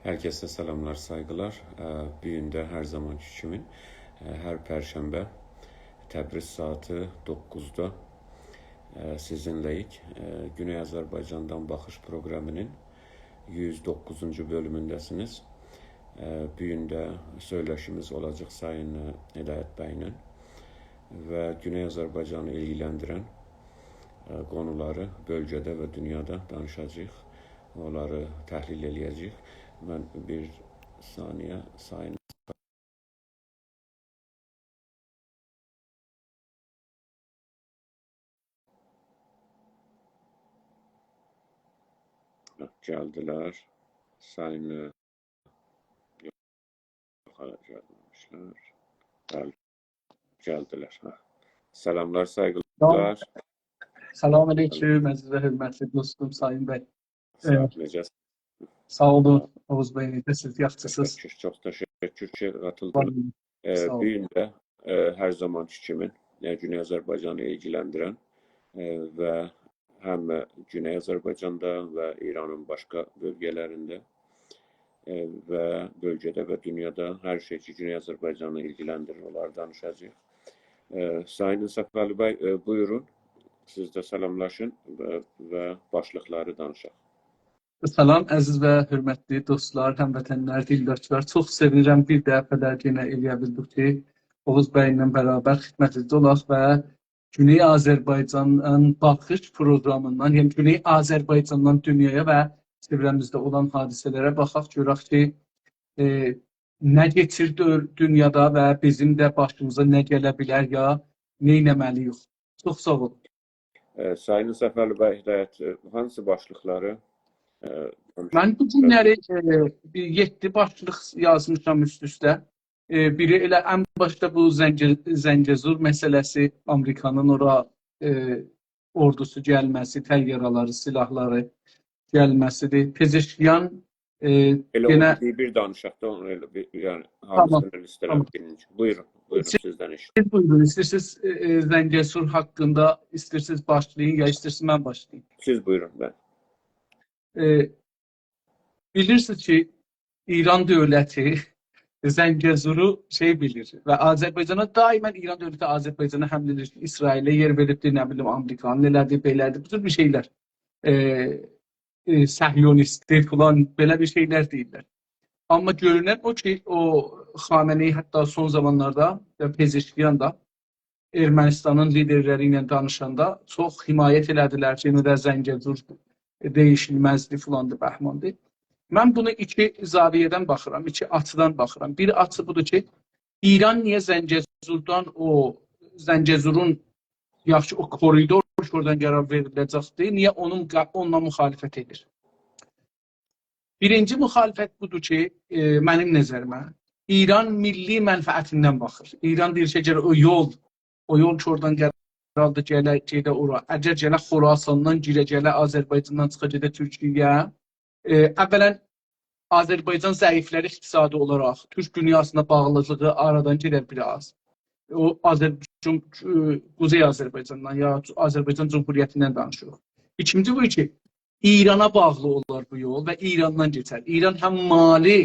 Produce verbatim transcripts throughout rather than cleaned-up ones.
هر کسه سلاملار، سایغیلار. ا، بو گون ده هر زامانکی کیمی، ا، هر پرشنبه تبریز ساعاتی دوققوزدا، ا، سیزینله‌ییک. ا، گونئی آذربایجاندان باخیش پروقرامی‌نین یوز دوققوزونجو بؤلومونده‌سینیز. ا، بو گون ده سؤیله‌شیمیز اولاجاق سایین، ا، هدایت بی‌له و گونئی آذربایجانی ایلگیلندیرن، ا، قونولاری بؤلگه‌ده و دونیادا دانیشاجاغیق. اونلاری تحلیل ائله‌یه‌جه‌ییک. من بیر ثانیه سایین گلدیلر. سایین یوخ، هله گلمه‌میشلر. بلی، گلدیلر. هه. سلاملار، سایغیلار. سلام. سلام علیکم، عزیز و حؤرمتلی دوستوم، سایین بی. ساغ اول، ائ، نئجه‌سین؟ ساغ اولون، اوغوز بی، نئجه‌سینیز؟ یاخشیسینیز؟ تشکر، چوخ تشکر کی، قاتیلدینیز. ساغ اولون. ائ، ساغ اولون. بو گون ده، ائ، هر زامانکی کیمی، ائ، گونئی آذربایجانی ایلگیلندیرن، ائ، و هم گونئی آذربایجاندا و ایرانین باشقا بؤلگه‌لرینده، ائ، و بؤلگه‌ده و دونیادا هر شئی کی، گونئی آذربایجانی ایلگیلندیریر، اونلاری دانیشاجاغیق. ائ، سایین انصافعلی بی، ائ، بویورون، سیز ده سلاملاشین و، و باشلیقلاری دانیشاق. سلام، عزیز و حؤرمتلی دوستلار، هموطنلر، دیلداشلار. چوخ سئوینیرم بیر دفعه ده یئنه ائلیه بیلدیک کی، اوغوز بی‌له برابر خدمتینیزده اولاق و گونئی آذربایجاندان باخیش پروقرامیندان، یعنی گونئی آذربایجاندان دونیایا و چئوره‌میزده اولان حادثه‌لره باخاق، گؤرک کی، ائ، نه کئچیر دؤ-، دونیادا و بیزیم ده باشیمیزا نه گله بیلر، یا نئینه‌مه‌لی‌ییک. چوخ ساغ اولون. ائ، سایین انصافعلی بی، هدایت، ائ، هانسی باشلیقلاری، ائ، دانیشاق؟ من بو گونلری، ائ، بیر یئددی باشلیق یازمیشام اوست-اوسته. ائ، بیری ائله ان باشدا بو زنگ-، زنگه‌زور مسئله‌سی، آمریکانین اورا، ائ، اوردوسو گلمه‌سی، طیاره‌لری، سلاحلاری گلمه‌سیدیر. پزشکیان، ائ، ائله یئنه اونو بیر، بیر دانیشاق دا، اونو ائله بیر، یعنی، تامام، هامیسینی لیسته‌له‌دیک، تامام. بیرینجی. بویورون، بویورون، سیز، سیز دانیشین. سیز بویورون، ایسته‌ییرسینیز، ائ، ائ، زنگه‌زور حاقیندا، ایسته‌ییرسینیز باشلایین، یا ایسته‌ییرسینیز من باشلاییم؟ سیز بویورون، بلی. ائ، بیلیرسینیز کی، ایران دؤولتی زنگه‌زورو شئی بیلیر و آذربایجانا دائما ایران دؤولتی آذربایجانا حمله ائدیر، اسرائیله یئر وئریبدیر، نه بیلیم، آمریکانین ائله‌دی، بئله‌دی، بو جور بیر شئیلر. ائ، ائ، صهیونیستدیر فلان، بئله بیر شئیلر دئییرلر. آمما گؤرونن او کی، او خامنه‌ای حتی سون زامانلاردا و پزشکیان دا ارمنستانین لیدرلری ایله دانیشاندا چوخ حمایت ائله‌دیلر کی، یئنه ده زنگه‌زور دییشیلمزدی، فلاندی، بهماندی. من بونو ایکی زاویه‌دن باخیرام، ایکی آچیدان باخیرام. بیر آچی بودور کی، ایران نییه زنگه‌زوردان او، زنگه‌زورون، یاخشی، او کوریدور کی، اورادان قرار وئریله‌جکدیر، نییه اونون قا-، اونونلا مخالفت ائدیر؟ بیرینجی مخالفت بودور کی، ائ، منیم نظریمه، ایران میللی منفعتیندن باخیر. ایران دئییر کی، اگر او یول، او یول کی، اورادان قرار آلدی، گله، گئده اورا، اگر گله خوراساندان گیره، گله آذربایجاندان چیخا، گئده تورکیه‌یه، ائ، اولا آذربایجان ضعیفلر اقتصادی اولاراق، تورک دونیاسینا باغلیلیغی آرادان گئدر بیر آز. او آذر-، جوم-، ائ، قوزئی آذربایجاندان یا آذربایجان جمهوریتیندن دانیشیریق. ایکینجی بو کی، ایرانا باغلی اولار بو یول و ایراندان کئچر. ایران هم مالی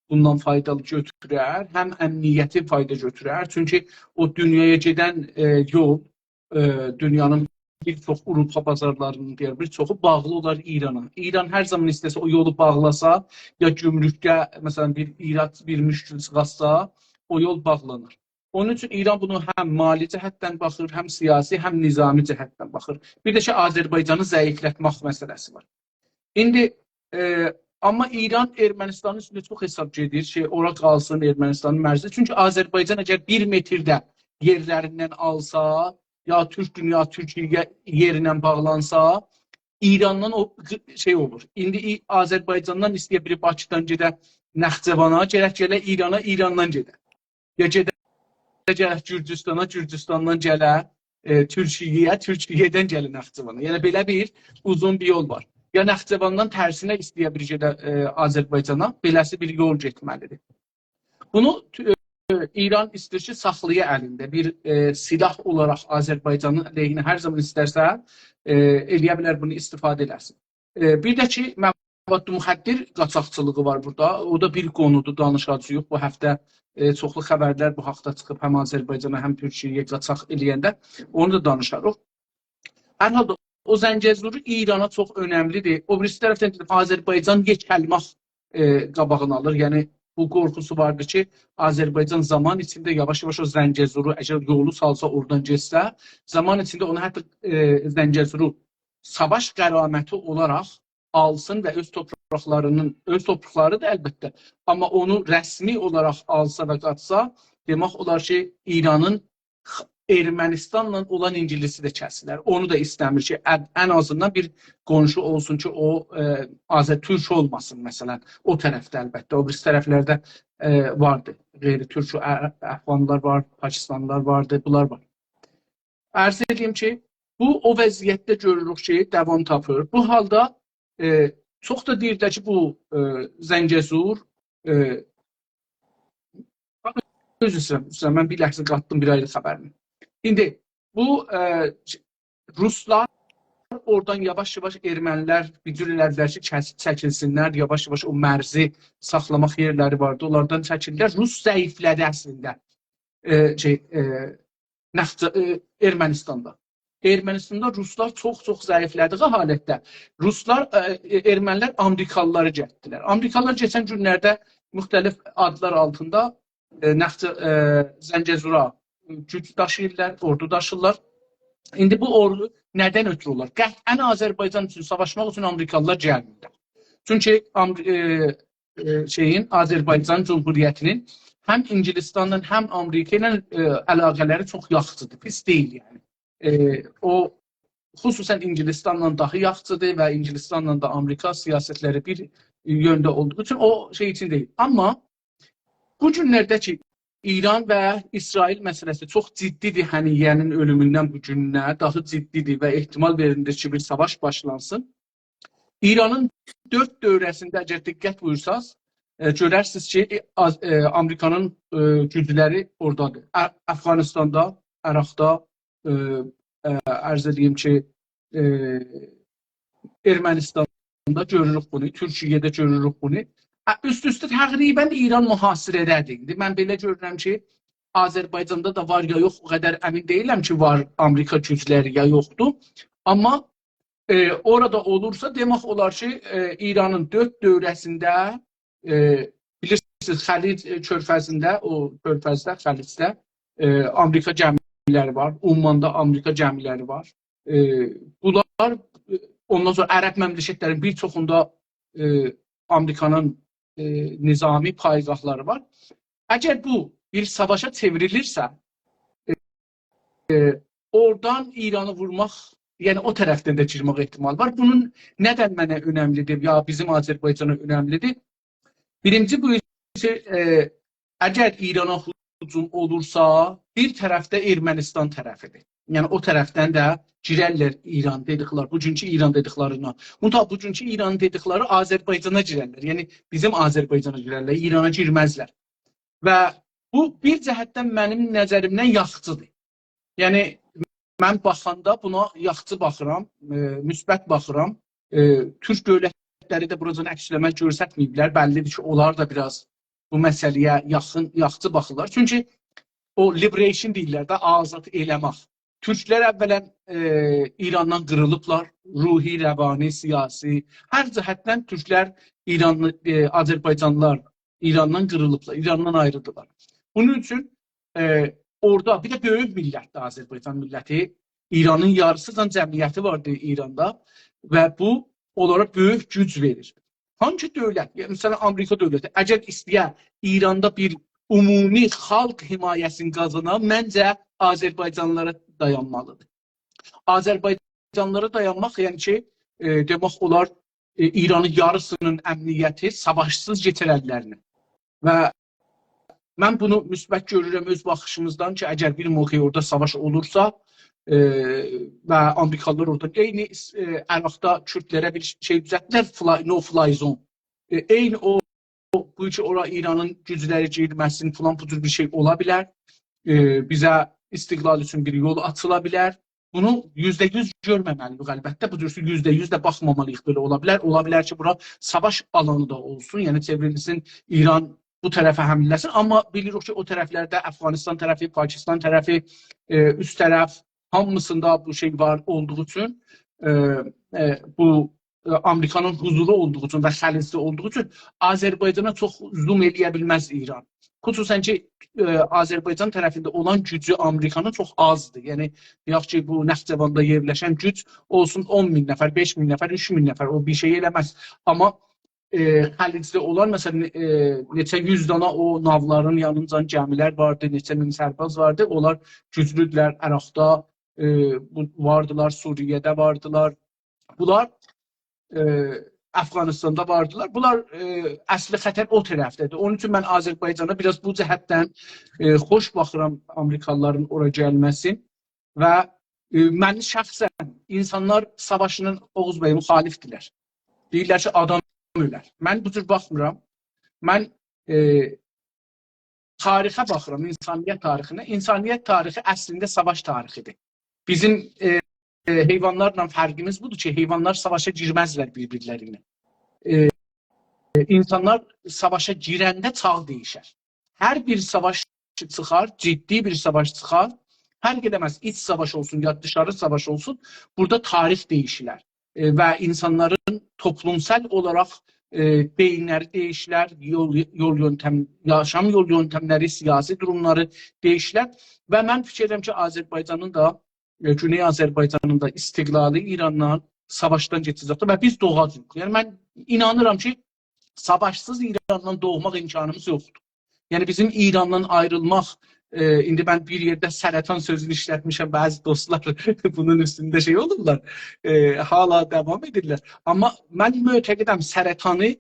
بوندان فایدا گؤتورر، هم امنیتی فایدا گؤتورر. چونکی او دونیایا گئدن، ائ، یول، ائ، دونیانین بیر چوخ آوروپا بازارلارینین، دئیر، بیر چوخو باغلی اولار ایرانا. ایران هر زامان ایسته‌سه او یولو باغلاسا، یا گومرکده، مثلا، بیر ایراد، بیر مشکل چیخارسا، او یول باغلانار. اونون اوچون ایران بونو هم مالی جهتدن باخیر، هم سیاسی، هم نظامی جهتدن باخیر. بیر ده کی، آذربایجانی ضعیفلتمک مسئله‌سی وار. ایندی، ائ، آمما ایران ارمنستانین اوستونده چوخ حساب گئدیر کی، اورا قالسین ارمنستانین مرزی. چونکی آذربایجان اگر بیر متر ده یئرلریندن آلسا، یا تورک دونیا، تورکیه یئرینن باغلانسا، ایراندان او شئی اولور. ایندی ای-، آذربایجاندان ایسته‌یه بیری باکیدان گئده نخجوانا، گرک گله ایرانا، ایراندان گئده. یا گئده، گله گورجوستانا، گورجوستاندان گله، ائ، تورکیه‌یه، تورکیه‌دن گله نخجوانا. یعنی، بئله بیر اوزون بیر یول وار. یا نخجواندان ترسینه ایسته‌یه بیری گئده، ائ، آذربایجانا، بئله‌سی بیر یول گئتمه‌لیدیر. بونو تو-، ائ، ایران ایسته‌ییر کی، ساخلایا الینده. بیر، ائ، سلاح اولاراق آذربایجانین علیهینه هر زامان ایسترسه، ائ، ائلیه بیلر بونو استفاده ائله‌سین. ائ، بیر ده کی، من مواد مخدر قاچاقچیلیغی وار بورادا. او دا بیر قونودور، دانیشاجاغیق. بو هفته، ائ، چوخلو خبرلر بو حاقدا چیخیب، هم آذربایجانا، هم تورکیه‌یه قاچاق ائله‌ینده. اونو دا دانیشاریق. هر حالدا او زنگه‌زورو ایرانا چوخ اؤنملی‌دیر. او بیریسی طرفدن آذربایجان یئکه‌لمک، ائ، قاباغینی آلیر. یعنی بو قورخوسو واردی کی، آذربایجان زامان ایچینده یاواش-یاواش او زنگه‌زورو، اگر یولو سالسا، اورادان گئتسه، زامان ایچینده اونو حتی، ائ، زنگه‌زورو ساواش غرامتی اولاراق آلسین و اؤز تورپاقلارینین، اؤز تورپاقلاری‌دیر البته، آمما اونو رسمی اولاراق آلسا و قاچسا، دئمک اولار کی، ایرانین ارمنستانلا اولان ایلگی‌سی ده کسیلر. اونو دا ایسته‌میر کی، ان، ان آزیندان بیر قونشو اولسون کی، او، ائ، آذر-تورک اولماسین، مثلا. او طرفده البته، او بیریسی طرفلرده، ائ، واردی. غیر تورک، ا-، افغانلار وار، پاکستانلیلار واردی، بونلار وار. عرض ائدیم کی، بو او وضعیتده گؤروروک کی، داوام تاپیر. بو حالدا، ائ، چوخ دا دئییرلر کی، بو، ائ، زنگه‌زور، ائ، عذر ایسته‌ییرم، عذر ایسته‌ییرم، من بیر لحظه قاتدیم بیر آیری خبرینی. ایندی بو، ائ، روسلار اورادان یاواش-یاواش، ارمنی‌لر بیر جور ائله‌دیلر کی، کس-، چکیلسینلر، یاواش-یاواش او مرزی ساخلاماق یئرلری واردی، اونلاردان چکیلدیلر. روس ضعیفله‌دی اصلینده. ائ، شئی، ائ، نفت، ائ، ارمنستاندا. ارمنستاندا روسلار چوخ-چوخ ضعیفله‌دیگی حالتده روسلار، ائ، ائ، ارمنی‌لر آمریکالیلاری گتیردیلر. آمریکالیلار کئچن گونلرده مختلف آدلار آلتیندا، ائ، نفت، ائ، زنگه‌زورا گوج داشیییرلار، اوردو داشییرلار. ایندی بو اوردو ندن اؤترو اولار؟ قطعا آذربایجان اوچون ساواشماق اوچون آمریکالیلار گلمیرلر. چونکی آمر-، ائ، ائ، شئیین، آذربایجان جمهوریتی‌نین هم انگلستانلا، هم آمریکا ایله، ائ، علاقه‌لری چوخ یاخشی‌دیر، پیس دئییل، یعنی. ائ، او، خصوصا انگلستانلا داها یاخشی‌دیر و انگلستانلا دا آمریکا سیاستلری بیر یؤنده اولدوغو اوچون او شئی اوچون دئییل. آمما بو گونلرده کی، ایران و اسرائیل مسئله‌سی چوخ جدی‌دیر، هنیه‌نین اؤلوموندن بو گونونه داها جدی‌دیر و احتمال وئریلیر کی، بیر ساواش باشلانسین. ایرانین دؤرد دؤوره‌سینده، اگر دقت بویورساز، ائ، گؤررسینیز کی، ائ، آز-، ائ، آمریکانین، ائ، گوجلری اورادادیر. ا-، افغانستاندا، عراقدا، ائ، ائ، عرض ائدییم کی، ائ، ارمنستاندا گؤروروک بونو، تورکیه‌ده گؤروروک بونو. ا، اوست-اوسته تقریبا ایران محاصره‌ده‌دیر. ایندی من بئله گؤرورم کی، آذربایجاندا دا وار یا یوخ، او قدر امین دئییلم کی، وار آمریکا گوجلری یا یوخدور. آمما، ائ، اورادا اولورسا، دئمک اولار کی، ائ، ایرانین دؤرد دؤوره‌سینده، ائ، بیلیرسینیز، خلیج، ائ، کؤرفزینده، او کؤرفزده، خلیجده، ائ، آمریکا گمی‌لری وار، عماندا آمریکا گمی‌لری وار. ائ، بونلار، ائ، اوندان سونرا عرب مملکتلرین بیر چوخوندا، ائ، آمریکانین، ائ، نظامی پایگاهلاری وار. اگر بو بیر ساواشا چئوریلیرسه، ائ، ائ، اورادان ایرانی وورماق، یعنی او طرفدن ده گیرمک احتمالی وار. بونون ندن منه اؤنملی‌دیر، یا بیزیم آذربایجانا اؤنملی‌دیر؟ بیرینجی، بو کی، ائ، اگر ایرانا هجوم اولورسا، بیر طرف ده ارمنستان طرفی‌دیر. یعنی او طرفدن ده گیررلر ایران دئدیکلری، بوگونکو ایران دئدیکلریندن. منتها بوگونکو ایران دئدیکلری آذربایجانا گیررلر. یعنی بیزیم آذربایجانا گیررلر، ایرانا گیرمزلر. و بو بیر جهتدن منیم نظریمدن یاخشی‌دیر. یعنی من باخاندا بونا یاخشی باخیرام، ائ، مثبت باخیرام. ائ، تورک دؤولتلری ده بوراجان عکس‌العمل گؤسترمه‌ییبلر. بللی‌دیر کی، اونلار دا بیر آز بو مسئله‌یه یاخین، یاخشی باخیرلار. چونکی او liberation دئییرلر ده، آزاد ائله‌مک. تورکلر اولا، ائ، ایراندان قیریلیبلار، روحی، روانی، سیاسی، هر جهتدن تورکلر ایرانلی، ائ، آذربایجانلیلار ایراندان قیریلیبلار، ایراندان آیری‌دیرلار. بونون اوچون، ائ، اورادا بیر ده بؤیوک میللت‌دیر آذربایجان میللتی. ایرانین یاریسیجان جمعیتی واردیر ایراندا و بو اونلارا بؤیوک گوج وئریر. هانسی دؤولت، یعنی مثلا آمریکا دؤولتی، اگر ایسته‌یه ایراندا بیر عمومی خالق حمایه‌سینی قازانا، منجه آذربایجانلیلارا دایانمالی‌دیر. آذربایجانلیلارا دایانماق، یعنی کی، ائ، دئمک اولار، ائ، ایرانین یاریسی‌نین امنیتی ساواشسیز کئچر اللرینه. و من بونو مثبت گؤرورم اؤز باخیشیمیزدان کی، اگر بیر موقع اورادا ساواش اولورسا، ائ، و آمریکالیلار اورادا عینی، ائ، عراقدا کوردلره بیر شئی دوزلتدیلر، fly, no fly zone. ائ، عینی او، بو کی، اورا ایرانین گوجلری گیرمه‌سین فلان، بو جور بیر شئی اولا بیلر. ائ، بیزه استقلال اوچون بیر یول آچیلا بیلر. بونو یوزده یوز گؤرمه‌مه‌لی‌ییک البته. بو جور یوزده یوز ده باخمامالی‌ییق بئله اولا بیلر. اولا بیلر کی، بورا ساواش آلانی دا اولسون، یعنی چئوریلسین، ایران بو طرفه حمله ائله‌سین. آمما بیلیریک کی، او طرفلرده افغانستان طرفی، پاکستان طرفی، ائ، اوست طرف، هامیسیندا بو شئی وار اولدوغو اوچون، ائ، ائ، بو، ائ، آمریکانین حضورو اولدوغو اوچون و خلیجده اولدوغو اوچون آذربایجانا چوخ زوم ائله‌یه بیلمز ایران. خصوصاً کی، ائ، آذربایجان طرفینده اولان گوجو آمریکانین چوخ آزدیر. یعنی، دئیک کی، بو نخجواندا یئرلشن گوج اولسون اون مین نفر، بئش مین نفر، اوچ مین نفر، او بیر شئی ائله‌مز. آمما، ائ، خلیجده اولان، مثلاً، ائ، نئچه یوز دانا او ناولارین یانینجان گمی‌لر واردی، نئچه مین سرباز واردی. اونلار گوجلودولر، عراقدا، ائ، بو، واردیلار، سوریه‌ده واردیلار. بونلار، ائ، افغانستاندا واردیلار. بونلار، ائ، اصلی خطر او طرفده‌دیر. اونون اوچون من آذربایجانا بیر آز بو جهتدن، ائ، خوش باخیرام آمریکالیلارین اورا گلمه‌سین. و، ائ، من شخصاً اینسانلار ساواشینان، اوغوز بی، مخالفدیرلر. دئییرلر کی، آدام اؤلر. من بو جور باخمیرام. من، ائ، تاریخه باخیرام، اینسانیت تاریخینه. اینسانیت تاریخی اصلینده ساواش تاریخیدیر. بیزیم، ائ، ائ، حیوانلارلا فرقیمیز بودور کی، حیوانلار ساواشا گیرمزلر بیر-بیرلری ایله. ائ، ائ، اینسانلار ساواشا گیرنده چاغ دییشر. هر بیر ساواش چیخار، جدی بیر ساواش چیخار، فرق ائله‌مز، ایچ ساواش اولسون، یا دیشاری ساواش اولسون، بورادا تاریخ دییشیلر. ائ، و اینسانلارین توپلومسال اولاراق، ائ، بئیینلری دییشیلر، یول، یول یؤنتم، یاشام یول یؤنتملری، سیاسی دوروملاری دییشیلر. و من فیکیر ائدیرم کی، آذربایجانین دا، ائ، گونئی آذربایجانین دا استقلالی ایراندان ساواشدان کئچه‌جکدیر و بیز دوغاجاغیق. یعنی، من اینانیرام کی، ساواشسیز ایراندان دوغماق امکانیمیز یوخدور. یعنی، بیزیم ایراندان آیریلماق، ائ، ایندی من بیر یئرده سرطان سؤزونو ایشلتمیشم، بعضی دوستلار بونون اوستونده شئی اولورلار، ائ، حالا داوام ائدیرلر. آمما من معتقدم، سرطانی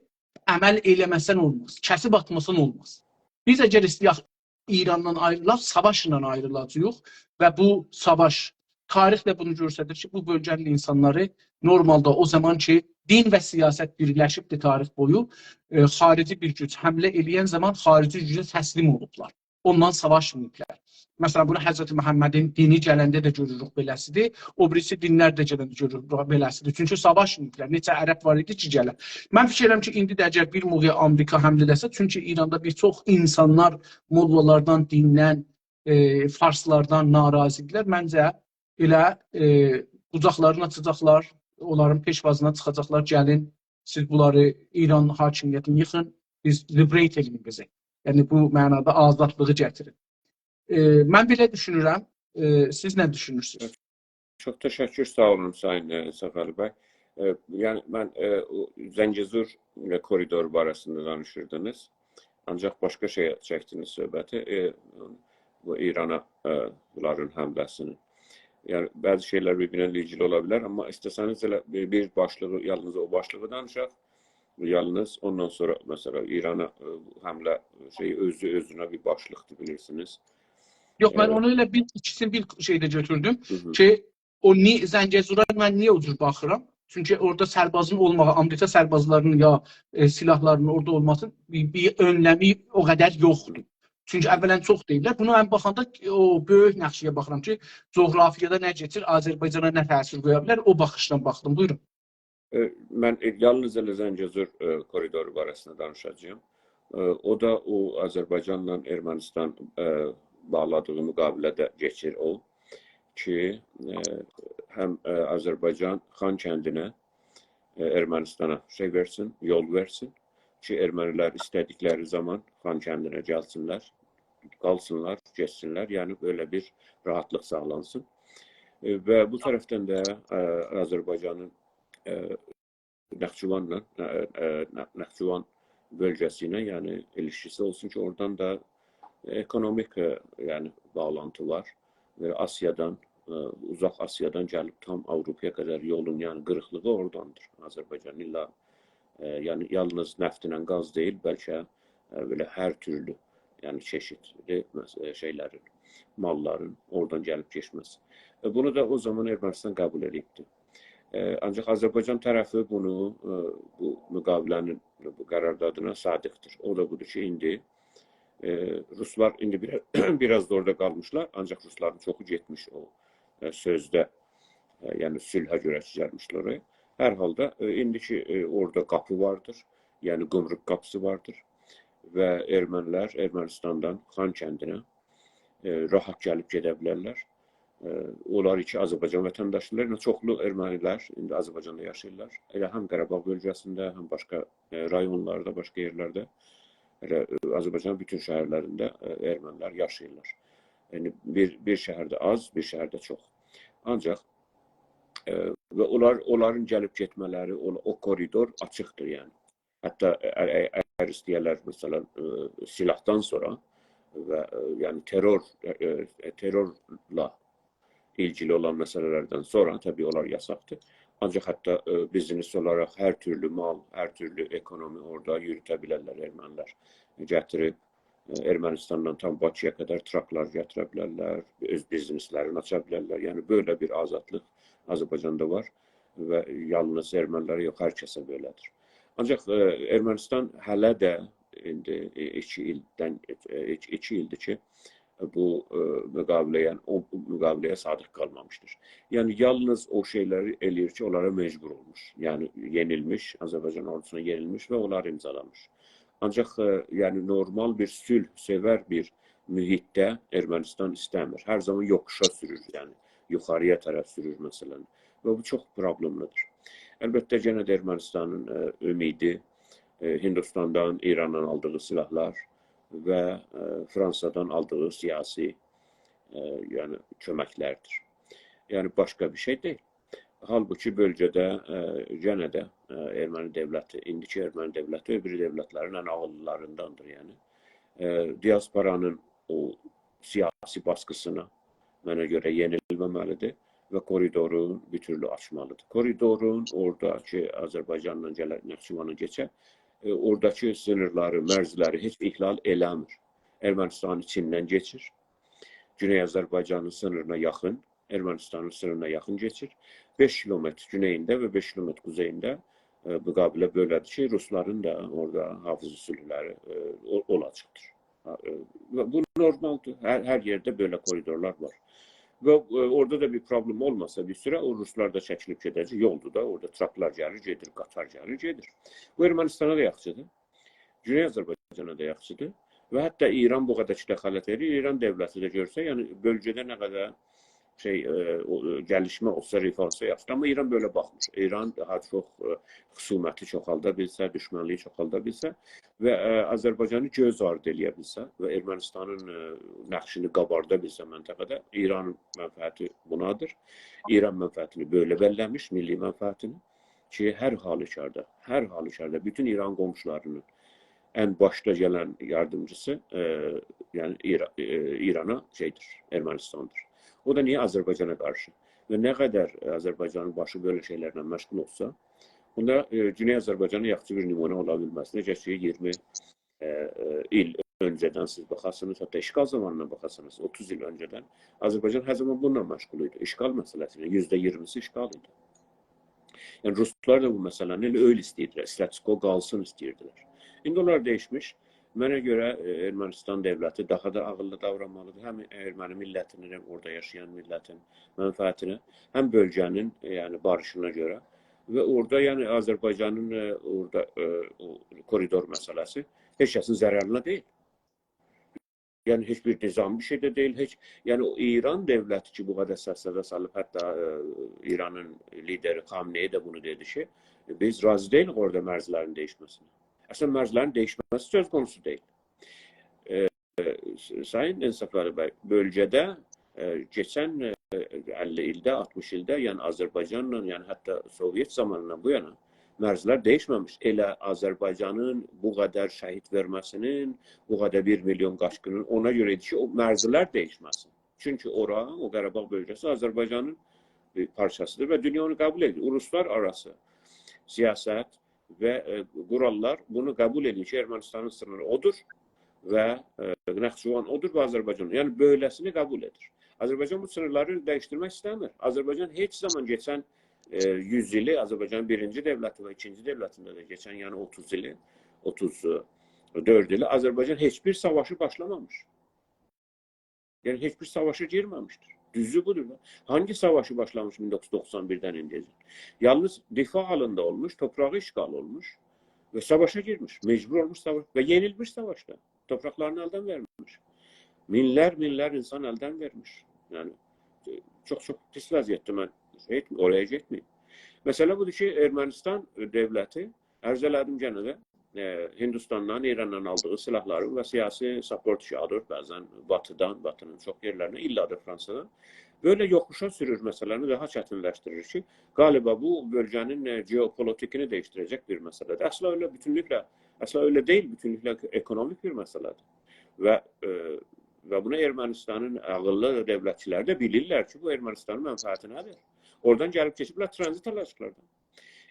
عمل ائله‌مه‌سن اولماز، کسیب آتماسان اولماز. بیز اگر ایسته‌یک ایراندان آیریلاق، ساواشلا آیریلاجاغیق و بو ساواش، تاریخ ده بونو گؤستریر کی، بو بؤلگه‌نین اینسانلاری نورمالدا او زامان کی، دین و سیاست بیرلشیبدیر تاریخ بویو، ائ، خاریجی بیر گوج حمله ائله‌ین زامان خاریجی گوجه تسلیم اولوبلار. اوندان ساواشماییبلار. مثلاً، بونو حضرت محمدین دینی گلنده ده گؤروروک بئله‌سیدیر. او بیریسی دینلر ده گلنده گؤروروک بئله‌سیدیر. چونکی ساواشماییبلار. نئچه عرب وار ایدی کی، گله. من فیکیر ائدیرم کی، ایندی ده اگر بیر موقع آمریکا حمله ائله‌سه، چونکی ایراندا بیر چوخ اینسانلار موللالاردان، دیندن، ائ، فارسلاردان ناراضی ایدیلر. منجه، ائله، ائ، قوجاقلارینی آچاجاقلار، اونلارین پئشوازینا چیخاجاقلار، «گلین، سیز بونلاری، ایران حاکمیتینی ییخین، بیز، لیبریت ائله‌یین بیزی.» یعنی، بو معنادا آزادلیغی گتیرین. ائ، من بئله دوشونورم. ائ، سیز نه دوشونورسونوز؟ چوخ تشکر، ساغ اولون، سایین، ائ، صفر بی. ائ، یعنی، من، ائ، او زنگه‌زور، ائ، کوریدورو باره‌سینده دانیشیردینیز. آنجاق باشقا شئیه چکدینیز صحبتی. ائ، بو ایرانا، ائ، بونلارین حمله‌سینی. یعنی، بعضی شئیلر بیر-بیرینن ایلگیلی اولا بیلر، آمما ایسته‌سه‌نیز ائله بیر، بیر باشلیغی، یالنیز او باشلیغی دانیشاق. یالنیز اوندان سونرا، مثلاً، ایرانا، ائ، حمله شئی اؤزو اؤزونه بیر باشلیقدیر، بیلیرسینیز. یوخ، من، ائ، اونو ائله بیر، ایکیسینی بیر شئیده گؤتوردوم هی هی. کی، او نی-، زنگه‌زورا من نییه او جور باخیرام؟ چونکی اورادا سربازین اولماغی، آمریکا سربازلارینین یا، ائ، سلاحلارینین اورادا اولماسی بیر، بیر اؤنلمی او قدر یوخدور. چونکی اولاً چوخ دئییللر. بونو من باخاندا او بؤیوک نقشه‌یه باخیرام کی، جغرافیادا نه کئچیر، آذربایجانا نه تأثیر قویا بیلر، او باخیشدان باخدیم. بویورون. ائ، من، ائ، یالنیز ائله زنگه‌زور، ائ، کوریدورو باره‌سینده دانیشاجاغام. ائ، او دا او آذربایجانلا ارمنستان، ائ، باغلادیغی مقابله‌ده کئچیر او کی، ائ، هم، ائ، آذربایجان خانکندینه، ائ، ارمنستانا شئی وئرسین، یول وئرسین کی، ارمنیلر ایسته‌دیکلری زامان خانکندینه گلسینلر، قالسینلار، گئتسینلر. یعنی، بئله بیر راحاتلیق ساغلانسین. ائ، و بو طرفدن ده، ائ، آذربایجانین، ائ، نخجوانلا، ائ، ائ، نه-، نخجوان بؤلگه‌سی ایله، یعنی، ایلیشکیسی اولسون کی، اورادان دا اکونومیک، ائ، یعنی، باغلانتی وار. ائ، آسیادان، ائ، اوزاق آسیادان گلیب تام آوروپایا قدر یولون، یعنی، قیریقلیغی اوراداندیر. آذربایجان ایللا، ائ، یعنی، یالنیز نفت ایله گاز دئییل، بلکه، ائ، بئله هر تورلو، یعنی، چئشیتلی، ائ، شئیلرین، ماللارین اورادان گلیب کئچمه‌سی. ائ، بونو دا او زامان ارمنستان قبول ائدیبدی. ائ، آنجاق آذربایجان طرفی بونو، ائ، بو مقابله‌نین بو قراردادینا صادقدیر. او دا بودور کی، ایندی، ائ، روسلار ایندی بیر، بیر آز دا اورادا قالمیشلار، آنجاق روسلارین چوخو گئتمیش او، ائ، سؤزده، ائ، یعنی صلحه گؤره کی گلمیشدیلر اورایا. هر حالدا، ائ، ایندی کی، ائ، اورادا قاپی واردیر، یعنی گمرک قاپیسی واردیر و ائرمنی‌لر ائرمنیستاندان خان‌کندینه، ائ، راحت گلیب گئده بیلرلر. ائ، اونلار کی آذربایجان وطنداشدیلار، یعنی چوخلو ائرمنی‌لر ایندی آذربایجاندا یاشاییرلار. ائله هم قاراباغ بؤلگه‌سینده، هم باشقا، ائ، رایونلاردا، باشقا یئرلرده، ائله، ائ، آذربایجانین بوتون شهرلرینده، ائ، ائرمنی‌لر یاشاییرلار. یعنی بیر، بیر شهرده آز، بیر شهرده چوخ. آنجاق، ائ، و اونلار، اونلارین گلیب گئتمه‌لری، او، او کوریدور آچیقدیر یعنی. حتی اگر، اگر ایسته‌یه‌لر، مثلا، ائ، سلاحدان سونرا و، ائ، یعنی ترور، ائ، ائ، ترورلا ایلگیلی اولان مسئله‌لردن سونرا، طبیعی اونلار یاساقدیر. آنجاق حتی، ائ، بیزنس اولاراق هر تورلو مال، هر تورلو اکونومی اورادا یوروته بیلرلر ائرمنی‌لر. گتیریب، ائ، ائرمنیستاندان تا باکی‌یا قدر تراکلار گتیره بیلرلر، اؤز بیزنس‌لرینی آچا بیلرلر. یعنی بئله بیر آزادلیق آذربایجاندا وار و یالنیز ائرمنی‌لره یوخ، هر کسه بئله‌دیر. آنجاق، ائ، ائرمنیستان هله ده ایندی، ائ، ایکی ایلدن، ائ، ایکی، ایکی ایلدیر کی، بو، ائ، مقابله‌یه، او مقابله‌یه صادق قالمامیشدیر. یعنی یالنیز او شئی‌لری ائله‌ییر کی اونلارا مجبور اولموش. یعنی یئنیلمیش، آذربایجان اوردوسونا یئنیلمیش و اونلاری امضالامیش. آنجاق، ائ، یعنی نورمال بیر صلح‌سئور بیر محیطده ائرمنیستان ایسته‌میر. هر زامان یوخوشا سورور، یعنی یوخاری‌یا طرف سورور مثلا. و بو چوخ پروبلئملی‌دیر. البته، یئنه ده ائرمنیستانین، ائ، امیدی، ائ، هندوستاندان، ایراندان آلدیغی سلاحلار و، ائ، فرانسادان آلدیغی سیاسی، ائ، یعنی کؤمک‌لردیر. یعنی باشقا بیر شئی دئییل. حالبوکی بؤلگه‌ده، ائ، یئنه ده، ائ، ائرمنی دؤولتی، ایندیکی ائرمنی دؤولتی او بیری دؤولت‌لرین ان عاغیللی‌لارینداندیر، یعنی. ائ، دیاسپورانین او سیاسی باسقیسینا، منه گؤره، یئنیلمه‌مه‌لی‌دیر و کوریدورو بیر تورلو آچمالی‌دیر. کوریدورون اورادا کی آذربایجاندان گله، ناخچیوانا کئچه، ائ، اوراداکی سینیرلاری، مرزلری هئچ احلال ائله‌میر. ائرمنیستانین ایچیندن کئچیر. گونئی آذربایجانین سینیرینا یاخین، ائرمنیستانین سینیرینا یاخین کئچیر. بئش کیلومتر گونئیینده و بئش کیلومتر قوزئیینده، ائ، مقابله بئله‌دیر کی روسلارین دا اورادا حافظ صلح‌لری، ائ، او-، اولاجاقدیر. ها، ائ، و بو نورمالدیر. هر، هر یئرده بئله کوریدورلار وار. و، ائ، اورادا دا بیر پروبلئم اولماسا بیر سوره‌ده او روسلار دا چکیلیب گئده‌جک. یولدور دا، اورادا تراکلار گلیر، گئدیر، قطار گلیر، گئدیر. بو ائرمنیستانا دا یاخشی‌دیر. گونئی آذربایجانا دا یاخشی‌دیر. و حتی ایران بو قدر کی دخالت ائدیر، ایران دؤولتی ده گؤرسه، یعنی بؤلگه‌ده نه قدر شئی، ائ، او، ائ، گلیشمه اولسا، رفاه اولسا یاخشی‌دیر. آمما ایران بئله باخمیر. ایران داها چوخ، ائ، خصومتی چوخالدا بیلسه، دوشمنلیگی چوخالدا بیلسه و، ائ، آذربایجانی گؤز آردی ائله‌یه بیلسه و ائرمنیستانین، ائ، نقشینی قاباردا بیلسه منطقه‌ده، ایرانین منفعتی بونادیر. ایران منفعتینی بئله بلله‌میش، میللی منفعتینی کی هر حالوکاردا، هر حالوکاردا بوتون ایران قونشولارینین ان باشدا گلن یاردیمجیسی، ائ، یعنی ایرا-، ائ، ایرانا شئیدیر، ائرمنیستاندیر. او دا نییه؟ آذربایجانا قارشی. و نه قدر آذربایجانین باشی بئله شئی‌لرله مشغول اولسا، بوندا، ائ، گونئی آذربایجانا یاخشی بیر نمونه اولا بیلمز. نئجه کی اییرمی، ائ، ائ، ایل اؤنجه‌دن سیز باخاسینیز، حتی اشغال زامانیندان باخاسینیز، اوتوز ایل اؤنجه‌دن آذربایجان هر زامان بونونلا مشغول ایدی. اشغال مسئله‌سی ایله یوزده اییرمیسی اشغال ایدی. یعنی روسلار دا بو مسئله‌نی ائله اؤیله ایسته‌ییردیلر، استاتوس قو قالسین ایسته‌ییردیلر. ایندی اونلار دییشمیش. منه گؤره، ائ، ائرمنیستان دؤولتی داها دا عاغیللی داورانمالی‌دیر. هم ائرمنی میللتینین، هم اورادا یاشایان میللتین منفعتینه، هم بؤلگه‌نین، ائ، یعنی باریشینا گؤره. و اورادا، یعنی آذربایجانین، ائ، اورادا، ائ، او کوریدور مسئله‌سی هئچ کسین ضررینه دئییل. یعنی هئچ بیر نظامی بیر شئی ده دئییل، هئچ، یعنی او ایران دؤولتی کی بو قدر سس-صدا سالیب، حتی، ائ، ایرانین لیدری خامنه‌ای ده بونو دئدی کی، بیز راضی دئییلیک اورادا مرزلرین دییشمه‌سینه. اصلا مرزلرین دییشمه‌سی سؤز قونوسو دئییل. ائ، ائ، سایین انصافعلی بی، بؤلگه‌ده، ائ، کئچن، ائ، اللی ایلده، آلتمیش ایلده، یعنی آذربایجانلا، یعنی حتی سووئت زامانیندان بو یانا مرزلر دییشمه‌میش. ائله آذربایجانین بو قدر شهید وئرمه‌سینین، بو قدر بیر میلیون قاچقینین اونا گؤره ایدی کی او مرزلر دییشمه‌سین. چونکی اورا، او قاراباغ بؤلگه‌سی آذربایجانین بیر پارچاسی‌دیر و دونیا اونو قبول ائدیر. اولوسلار آراسی سیاست و، ائ، قوراللار بونو قبول ائدیر کی ائرمنیستانین سینیری اودور و، ائ، ناخچیوان اودور و آذربایجان. یعنی بؤله‌سینی قبول ائدیر. آذربایجان بو سینیرلاری دییشدیرمک ایسته‌میر. آذربایجان هئچ زامان کئچن، ائ، یوز ایلی، آذربایجانین بیرینجی دؤولتی و ایکینجی دؤولتینده ده کئچن، یعنی اوتوز ایلی، اوتوز دؤرد ایلی آذربایجان هئچ بیر ساواشی باشلامامیش. یعنی هئچ بیر ساواشا گیرمه‌میشدیر. دوزو بودور دا. هانگی ساواشی باشلامیش مین دوققوز یوز دوخسان بیردن ایندیه‌جن؟ یالنیز دفاع حالیندا اولموش، توپراغی اشغال اولموش و ساواشا گیرمیش، مجبور اولموش ساواش و یئنیلمیش ساواشدا. توپراقلارینی الدن وئرمیش. مینلر، مینلر اینسان الدن وئرمیش. یعنی، ائ، چوخ، چوخ پیس وضعیتدیر، من شئی ائتمه‌ییم، اورایا گئتمه‌ییم. مسئله بودور کی، ارمنستان دؤولتی، عرض ائله‌دیم یئنه ده، ائ، هیندوستاندان، ایراندان آلدیغی سیلاحلارین و سیاسی ساپورت کی آلیر بعضا باتیدان، باتینین چوخ یئرلرینه، ایللا دا فرانسادان، بئله یوخوشا سورور مسئله‌نی، داها چتینلشدیریر کی، غالیبا بو بؤلگه‌نین، ائ، ژئوپولیتیکینی دییشدیره‌جک بیر مسئله‌دیر. اصلا ائله بوتونلوکله، اصلا ائله دئییل، بوتونلوکله اکونومیک بیر مسئله‌دیر. و، ائ، و بونو ارمنستانین عاغیللی دؤولتچیلری ده بیلیرلر کی، بو ارمنستانین منفعتینه‌دیر. اورادان گلیب کئچیبلر ترانزیت آلاجاقلار دا.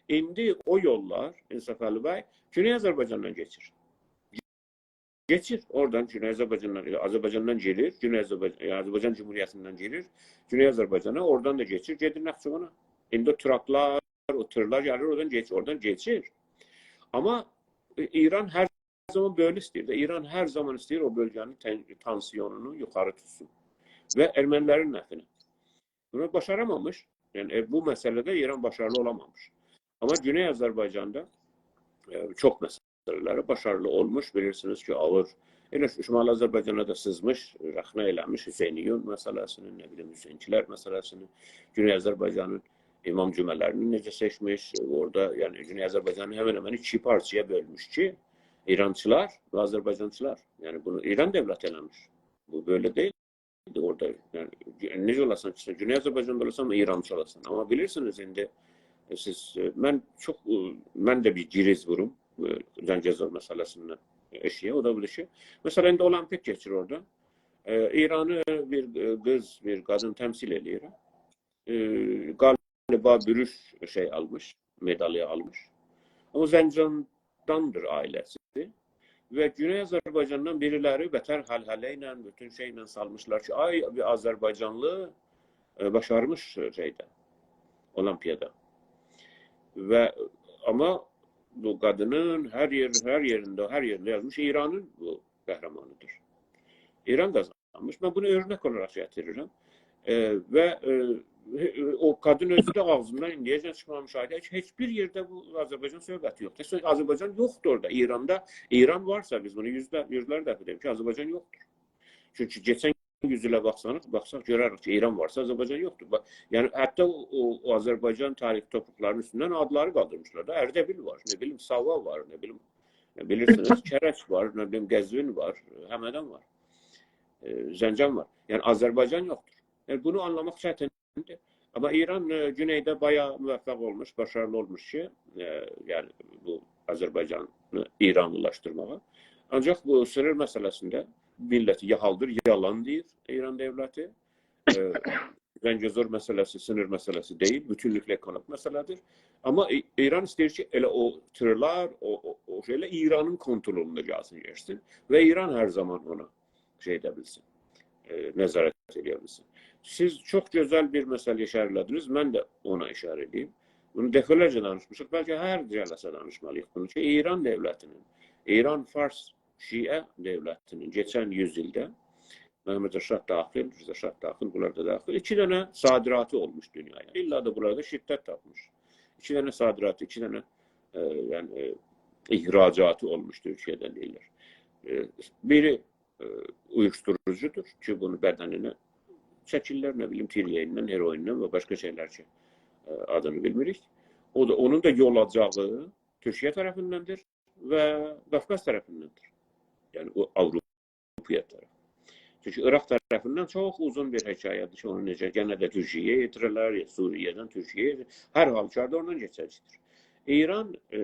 ایندی او یوللار، انصافعلی بی، گونئی آذربایجاندان کئچیر. کئچیر. اورادان گونئی آذربایجاندان، آذربایجاندان گیریر، گونئی آذربایجان، آذربایجان جمهوریتیندن گیریر گونئی آذربایجانا، اورادان دا کئچیر، گئدیر ناخچیوانا. ایندی او تراکلار، او تیرلار گلیر، اورادان کئچ-، اورادان کئچیر. آمما، ائ، ایران هر زامان بئله ایسته‌ییر ده. ایران هر زامان ایسته‌ییر او بؤلگه‌نین تن-، تانسیونونو یوخاری توتسون. و ارمنی‌لرین نفعینه. بونو باشارامامیش. یعنی، ائ، بو مسئله‌ده ایران باشاریلی اولامامیش. آمما گونئی آذربایجاندا، ائ، چوخ مسئله‌لری باشاریلی اولموش. بیلیرسینیز کی، آغیر. ائله ش-، شمالی آذربایجانا دا سیزمیش، رخنه ائله‌میش حسینیون مسئله‌سینی، نه بیلیم، حسینچی‌لر مسئله‌سینی. گونئی آذربایجانین امام جمعه‌لرینی نئجه سئچمیش، اورادا، یعنی، گونئی آذربایجانی همن همن ایکی پارچایا بؤلموش کی، ایرانچی‌لار و آذربایجانچی‌لار. یعنی، بونو ایران دؤولتی ائله‌میش. بو بئله دئییل. اورادا، یعنی، نئجه اولاسان کی، سن گونئی آذربایجاندا اولاسان، آمما ایرانچی اولاسان. آمما بیلیرسینیز، ایندی، ائ، سیز، ائ، من چوخ، ائ، من ده بیر گیریز ووروم، ائ، زنگه‌زور مسئله‌سیندن ائشییه. او دا بودور کی، مثلا، ایندی اولمپیک کئچیر اورادا. ائ، ایرانی بیر، ائ، قیز، بیر قادین تمثیل ائله‌ییر. ائ، غالیبا بوروش شئی آلمیش، مدالی آلمیش. آمما زنجانداندیر عائله‌سی. و گونئی آذربایجاندان بیری‌لری بتر هلهله ایله، بوتون شئی ایله سالمیشلار کی، آی، بیر آذربایجانلی، ائ، باشارمیش شئیده، اولمپیادا. و آمما بو قادینین هر یئر، هر یئرینده، هر یئرینده یازمیش، ایرانین بو قهرمانی‌دیر. ایران قازانمیش. من بونو اؤرنک اولاراق گتیریرم. ائ، و، ائ، او قادین اؤزو ده آغزیندان ایندیه‌جن چیخمامیش آیدا هئچ، هئچ بیر یئرده بو آذربایجان صحبتی یوخدور. سؤز-، آذربایجان یوخدور اورادا. ایراندا، ایران وارسا، بیز بونو یوزده، یوزلر دفعه دئییرم کی، آذربایجان یوخدور. چونکی کئچن یوز ایله باخسانیز، باخساق گؤرریک کی، ایران وارسا، آذربایجان یوخدور. باخ، یعنی، حتی او، او، او آذربایجان تاریخی تورپاقلارین اوستوندن آدلاری قالدیرمیشلار دا. اردبیل وار، نه بیلیم، ساوا وار، نه بیلیم، بیلیرسینیز، کرج وار، نه بیلیم، قزوین وار، همدان وار، ائ، زنجان وار. یعنی، آذربایجان یوخدور. یعنی، بونو آنلاماق چتیندیر. آمما ایران، ائ، گونئیده بایاغی موفق اولموش، باشاریلی اولموش کی، ائ، یعنی، بو آذربایجانی ایرانلیلاشدیرماغا. آنجاق بو سینیر مسئله‌سینده میللتی یاهالدیر، یالان دئییر ایران دؤولتی. ائ، زنگه‌زور مسئله‌سی سینیر مسئله‌سی دئییل، بوتونلوکله اکونومیک مسئله‌دیر. آمما ای-، ایران ایسته‌ییر کی، ائله او تیرلار، او، او، او شئیلر ایرانین کونترولوندا گلسین، گئتسین و ایران هر زامان اونا شئی ائده بیلسین، ائ، نظارت ائده بیلسین. سیز چوخ گؤزل بیر مسئله‌یه اشاره ائله‌دینیز، من ده اونا اشاره ائدئییم. بونو دفعه‌لرجه دانیشمیشیق، بلکه هر جلسه دانیشمالی‌ییق بونو کی، ایران دؤولتی‌نین، ایران، فارس، شیعه دؤولتی‌نین کئچن یوز ایلده محمد رضا شاه داخیل، رضا شاه داخیل، بونلار دا داخیل، ایکی دنه صادراتی اولموش دونیایا. ایللا دا بونلاردا شدت تاپمیش. ایکی دنه صادراتی، ایکی دنه، ائ، یعنی، ائ، اخراجاتی اولموشدور تورکیه‌دن دئییرلر. ائ، بیری، ائ، اویوشدوروجودور کی، بونو بدنینه چکیرلر، نه بیلیم، تیریه‌ییندن، هروئیندن و باشقا شئیلر کی، ائ، آدینی بیلمیریک. او دا، اونون دا یولاجاغی تورکیه طرفیندندیر و قافقاز طرفیندندیر. یعنی، او آوروپایا طرف. چونکی عراق طرفیندن چوخ اوزون بیر حکایه‌دیر کی، اونو نئجه، یئنه ده تورکیه‌یه یئتیررلر، یا سوریه‌دن تورکیه‌یه، هر حالوکاردا اوندان کئچه‌جکدیر. ایران، ائ،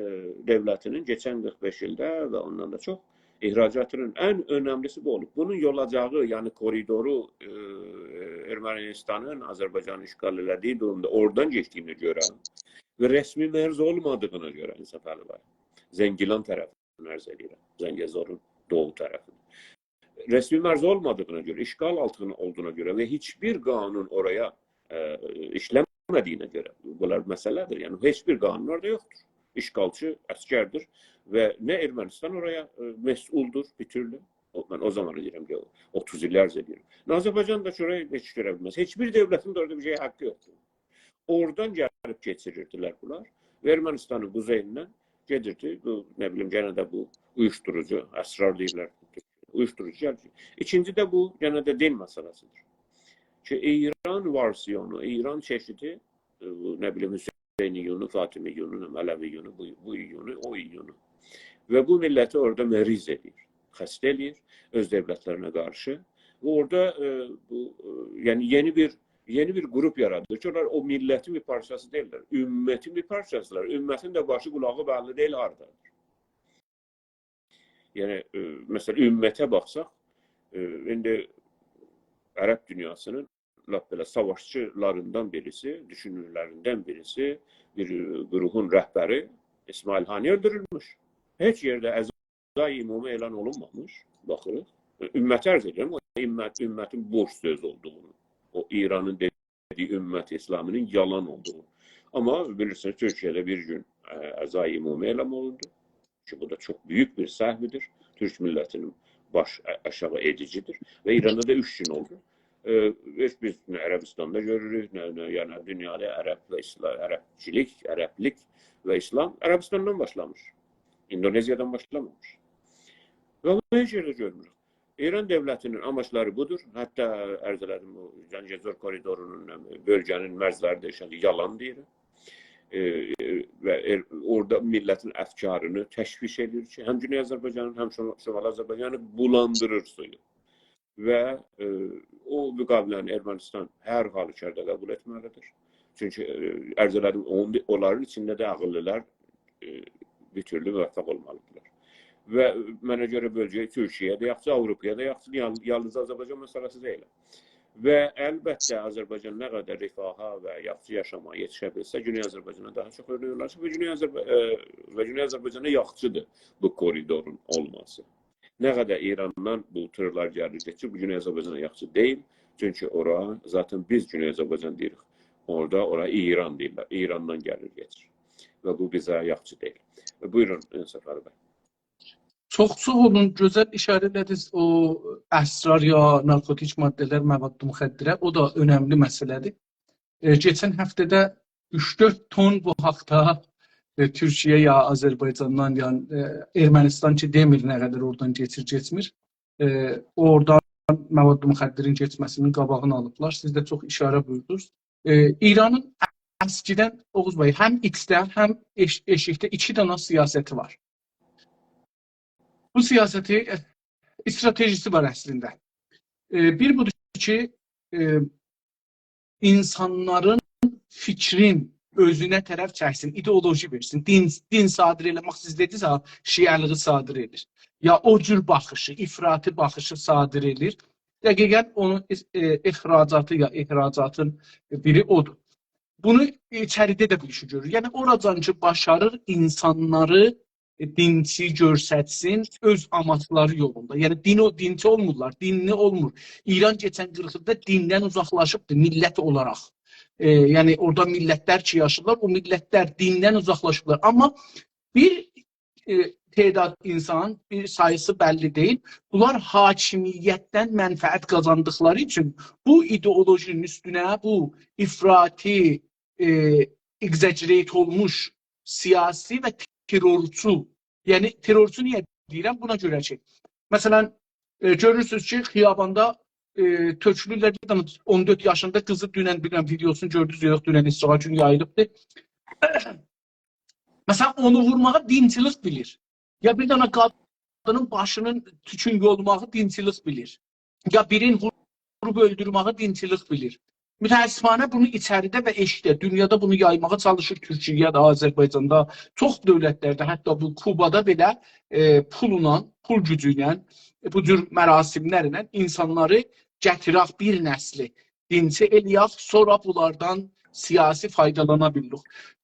دؤولتی‌نین کئچن قیرخ بئش ایلده و اوندان دا چوخ اخراجاتی‌نین ان اؤنملی‌سی بو اولوب. بونون یولاجاغی، یعنی کوریدورو، ائ، ارمنستانین آذربایجانی اشغال ائله‌دیگی دورومدا اورادان کئچدیگینه گؤره و رسمی مرز اولمادیغینا گؤره، انصافعلی بی، زنگیلان طرفیندن عرض ائدیرم، زنگه‌زورون دوغو طرفینده. رسمی مرز اولمادیغینا گؤره، اشغال آلتیندا اولدوغونا گؤره و هئچ بیر قانون اورایا، ائ، ایشلنمه‌دیگینه گؤره، بونلار مسئله‌دیر. یعنی، هئچ بیر قانون اورادا یوخدور. اشغالچی عسگردیر و نه ارمنستان اورایا، ائ، مسئولدور بیر تورلو، او، من او زامانی دئییرم کی، اوتوز ایللرجه دئییرم. آذربایجان دا کی، اورایا هئچ گؤره بیلمز. هئچ بیر دؤولتین ده اورادا بیر شئی حاققی یوخدور. اورادان گلیب کئچیریردیلر بونلار. و ارمنستانین قوزئییندن گئدیردی. بو، نه بیلیم، یئنه ده بو اویوشدوروجو، اسرار دئییرلر. اویوشدوروجو گلیر. ایکینجی ده بو، یئنه ده دین مسئله‌سیدیر. کی، ایران وارسیونو، ایران چئشیدی، ائ، بو، نه بیلیم، حسینیونو، فاطمیونو، علویونو، بو، بو ایونو، او ایونو. و بو میللتی اورادا مریض ائله‌ییر، خسته ائله‌ییر اؤز دؤولتلرینه قارشی. و اورادا، ائ، بو، ائ، یعنی یئنی بیر، یئنی بیر گروپ یارادیر کی، اونلار او میللتین بیر پارچاسی دئییللر، امتین بیر پارچاسیدیرلار. امتین ده باشی قولاغی بللی دئییل، هاردادیر. یعنی، ائ، مثلا، امته باخساق، ائ، ایندی عرب دونیاسینین لاپ بئله ساواشچیلاریندان بیریسی، دوشونورلریندن بیریسی، بیر، ائ، گروهون رهبری اسماعیل هانی اؤلدورولموش. هئچ یئرده عزای عمومی اعلان اولونمامیش، باخیریق. امتی عرض ائدیرم، او امت، امتین بوش سؤز اولدوغونو، او ایرانین دئدیگی امت اسلامی‌نین یالان اولدوغونو. آمما بیلیرسینیز، تورکیه‌ده بیر گون، ائ، عزای عمومی اعلان اولوندو. کی، بو دا چوخ بؤیوک بیر سهویدیر. تورک میللتینین باش آ-، آشاغی ائدیجیدیر. و ایراندا دا اوچ گون اولدو. ائ، هئچ بیز نه عربستاندا گؤروروک، نه، نه، یعنی دونیادا عرب و اسلام، عربچیلیک، عربلیک و اسلام عربستاندان باشلامیش. ایندونزیادان باشلامامیش. و بونو هئچ یئرده گؤرموروک. ایران دؤولتینین آماجلاری بودور. حتی عرض ائله‌دیم، او زنگه‌زور کوریدورونون، بؤلگه‌نین مرزلری دئییشنده یالان دئییر. ائ، و ائر-، اورادا میللتین افکارینی تشویش ائدیر کی، هم گونئی آذربایجانین، هم شما-، شمالی آذربایجانی بولاندیریر سویو. و، ائ، او مقابله‌نی ارمنستان هر حالوکاردا قبول ائتمه‌لیدیر. چونکی، ائ، عرض ائله‌دیم، اونون، اونلارین ایچینده ده عاغیللیلار، ائ، بیر تورلو موفق اولمالیدیرلار. و منه گؤره بؤلگه تورکیه‌یه ده یاخشی، آوروپایا دا یاخشی، یال-، یالنیز آذربایجان مسئله‌سی دئییل. و البته، آذربایجان نه قدر رفاها و یاخشی یاشاماغا یئتیشه بیلسه، گونئی آذربایجانا داها چوخ اؤرنک اولار و گونئی آذربا-، ائ، و گونئی آذربایجانا یاخشیدیر بو کوریدورون اولماسی. نه قدر ایراندان بو تیرلار گلیر، کئچیر، بو گونئی آذربایجانا یاخشی دئییل. چونکی اورا ذاتاً بیز گونئی آذربایجان دئییریک. اورادا، اورا ایران دئییرلر. ایراندان گلیر، کئچیر. و بو بیزه یاخشی دئییل. و بویورون، انصافعلی بی. چوخ ساغ اولون، گؤزل ایشاره ائله‌دینیز او اسرار یا نارکوتیک ماده‌لر، مواد مخدره. او دا اؤنملی مسئله‌دیر. ائ، کئچن هفته‌ده اوچ-دؤرد تون بو حاقدا، ائ، تورکیه یا آذربایجاندان، یا، ائ، ارمنستان کی، دئمیر نه قدر اورادان کئچیر، کئچمیر. ائ، اورادان مواد مخدرین کئچمه‌سینین قاباغینی آلیبلار. سیز ده چوخ ایشاره بویوردونوز. ائ، ایرانین اسکیدن، اوغوز بی، هم ایچده، هم ائش-، ائشیکده ایکی دنه سیاستی وار. بو سیاستی، ائ، استراتژیسی وار اصلینده. ائ، بیر بودور کی، ائ، اینسانلارین فیکرین اؤزونه طرف چکسین، ایدئولوژی وئرسین. دین، دین صادر ائله‌مک، سیز دئدینیز ها، شیعه‌لیگی صادر ائدیر. یا او جور باخیشی، افراطی باخیشی صادر ائدیر. دقیقاً اونون اخ-، ائ، اخراجاتی یا احراجاتین بیری اودور. بونو ایچریده ده بو ایشی گؤرور. یعنی، اوراجان کی، باشاریر اینسانلاری، ائ، دینچی گؤرستسین اؤز آماجلاری یولوندا. یعنی، دین او، دینچی اولمورلار، دینلی اولمور. ایران کئچن قیرخ ایلده دیندن اوزاقلاشیبدیر میللت اولاراق. ائ، یعنی، اورادا میللتلر کی، یاشاییرلار، او میللتلر دیندن اوزاقلاشیبلار. آمما بیر، ائ، تعداد اینسان، بیر ساییسی بللی دئییل، بونلار حاکمیتدن منفعت قازاندیقلاری اوچون بو ایدئولوژی‌نین اوستونه، بو افراطی، ائ، اگزاجره‌یت اولموش سیاسی و ترورچو، یعنی ترورچو نییه دئییرم؟ بونا گؤره کی، مثلا، ائ، گؤرورسونوز کی، خیاباندا، ائ، تؤکولورلر، بیر دنه اون دؤرد یاشیندا قیزی، دونن، بیلمیرم، ویدئوسونو گؤردونوز یا یوخ، دونن اینستاگرام اوچون یاییلیبدی. مثلا، اونو وورماغی دینچیلیک بیلیر. یا بیر دنه قادینین باشینین توکون یولماغی دینچیلیک بیلیر. یا بیرین ووروب اؤلدورمه‌یی دینچیلیک بیلیر. متأسفانه بونو ایچریده و ائشیکده، دونیادا بونو یایماغا چالیشیر تورکیه‌ده، آذربایجاندا، چوخ دؤولتلرده، حتی بو کوبادا بئله، ائ، پوللا، پول گوجو ایله، ائ، بو جور مراسملرله اینسانلاری گتیرک بیر نسلی دینچی ائله‌یک، سونرا بونلاردان سیاسی فایدالانا بیلیریک.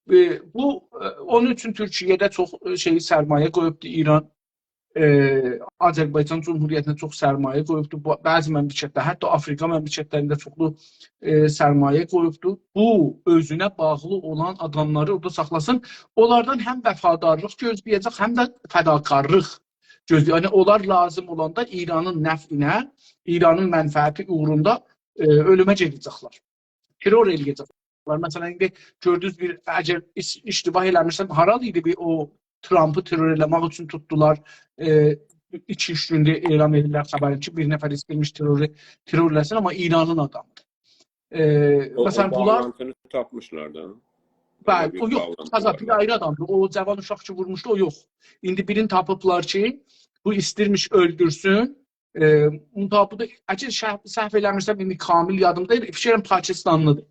ائ، بو، ائ، اونون اوچون تورکیه‌ده چوخ، ائ، شئی، سرمایه قویوبدو ایران. ائ، آذربایجان جمهوریتینه چوخ سرمایه قویوبدو. بو، بعضی مملکتلر، حتی آفریقا مملکتلرینده چوخلو، ائ، سرمایه قویوبدو. بو، اؤزونه باغلی اولان آداملاری اورادا ساخلاسین. اونلاردان هم وفادارلیق گؤزله‌یه‌جک، هم ده فداکارلیق گؤزله‌ییر. یعنی، اونلار لازیم اولاندا ایرانین نفعینه، ایرانین منفعتی اوغروندا، ائ، اؤلومه گئده‌جکلر. ترور ائله‌یه‌جکلر. مثلا، ایندی گؤردونوز بیر، اگر ایش-، اشتباه ائله‌میرسم، هارال ایدی بیر او ترامپی ترور ائله‌مک اوچون توتدولار. ائ، ایکی-اوچ گوندور اعلان ائدیرلر خبرین کی، بیر نفر ایسته‌ییرمیش تروری، ترور ائله‌سین، آمما ایرانین آدامیدیر. ائ، او، مثلا، او بونلار باغلانتینی تاپمیشلار دا. بلی، ائله بیر او یوخ، باغلانتی تازا وار بیر یا. آیری آدامدیر. او جاوان اوشاق کی وورموشدو، او یوخ. ایندی بیرینی تاپیبلار کی، بو ایستیرمیش اؤلدورسون. ائ، منتها بو دا، اگر شهو-، سهو ائله‌میرسم، ایندی کامل یادیمدا دئییل، فیکر ائلیرم پاکستانلیدیر.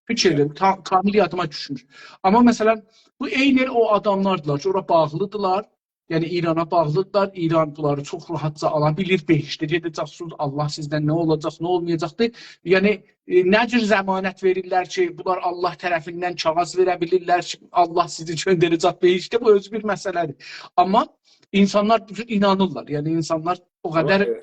فیکر ائلیرم، تا-، کامل یادیما دوشمور. آمما، مثلا، بو عینی او آداملاردیلار کی، اورا باغلیدیرلار. یعنی، ایرانا باغلیدیرلار. ایران بونلاری چوخ راحتجا آلا بیلیر. بهشته گئده‌جکسینیز، الله سیزدن نه اولاجاق، نه اولمایاجاقدیر. یعنی، ائ، نه جور ضمانت وئریرلر کی، بونلار الله طرفیندن کاغیذ وئره بیلیرلر کی، الله سیزی گؤندره‌جک بهشته، بو اؤزو بیر مسئله‌دیر. آمما اینسانلار بو جور اینانیرلار. یعنی، اینسانلار او آمما، قدر ائ،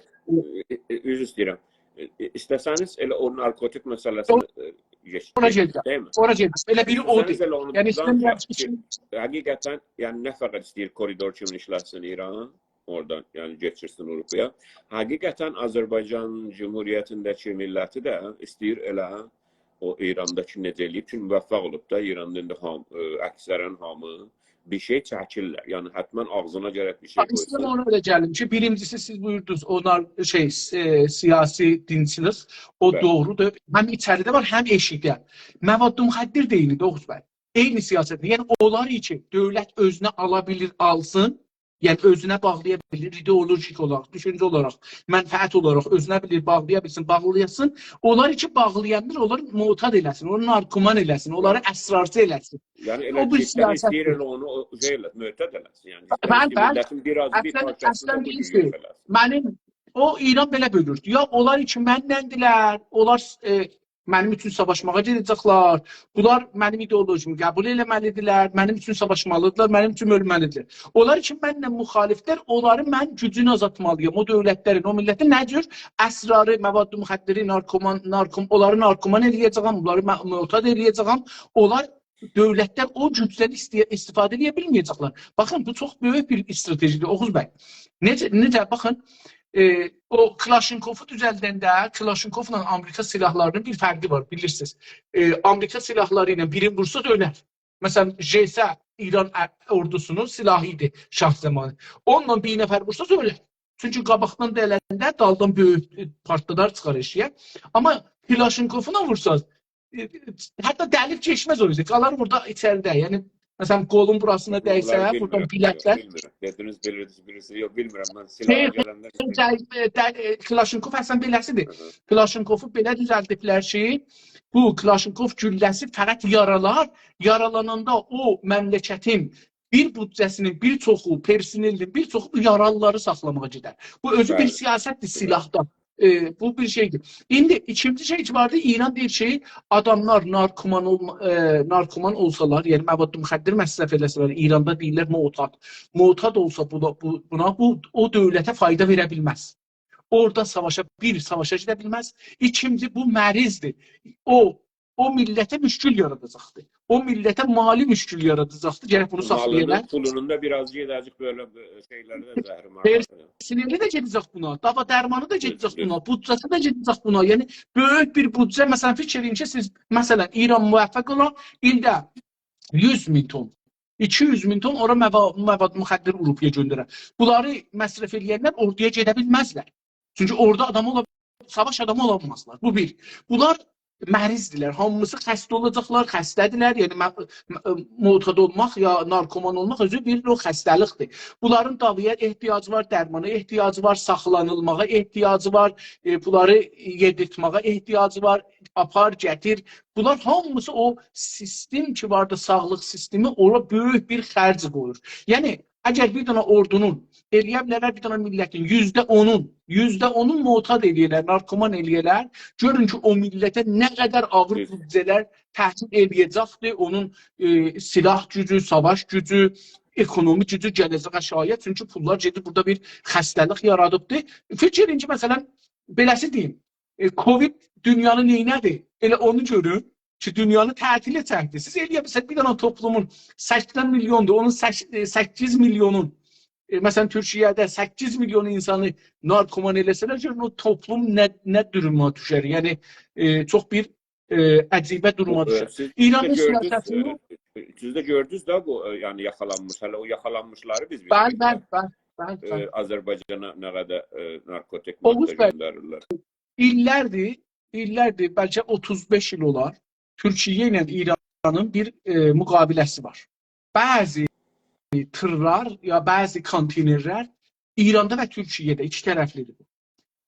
ائ، ائ، عذر ایسته‌ییرم. ائ، ائ، ایسته‌سه‌نیز ائله او نارکوتیک مسئله‌سینی، ائ، گئچ-، اونورا گئچک، گئده‌جک، دئییلمی؟ اونورا گئدک. ائله بیری ایسته‌سه‌نیز اودور. ائله اونو یعنی، بورادان ایسته‌میرم چیخاق کی، کی، حقیقتا، یعنی، نه فقط ایسته‌ییر کوریدور کیمی ایشلتسین ایران، اورادان، یعنی، گئچیرسین آوروپایا. حقیقتا آذربایجان جمهوریتینده‌کی میللتی ده ایسته‌ییر ائله او ایرانداکی نئجه ائله‌ییب، چونکی موفق اولوب دا، ایراندا ایندی هام-، ائ، اکثرا هامی بیر شئی چکیرلر. یعنی، حتما آغزینا گرک بیر شئی قویسون. ایسته‌ییرم اونا ائله گلیم کی، بیرینجیسی، سیز بویوردونوز، اونلار شئی، س-، ائ، سیاسی دینچیلیک، او بلی. دوغرودور. هم ایچریده وار، هم ائشیکده. مواد مخدر ده عینیدیر، اوغوز بی. عینی سیاستدیر. یعنی، اونلار کی، دؤولت اؤزونه آلا بیلیر، آلسین، یعنی، اؤزونه باغلایا بیلیر، ایدئولوژیک اولاراق، دوشونجه اولاراق، منفعت اولاراق اؤزونه بیلیر، باغلایا بیلسین، باغلایاسین. اونلار کی، باغلایانلار، اونلاری معتاد ائله‌سین، اونلاری نارکومان ائله‌سین، اونلاری اسرارچی ائله‌سین. یعنی، ائله او بیر کیشیلر سیاستدیر. ایسته‌ییر، ائله اونو او شئی ائله‌سین، معتاد ائله‌سین. یعنی، بلی، ایسته‌ییر کی، بلی. میللتین بیر آز بیر اصلا، پارچاسینی اصلا بو جور دئییل یوخ کی، ائله‌سین. منیم، او ایران بئله بؤلوردو. یا اونلار کی، مننندیلر، اونلار، ائ، منیم اوچون ساواشماغا گئده‌جکلر. بونلار منیم ایدئولوژیمی قبول ائله‌مه‌لیدیرلر، منیم اوچون ساواشمالیدیرلار، منیم اوچون اؤلمه‌لیدیرلر. اونلار کی، منله مخالفدیر، اونلاری من گوجونو آزالتمالییام. او دؤولتلرین، او میللتین نه جور اسراری، مواد مخدری، نارکومان، نارکوم-، اونلاری نارکومان ائله‌یه‌جه‌یم، بونلاری م-، معتاد ائله‌یه‌جه‌یم. اونلار دؤولتلر او گوجدن ایسته‌یه-، استفاده ائله‌یه بیلمه‌یه‌جکلر. باخین، بو چوخ بؤیوک بیر استراتژیدیر، اوغوز بی. نئجه، نئجه، باخین، ائ، او کلاشینکوفو دوزلدنده، کلاشینکوفلا آمریکا سیلاحلاری‌نین بیر فرقی وار، بیلیرسینیز. ائ، آمریکا سیلاحلاری ایله بیرینی وورساز اؤلر. مثلا، ژئسه ایران ا-، اوردوسونون سیلاحی ایدی شاه زامانی. اونونلا بیر نفر وورساز اؤلر. چونکی قاباقدان دلنده دالدان بؤیوک، ائ، پارتلادار چیخار ائشییه. آمما کلاشینکوفلا وورساز، ائ، حتی دلیب کئچمز او اوزه. قالار بورادا ایچریده. یعنی، مثلا، قولون بوراسینا دَیسه، بونلاری بورادان بیلمیرم، بیلکدن. بیلمیرم. دئدینیز، بیلیردینیز، بیلیرسینیز. یوخ، بیلمیرم. من سیلاحا شئی، گلنده دَ-، ائ، دَ-، ائ، کلاشینکوف اصلا بئله‌سیدیر. هی هی. کلاشینکوفو بئله دوزلدیبلر کی، بو کلاشینکوف گولله‌سی فقط یارالانا، یارالاناندا او مملکتین بیر بودجه‌سینین بیر چوخو، پرسنلین بیر چوخو بو یارالیلاری ساخلاماغا گئدر. بو اؤزو بیر، بلی، سیاستدیر، بلی، سیلاحدان. ائ، بو بیر شئیدیر. ایندی ایکینجی شئی کی واردی، ایران دئییر کی، آداملار نارکومان اولما-، ائ، نارکومان اولسالار، یعنی مواد مخدر مصرف ائله‌سه‌لر، ایراندا دئییرلر معتاد. معتاد اولسا بونا، بو، بونا، بو او دؤولته فایدا وئره بیلمز. اورادا ساواشا، بیر، ساواشا گئده بیلمز. ایکینجی، بو مریضدیر. او، او میللته مشکل یاراداجاقدیر. او میللته مالی مشکل یاراداجاقدیر. گرک بونو ساخلایالار. مالینین، پولونون دا بیر آز گئده‌جک بئله، ائ، شئیلری ده زهرمار. پرسنلی ده گئده‌جک بونا، داوا درمانی دا گئده‌جک، دوزدور، بونا، بودجه‌سی ده گئده‌جک بونا. یعنی، بؤیوک بیر بودجه، مثلا، فیکر ائدین کی، سیز، مثلا، ایران موفق اولا، ایلده یوز مین تون، ایکی یوز مین تون اورا موا-، مواد مخدر آوروپایا گؤندره. بونلاری مصرف ائله‌ینلر اوردویا گئده بیلمزلر. چونکی اورادا آدام اولا-، ساواش آدامی اولانمازلار. بو بیر. بونلار مریضدیرلر. هامیسی خسته اولاجاقلار، خسته‌دیرلر. یعنی، م-، م-، معتاد اولماق یا نارکومان اولماق اؤزو بیر نوع خسته‌لیکدیر. بونلارین داوایا احتیاجی وار، درمانا احتیاجی وار، ساخلانیلماغا احتیاجی وار، ائ، بونلاری یئدیرتمه‌یه احتیاجی وار، آپار، گتیر. بونلار هامیسی او سیستم کی واردی، ساغلیق سیستمی، اورا بؤیوک بیر خرج قویور. یعنی، اگر بیر دنه اوردونون، ائلیه بیلرلر بیر دنه میللتین یوزده اونون، یوزده اونون معتاد ائلیه‌لر، نارکومان ائلیه‌لر، گؤرون کی، او میللته نه قدر آغیر، دوز، بودجه‌لر تحمیل ائلیه‌جکدیر، اونون، ائ، سیلاح گوجو، ساواش گوجو، اکونومی گوجو گله‌جک آشاغییا. چونکی پوللار گئدیب بورادا بیر خسته‌لیک یارادیبدیر. فیکر ائدین کی، مثلا، بئله‌سی دئییم، ائ، کووید دونیانی نئینه‌دی؟ ائله اونو گؤرون کی، دونیانی تعطیله چکدی. سیز ائلیه بیلسز، بیر دنه توپلومون سکسن میلیوندور، اونون سک-، ائ، سککیز میلیونون ائ، مثلا، تورکیه‌ده سککیز میلیون اینسانی نارکومان ائله‌سه‌لر، گؤرون او توپلوم نه، نه دوروما دوشر. یعنی، ائ، چوخ بیر، ائ، عجیبه دوروما دوشر. بو، ائ، سیز ایرانین ده گؤردونوز، سیاستینی ائ، سیز ده گؤردونوز ده بو، ائ، یعنی یاخالانمیش، هله او یاخالانمیشلاری بیز بلی، بیلمیریک. بلی، بلی، بلی، بلی. ائ، آذربایجانا نه قدر، ائ، نارکوتیک اوغوز ماده بی، گؤندریرلر. ایللردیر، ایللردیر، بلکه اوتوز بئش ایل اولار، تورکیه ایله ایرانین بیر، ائ، مقابله‌سی وار. بعضی تیرلار یا بعضی کانتینرلر ایراندا و تورکیه‌ده ایکی طرفلی‌دیر بو.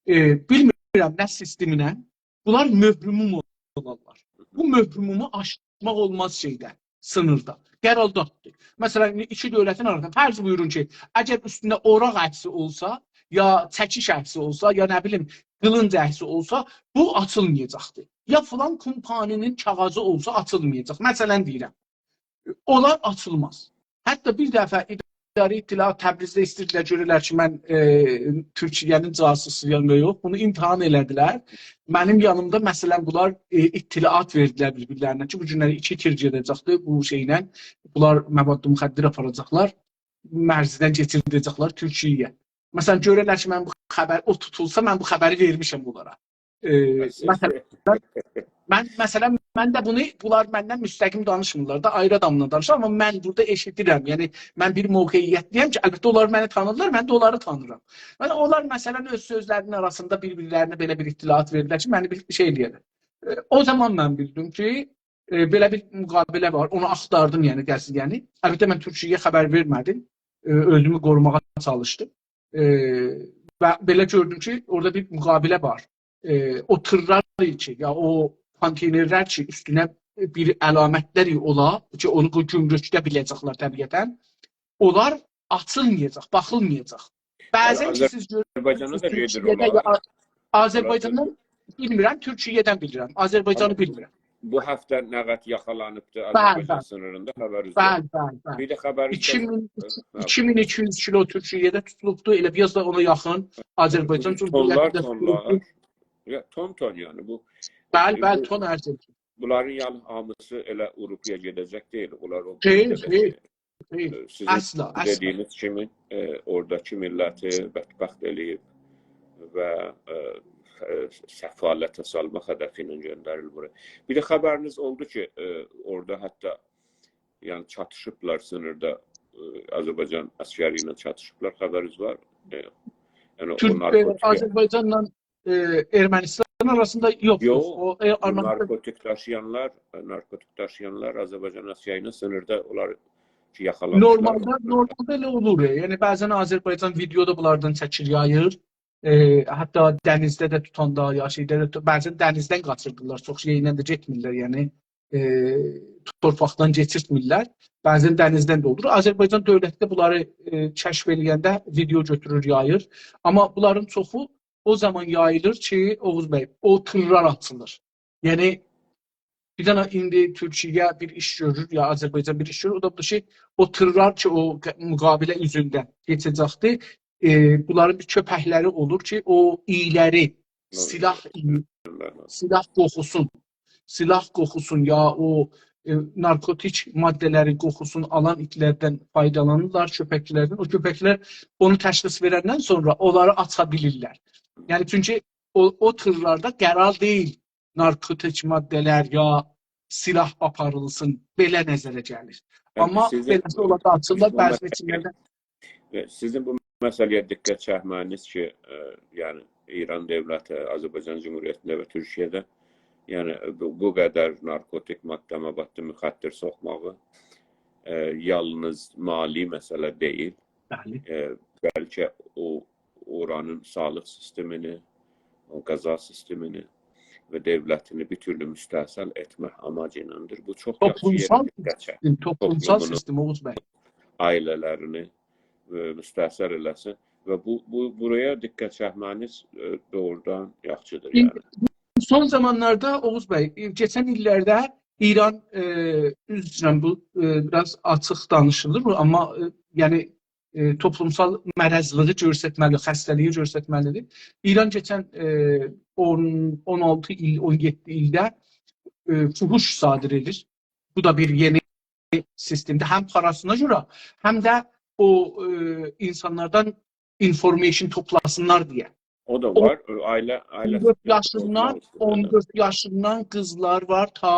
ائ، بیلمیرم نه سیستمینن، بونلار مهرموم اولارلار. بو مهرمومو آشماق اولماز شئیده، سینیردا. قرارداددیر. مثلا، ایندی ایکی دؤولتین آراسیندا فرض بویورون کی، اگر اوستونده اوراق عکسی اولسا، یا چکیش عکسی اولسا، یا نه بیلیم، قیلینج عکسی اولسا، بو آچیلمایاجاقدیر. یا فلان کمپانی‌نین کاغیذی اولسا، آچیلمایاجاق. مثلا دئییرم. اونلار آچیلماز. حتی بیر دفعه اداره اطلاعات تبریزده ایسته‌ییردیلر، گؤره‌لر کی، من، ائ، تورکیه‌نین جاسوسویام یا یوخ. بونو امتحان ائله‌دیلر. منیم یانیمدا، مثلا، بونلار، ائ، اطلاعات وئردیلر بیر-بیرلرینه کی، بو گونلری ایکی تیر گئده‌جکدیر بو شئیله. بونلار مواد مخدر آپاراجاقلار، مرزدن کئچیرده‌جکلر تورکیه‌یه. مثلا، گؤره‌لر کی، من بو خبر، او توتولسا، من بو خبری وئرمیشم اونلارا. ائ، بس مثلا، من، مثلا، من ده بونو، بونلار مندن مستقیم دانیشمیرلار دا، آیری آداملا دانیشیر، آمما من بورادا ائشیدیرم. یعنی، من بیر موقعیتده‌یم کی، البته، اونلار منی تانیرلار، من ده اونلاری تانیرام. یعنی، اونلار، مثلا، اؤز سؤزلری‌نین آراسیندا بیر-بیرلرینه بئله بیر اطلاعات وئردیلر کی، منی بیر شئی ائله‌یه‌لر. ائ، او زامان من بیلدیم کی، ائ، بئله بیر مقابله وار، اونو آختاردیم، یعنی، قضیه‌نی. البته، من تورکیه‌یه خبر وئرمه‌دیم، ائ، اؤزومو قوروماغا چالیشدیم. ائ، و بئله گؤردوم کی، اورادا بیر مقابله وار. ائ، او تیرلار کی، یا او کانتینرلر کی، اوستونه بیر علامتلر اولا کی، اونو بو گمرکده بیله‌جکلر طبیعتا. اونلار آچیلمایاجاق، باخیلمایاجاق. یعنی، بعضا کی، سیز گؤرورسونوز، آذربایجانا دا گئدیر تورکیه‌ده اونلار. یا آ-، آذربایجاندان بیلمیرم، تورکیه‌دن بیلیرم. آذربایجانی آمما بیلمیرم. بو هفته نه قدر یاخالانیبدی بلی، آذربایجان بلی. سینیریندا، خبرینیز بلی، وار؟ بلی، بلی، بلی. بیر ده خبرینیز وار. ایکی مین، هه، ایکی مین ایکی یوز کیلو تورکیه‌ده توتولوبدو، ائله بیر آز دا اونا یاخین آذربایجان تونلار، جمهوریتینده تونلار. توتولوبدو. یا، تون تون، یعنی، بو، بلی، ائ، بلی، بو، تون عرض ائدیر. بونلارین یال-، هامیسی ائله آوروپایا گئده‌جک دئییل، اونلار او دئییل، بؤلگه‌ده دئییل. شئی. دئییل، ائ، سیزین اصلا، اصلا. دئدیگینیز کیمی، ائ، اوراداکی میللتی بدبخت ائله‌ییب و، ائ، ائ، سفالته سالماق هدفی ایله گؤندریلیر بورایا. بیر ده خبرینیز اولدو کی، ائ، اورادا حتی، یعنی، چاتیشیبلار سینیردا، ائ، آذربایجان عسکری ایله چاتیشیبلار، خبرینیز وار؟ ائ، یعنی، او تورک، ائ، نارکوتیک آذربایجانلا ائ، ارمنستان آراسیندا یوخ، یوخ. یوخ. او، ائ، بو آرمنستان نارکوتیک داشییانلار، نارکوتیک داشییانلار آذربایجان عسکری ایله سینیردا اونلار کی، یاخالانمیشلار. نورمالدا، نورمالدا ائله اولور، ائ. یعنی، بعضا آذربایجان ویدئو دا بونلاردان چکیر، یاییر. ائ، حتی دنیزده ده توتاندا، یا شئیده ده تو-، بعضا دنیزدن قاچیردیلار، چوخ شئیله ده گئتمیرلر، یعنی، ائ، تورپاقدان کئچیرتمیرلر. بعضا دنیزدن ده اولور. آذربایجان دؤولتی ده بونلاری، ائ، کشف ائله‌ینده ویدئو گؤتورور، یاییر. آمما بونلارین چوخو او زامان یاییلیر کی، اوغوز بی، او تیرلار آچیلیر. یعنی، بیر دنه ایندی تورکیه بیر ایش گؤرور، یا آذربایجان بیر ایش گؤرور، او دا بودور کی، او تیرلار کی، او ق-، مقابله اوزوندن کئچه‌جکدیر، ائ، بونلارین بیر کؤپکلری اولور کی، او اییلری، هه، سیلاح اییی، هه، هه، سیلاح قوخوسون، سیلاح قوخوسون، یا او، ائ، نارکوتیک ماده‌لرین قوخوسونو آلان ایتلردن فایدالانیرلار، کؤپکلردن. او کؤپکلر اونو تشخیص وئرندن سونرا اونلاری آچا بیلیرلر. یعنی، چونکی او، او تیرلاردا قرار دئییل نارکوتیک ماده‌لر یا سیلاح آپاریلسین، بئله نظره گلیر. یعنی، آمما سیزین بئله‌سی اولاندا آچیرلار، بو بعضی مسئله، ایچینده ده ائ، سیزین بو مسئله‌یه دقت چکمه‌نیز کی، ائ، یعنی، ایران دؤولتی، آذربایجان جمهوریتینده و تورکیه‌ده، یعنی، بو، بو قدر نارکوتیک ماده، مواد مخدر سوخماغی، ائ، یالنیز مالی مسئله دئییل. بلی. ائ، بلکه او، اورانین ساغلیق سیستمینی، او غذا سیستمینی و دؤولتینی بیر تورلو مستحصل ائتمک آماجی ایلندیر. بو چوخ یاخشی یئره توپلومسال دقت چکیر. سیستم، توپلومسال توپلومونو، سیستم، اوغوز بی. عائله‌لرینی، ائ، مستحصل ائله‌سین. و بو، بو، بورایا دقت چکمه‌نیز، ائ، دوغرودان یاخشیدیر، یعنی. سون زامانلاردا، اوغوز بی، ائ، کئچن ایللرده ایران، ائ، عذر ایسته‌ییرم، بو، ائ، بیر آز آچیق دانیشیلیر، آمما، ائ، یعنی، ائ، توپلومسال مرضلیگی گؤسترمه‌لی، خسته‌لیگی گؤسترمه‌لیدیر. ایران کئچن، ائ، اون، اون آلتی ایل، اون یئددی ایلده، ائ، فحوش صادر ائدیر. بو دا بیر یئنی سیستمدیر. هم پاراسینا گؤره، هم ده او، ائ، اینسانلاردان information توپلاسینلار دئیه. او دا او وار. ائ، عائله، عائله اون دؤرد یاشیندان، توپلاماق اوستونده ده. اون دؤرد یاشیندان قیزلار وار، تا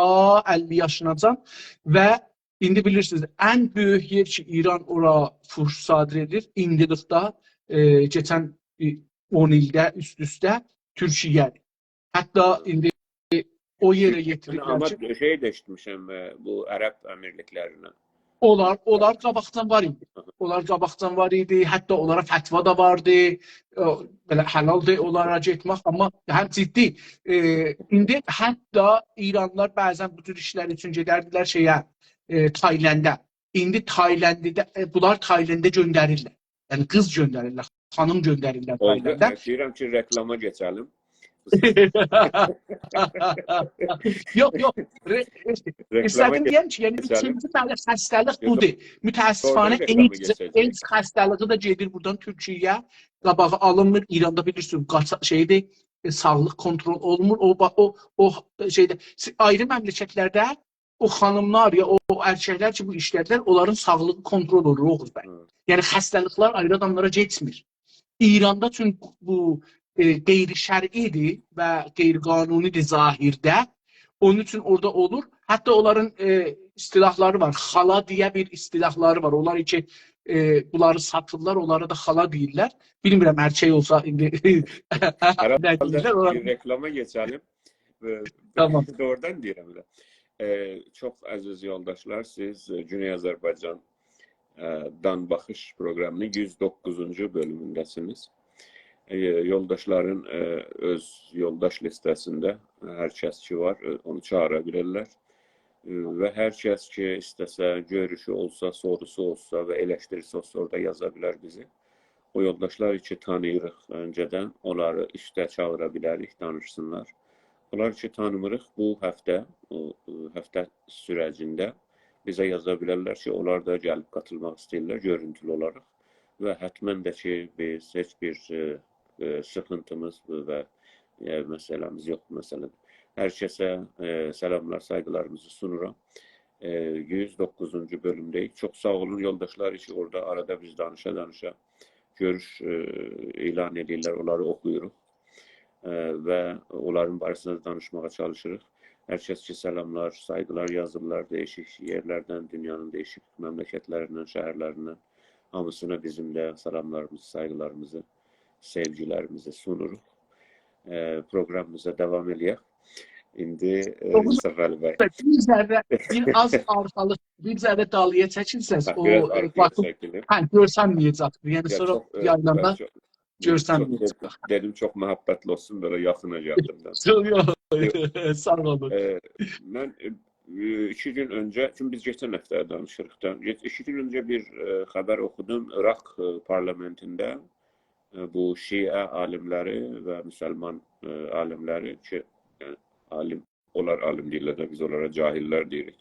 اللی یاشیناجان. و ایندی بیلیرسینیز، ان بؤیوک یئر کی، ایران اورا فحش صادر ائدیر، ایندیلیکده، ائ، کئچن، ائ، اون ایلده اوست-اوسته تورکیه‌دیر. حتی ایندی او یئره تورکیه، یئتیریبلر آمما کی، شئی ده ائشیتمیشم، ائ، بو عرب امیرلیکلرینه. اونلار، اونلار قاباقدان وار ایدی. آها. اونلار قاباقدان وار ایدی. حتی اونلارا فتوا دا واردی. او، بئله حلالدیر اونلارا گئتمک، آمما هم جدی. ائ، ایندی حتی ایرانلیلار بعضا بو جور ایشلر اوچون گئدردیلر شئیه، ائ، تایلنده. ایندی تایلندده، ائ، بونلار تایلنده گؤندریرلر. یعنی قیز گؤندریرلر، خانیم گؤندریرلر اولدو، تایلنده. من دئییرم کی، رکلاما کئچه‌لیم. یوخ، یوخ. ره-، ره-، رکلاما ایسته‌دیم دئیم کی، یعنی کئچه‌لیم. اوچونجو بئله خسته‌لیک بودور. متأسفانه اورادا رکلاما ایدز، کئچه‌جک. ایدز خسته‌لیگی ده گئدیر بورادان تورکیه‌یه. قاباغی آلینمیر. ایراندا بیلیرسینیز، قاچا-، شئیدیر، ائ، ساغلیق کنترل اولونمور. او با-، او، او شئیده، سی-، آیری مملکتلرده او خانیملار یا او ارککلر کی، بو ایشله‌دیلر، اونلارین ساغلیغی کنترل اولونور، اوغوز بی. هی. یعنی، خسته‌لیکلر آیری آداملارا گئتمیر. ایراندا چون بو، ائ، غیر شرعی‌دیر و غیر قانونی‌دیر ظاهرده، اونون اوچون اورادا اولور. حتی اونلارین، ائ، اصطلاحلاری وار. خالا دئیه بیر اصطلاحلاری وار. اونلار کی، ائ، بونلاری ساتیرلار، اونلارا دا خالا دئییرلر. بیلمیرم، ارکک اولسا ایندی نه هر حالدا دئییرلر، اونلار بیر رکلاما کئچه‌لیم. ائ، تامام. دوغرودان دئییرم ائله. ائ، چوخ عزیز یولداشلار، سیز، ائ، گونئی آذربایجان، ائ، دان باخیش پروقرامینین یوز دوققوزونجو بؤلومونده‌سینیز. ائ، یولداشلارین، ائ، اؤز یولداش لیسته‌سینده هر کس کی وار، ائ، اونو چاغیرا بیلرلر. ائ، و هر کس کی ایسته‌سه، گؤروشو اولسا، سوروسو اولسا و ائلشتیریسی اولسا، اورادا یازا بیلر بیزی. او یولداشلار کی تانیییریق اؤنجه‌دن، اونلاری اوسته چاغیرا بیلریک، دانیشسینلار. اونلار کی تانیمیریق، بو هفته، او، او هفته سورجینده بیزه یازا بیلرلر کی، اونلار دا گلیب قاتیلماق ایسته‌ییرلر گؤرونتولو اولاراق. و حتماً ده کی، بیز هئچ بیر، ائ، ائ، سیخینتیمیز و، ائ، مسئله‌میز یوخدور، مثلا. هر کسه، ائ، سلاملار، سایغیلاریمیزی سونورام. ائ، یوز دوققوزونجو بؤلومده‌ییک. چوخ ساغ اولون، یولداشلار، کی اورادا آرادا بیز دانیشا-دانیشا گؤروش، ائ، اعلان ائدیرلر، اونلاری اوخویوروق. ائ، و اونلارین باره‌سینده دانیشماغا چالیشیریق. هر کس کی سلاملار، سایغیلار یازیرلار، دییشیک یئرلردن، دونیانین دییشیک مملکتلریندن، شهرلریندن، هامیسینا بیزیم ده سلاملاریمیزی، سایغیلاریمیزی، سئوگیلریمیزی سونوروق. ائ، پروقرامیمیزا داوام ائله‌یک. ایندی، ائ، دوغرو. مصطفی علی بی. بیر ذره، بیر آز آرخالیق، بیر ذره دالییا چکیلسز، هه، او، بیر آز ائ، آرخایا باخیم. چکیلیم. هه، گؤرسنمه‌یه‌جکدیر. یعنی یا، سونرا چوخ، ائ، یاییلاندا من چوخ، گؤرسنمه‌یه‌جک. چوخ دئ-، دئدیم، چوخ محبتلی اولسون، بئله یاخینا گلدیم ده. یوخ، یوخ، یوخ. ساغ اولون. ائ، من، ائ، ائ، ایکی گون اؤنجه، چونکی بیز کئچن هفته دانیشیریق دا، گئچ-، ایکی گون اؤنجه بیر، ائ، خبر اوخودوم. عراق، ائ، پارلامئنتینده، ائ، بو شیعه عالیملری و مسلمان، ائ، عالیملری کی، یعنی، عالیم، اونلار عالیم دئییرلر ده، بیز اونلارا جاهل‌لر دئییریک.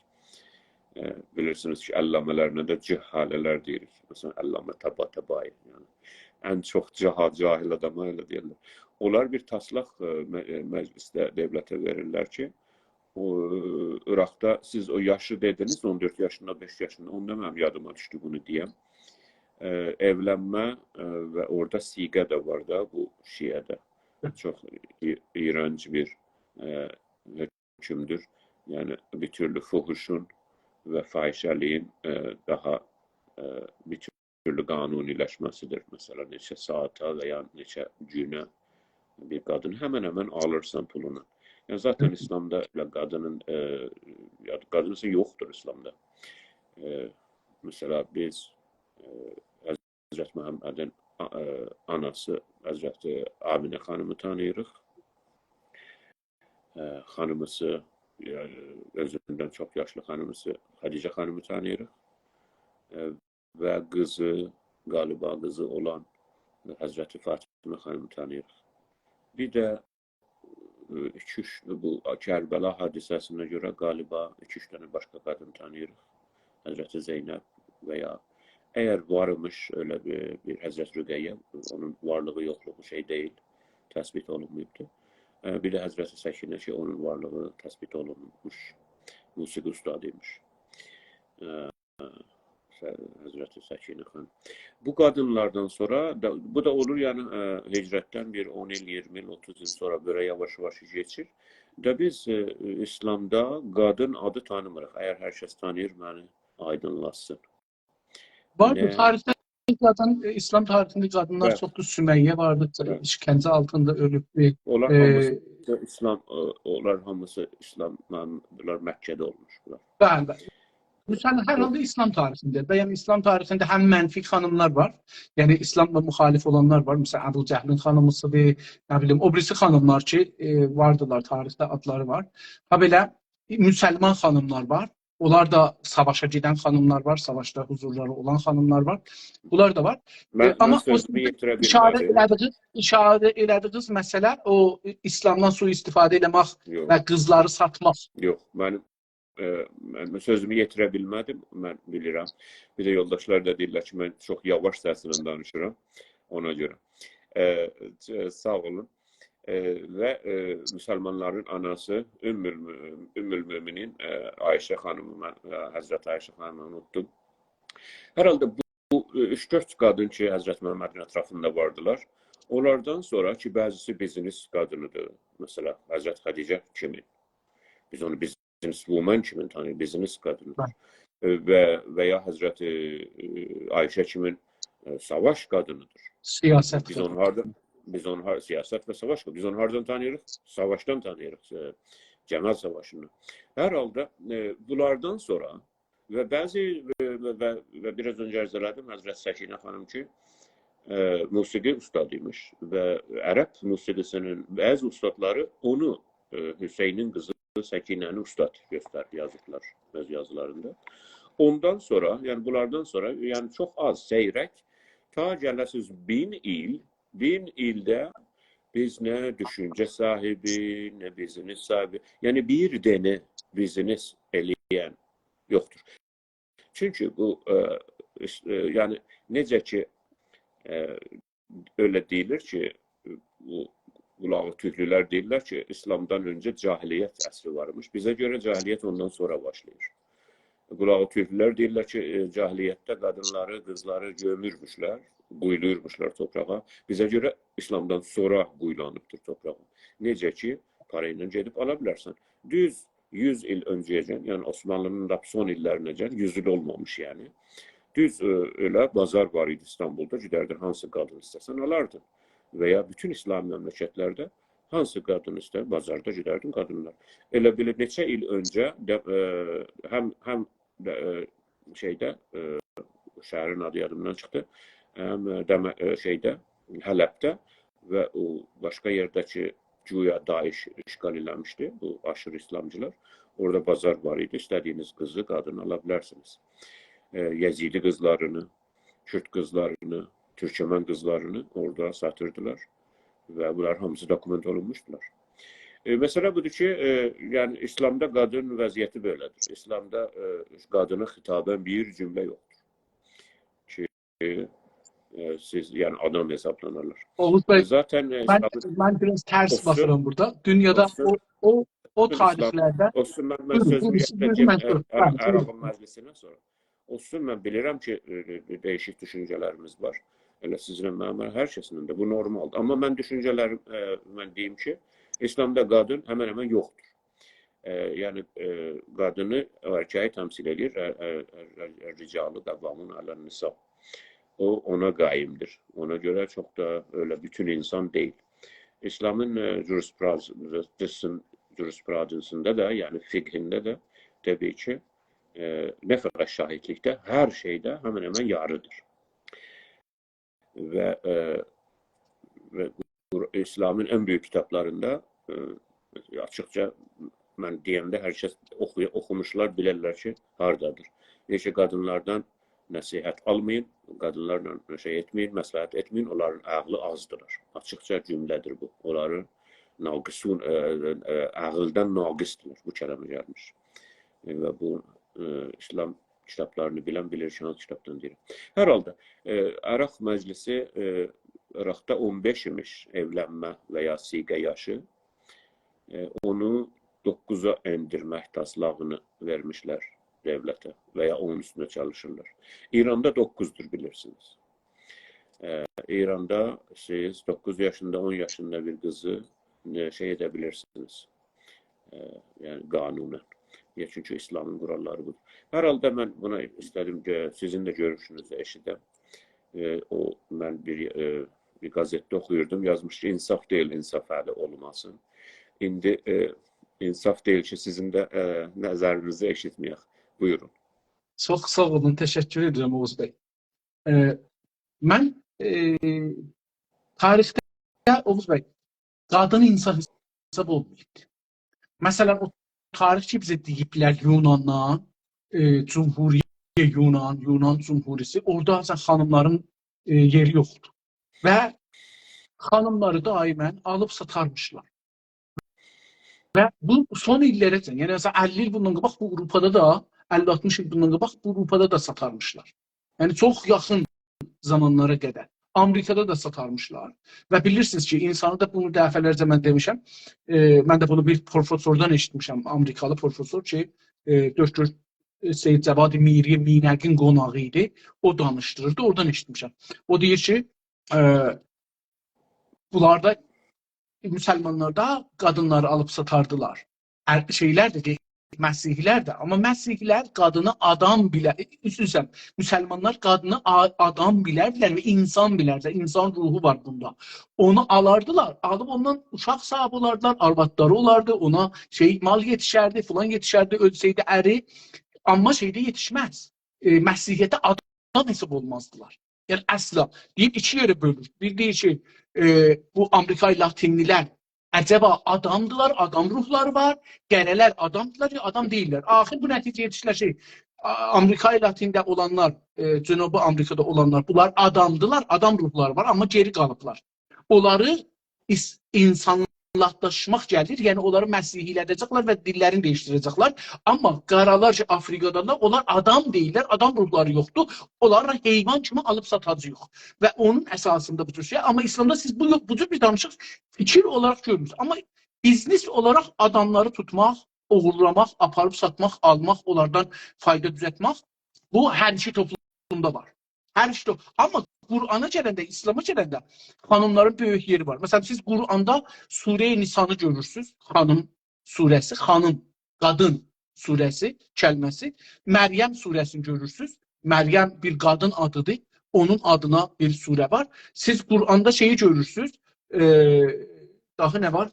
ائ، بیلیرسینیز کی، علامه‌لرینه ده جهاله‌لر دئییریک. مثلا، علامه طباطبایی، یعنی، ان چوخ جاها-، جاهل آداما ائله دئییرلر. اونلار بیر تاسلاق، ائ، مه-، ائ، مجلیسده دؤولته وئریرلر کی، او، عراقدا سیز او یاشی دئدینیز، اون دؤرد یاشیندا، بئش یاشیندا، اوندا منیم یادیما دوشدو بونو دئیم. ائ، ائولنمه، ائ، و اورادا صیغه ده وار دا، بو شیعه‌ده. چوخ ای-، ایرنج بیر، ائ، حکمدور. یعنی، بیر تورلو فحوشون و فاحشه‌لیگین، ائ، داها، ائ، بیر تورلو قانونی‌لشمه‌سیدیر. مثلا، نئچه ساعاتا و یا نئچه گونه بیر قادینی همن-همن آلیرسان پولونا. یعنی، ذاتا ایسلامدا ائله قادینین، ائ، یا قادینسا یوخدور ایسلامدا. ائ، مثلا، بیز، ائ، حضرت محمدین، آ-، ائ، آناسی حضرت آمینه خانیمی تانیییریق. ائ، خانیمیسی، ائ، اؤزوندن چوخ یاشلی خانیمیسی، خدیجه خانیمی تانیییریق. ائ، و قیزی، غالیبا قیزی اولان حضرت فاطمه خانیمی تانیییریق. بیر ده، ائ، ایکی-اوچ، بو کربلا حادثه‌سینه گؤره غالیبا ایکی-اوچ دنه باشقا قادین تانیییریق. حضرت زینب و یا اگر وار ایمیش ائله بیر، بیر حضرت رقیه، اونون وارلیغی، یوخلوغو شئی دئییل، تثبیت اولونماییبدی. ائ، بیر ده حضرت سکینه کی، اونون وارلیغی تثبیت اولونموش، موسیقی اوستادی ایمیش. ائ، حضرت سکینه خانیم. بو قادینلاردان سونرا دا، بو دا اولور، یعنی، ائ، هجرتدن بیر اون ایل، اییرمی ایل، اوتوز ایل سونرا بئله یاواش-یاواش کئچیر. دا بیز، ائ، ایسلامدا قادین آدی تانیمیریق. اگر هر کس تانیییر، منی آیدینلاتسین. واردیر، نه؟ تاریخده قادین، ائ، ایسلام تاریخینده قادینلار، بلی، چوخدور. سمیه واردی، بلی، ایشکنجه آلتیندا اؤلوبدور. اونلار، ائ، هامیسی ایسلام، ائ، اونلار هامیسی ایسلام، بونلار مکه‌ده اولموشدولار. بلی، بلی. مثلا، هر، یوخ، حالدا ایسلام تاریخینده، و یعنی ایسلام تاریخینده هم منفی خانیملار وار، یعنی ایسلاملا مخالف اولانلار وار، مثلا، ابوجهلین خانیمیسیدیر، نه بیلیم، او بیریسی خانیملار کی، ائ، واردیلار، تاریخده آدلاری وار. هابئله مسلمان خانیملار وار، اونلار دا ساواشا گئدن خانیملار وار، ساواشدا حضورلاری اولان خانیملار وار، بونلار دا وار. من، ائ، من آمما او سؤزومو یئتیره اشاره بیلمه‌دیم. ائله‌دیگینیز، اشاره ائله‌دیگینیز مسئله او ایسلامدان سوءاستفاده ائله‌مک، یوخ، و قیزلاری ساتماق. یوخ، منیم، ائ، من سؤزومو یئتیره بیلمه‌دیم، من بیلیرم. بیر ده یولداشلار دا دئییرلر کی، من چوخ یاواش سسله دانیشیرام، اونا گؤره. ائ، ائ، ساغ اولون. ائ، و، ائ، مسلمانلارین آناسی ام‌المؤ-، ام‌المؤمنین، ائ، عایشه خانیمی، من، ائ، حضرت عایشه خانیمی اونوتدوم. هر حالدا بو، بو، ائ، اوچ-دؤرد قادین کی، حضرت محمدین اطرافیندا واردیلار، اونلاردان سونرا کی، بعضیسی بیزنس قادینیدیر، مثلا، حضرت خدیجه کیمی، بیز اونو بیزنس وومن کیمی تانییریق، بیزنس قادینیدیر. بلی. ائ، و، و یا حضرت، ائ، عایشه کیمی، ائ، ساواش قادینیدیر. سیاست قادینی. بیز اونو هاردان، بیز اونو هار-، سیاست و ساواش، بیز اونو هاردان تانییریق؟ ساواشدان تانییریق، ائ، جمل ساواشیندان. هر حالدا، ائ، بونلاردان سونرا و بعضی، و، و، و، و بیر آز اؤنجه عرض ائله‌دیم، حضرت سکینه خانیم کی، ائ، موسیقی اوستادی ایمیش و عرب موسیقی‌سینین بعضی اوستادلاری اونو، ائ، حسینین قیزی سکینه‌نی اوستاد گؤستر-، یازیبلار اؤز یازیلاریندا. اوندان سونرا، یعنی بونلاردان سونرا، یعنی چوخ آز، سیرک، تا گله‌سیز مین ایل، مین ایلده بیز نه دوشونجه صاحیبی، نه بیزنس صاحیبی، یعنی بیر دنه بیزنس ائله‌ین یوخدور. چونکی بو، ائ، ایس-، ائ، یعنی نئجه کی، ائ، ائله دئییلیر کی، بو قولاغی توکلولر دئییرلر کی، ایسلامدان اؤنجه جاهلیت عصری وارمیش. بیزه گؤره جاهلیت اوندان سونرا باشلاییر. قولاغی توکلولر دئییرلر کی، ائ، جاهلیتده قادینلاری، قیزلاری گؤمورموشلر، قویلاییرمیشلار توپراغا. بیزه گؤره ایسلامدان سونرا قویولانیبدیر توپراغا. نئجه کی، پارا ایله گئدیب آلا بیلرسن. دوز یوز ایل اؤنجه‌یه‌جن، یعنی عثمانلی‌نین لاپ سون ایللرینه‌جن، یوز ایل اولمامیش یعنی. دوز، ائ، ائله بازار وار ایدی ایستانبولدا، گئدردین هانسی قادین ایسته‌سن آلاردین. و یا بوتون ایسلامی مملکتلرده هانسی قادین ایسته، بازاردا گئدردین قادینلار. ائله بئله نئچه ایل اؤنجه ده، ائ، هم، هم ده، ائ، شئیده، ائ، شهرین آدی یادیمدان چیخدی. هم، ائ، دمه-، ائ، شئیده، حلبده و او باشقا یئرده کی، گویا داعش اشغال ائله‌میشدی، بو آشوری ایسلامجیلار. اورادا بازار وار ایدی، ایسته‌دیگینیز قیزی، قادینی آلا بیلرسینیز. ائ، یزیدی قیزلارینی، کورد قیزلارینی، تورکمن قیزلارینی اورادا ساتیردیلار و بونلار هامیسی دوکومنت اولونموشدولار. ائ، مسئله بودور کی، ائ، یعنی ایسلامدا قادین وضعیتی بئله‌دیر. ایسلامدا، ائ، قادینا خطاباً بیر جمله یوخدور کی، ائ، سیز، یعنی آدام حسابلانیرلار. اوغوز بی، ائ، ذاتاً، ائ، من، ایسلامین، من بیر آز ترس، اولسون، باخیرام بورادا. دونیادا، اولسون، او، او، او، اولسون، ایسلام، تاریخلرده، اولسون، من، من، بویورون، سؤزومو، بویورون، سیز، یئتیره‌جم، بویورون، من، ائ، سؤز، عر-، بویورون. عراقین مجلیسیندن سونرا. اولسون، من بیلیرم کی، ائ، ائ، دییشیک دوشونجه‌لریمیز وار. ائله سیزله منیم وار، هر کسینله ده. بو نورمالدیر. آمما من دوشونجه‌لریم، ائ، من دئییم کی، ایسلامدا قادین همن-همن یوخدور. ائ، یعنی، ائ، قادینی، ائرکه‌یی تمثیل ائدیر. ائ، ائ، ائ، ائ، الرجال قوامون علی النساء. او، اونا قایمدیر. اونا گؤره چوخ دا ائله بوتون اینسان دئییل. ایسلامین، ائ، جوریسپرودنسین-، جوریسپرودنسینده ده، یعنی فقهینده ده طبیعی کی، ائ، نه فقط شاهدلیکده، هر شئیده همن-همن یاریدیر. و، ائ، و قر-، ایسلامین ان بؤیوک کیتابلاریندا، ائ، آچیقجا من دئینده هر کس اوخوی-، اوخوموشلار، بیلرلر کی، هاردادیر. دئییر کی، قادینلاردان نصیحت آلمایین، قادینلارلا شئی ائتمه‌یین، مصلحت ائتمه‌یین، اونلارین عقلی آزدیلار. آچیقجا جمله‌دیر بو. اونلارین ناقصون، ائ، ائ، عقلدن ناقصدیرلار. بو کلمه گلمیش. ائ، و بو، ائ، ایسلام کیتابلارینی بیلن بیلیر کی، هانسی کیتابدان دئییرم. هر حالدا، ائ، عراق مجلیسی، ائ، عراقدا اون بئش ایمیش ائولنمه و یا صیغه یاشی. ائ، اونو دوققوزا ائندیرمک تاسلاغینی وئرمیشلر. دؤولته و یا اونون اوستونده چالیشیرلار. ایراندا دوققوزدور، بیلیرسینیز. ائ، ایراندا سیز دوققوز یاشیندا، اون یاشیندا بیر قیزی، ائ، شئی ائده بیلیرسینیز. ائ، یعنی قانونا. نییه؟ چونکی ایسلامین قوراللاری بودور. هر حالدا من بونو ایسته‌دیم، گؤ-، سیزین ده گؤروشونوزو ائشیدم. ائ، او، من بیر، ائ، بیر قازئتده اوخویوردوم، یازمیش کی، «انصاف دئییل، انصاف اهلی اولماسین.» ایندی، ائ، انصاف دئییل کی، سیزین ده، ائ، نظرینیزی ائشیتمه‌یک. بویورون. چوخ ساغ اولون، تشکر ائدیرم، اوغوز بی. ائ، من، ائ، تاریخده، اوغوز بی، قادین انسان حساب اولماییب. مثلا، او تاریخ کی، بیزه دئییبلر یوناندان، ائ، جمهوری یونان، یونان جمهوریسی، اورادا اصلا خانیملارین، ائ، یئری یوخدور. و خانیملاری دائما آلیب ساتارمیشلار. و بو سون ایللره‌جن، یعنی مثلا، اللی ایل بوندان قاباق بو آوروپادا دا، اللی آلتمیش ایل بوندان قاباق بو آوروپادا دا ساتارمیشلار. یعنی چوخ یاخین زامانلارا قدر. آمریکادا دا ساتارمیشلار. و بیلیرسینیز کی، انسانی دا، بونو دفعه‌لرجه من دئمیشم، ائ، من ده بونو بیر پروفسوردان ائشیتمیشم، آمریکالی پروفسور کی، ائ، دکتر، ائ، سید جواد میری مینقین قوناغی ایدی. او دانیشدیریردی، اورادان ائشیتمیشم. او دئییر کی، ائ، بونلاردا، مسلمانلاردا قادینلاری آلیب ساتاردیلار. ار-، شئیلر ده دئییل، مسیحی‌لر ده. آمما مسیحی‌لر قادینی آدام بیله-، عذر ایسته‌ییرم، مسلمانلار قادینی آ-، آدام بیلردیلر و انسان بیلردیلر. انسان روحو وار بوندا. اونو آلاردیلار، آلیب اوندان اوشاق صاحیبی اولاردیلار، آروادلاری اولاردی، اونا شئی، مال یئتیشردی، فلان یئتیشردی، اؤلسه‌یدی اری. آمما شئیده یئتیشمز. ائ، مسیحیته آدام حساب اولمازدیلار. یعنی اصلا. دئییب ایکی یئره بؤلور. بیر دئییر کی، ائ، بو آمریکای لاتینلی‌لر عجبا آدامدیلار، آدام روحلاری وار، قره‌لر آدامدیلار یا آدام دئییللر. آخیر بو نتیجه‌یه یئتیشیرلر کی، آ-، آمریکای لاتینده اولانلار، ائ، جنوبی آمریکادا اولانلار، بونلار آدامدیلار، آدام روحلاری وار، آمما گئری قالیبلار. اونلاری ایس-، انسانلاتلاشماق گلیر، یعنی اونلاری مسیحی‌لده‌جکلر و دیللرینی دییشدیره‌جکلر. آمما قارالار کی، آفریقادادیلار، اونلار آدام دئییللر، آدام روحلاری یوخدور، اونلاری حیوان کیمی آلیب ساتاجاغیق. و اونون اساسیندا بو جور شئی. آمما ایسلامدا سیز بو، بو جور بیر دانیشیق فیکیر اولاراق گؤرمورسونوز. آمما بیزنس اولاراق آداملاری توتماق، اوغورلاماق، آپاریب ساتماق، آلماق، اونلاردان فایدا دوزلتمک، بو هر ایکی توپلومدا وار. هر ایکی توپ-، آمما قرآنا گلنده، ایسلاما گلنده خانیملارین بؤیوک یئری وار. مثلا، سیز قرآندا سوره‌ی نسانی گؤرورسونوز، خانیم سوره‌سی، خانیم، قادین سوره‌سی، کلمه‌سی. مریم سوره‌سینی گؤرورسونوز. مریم بیر قادین آدیدیر. اونون آدینا بیر سوره وار. سیز قرآندا شئیی گؤرورسونوز. ائ، داها نه وار؟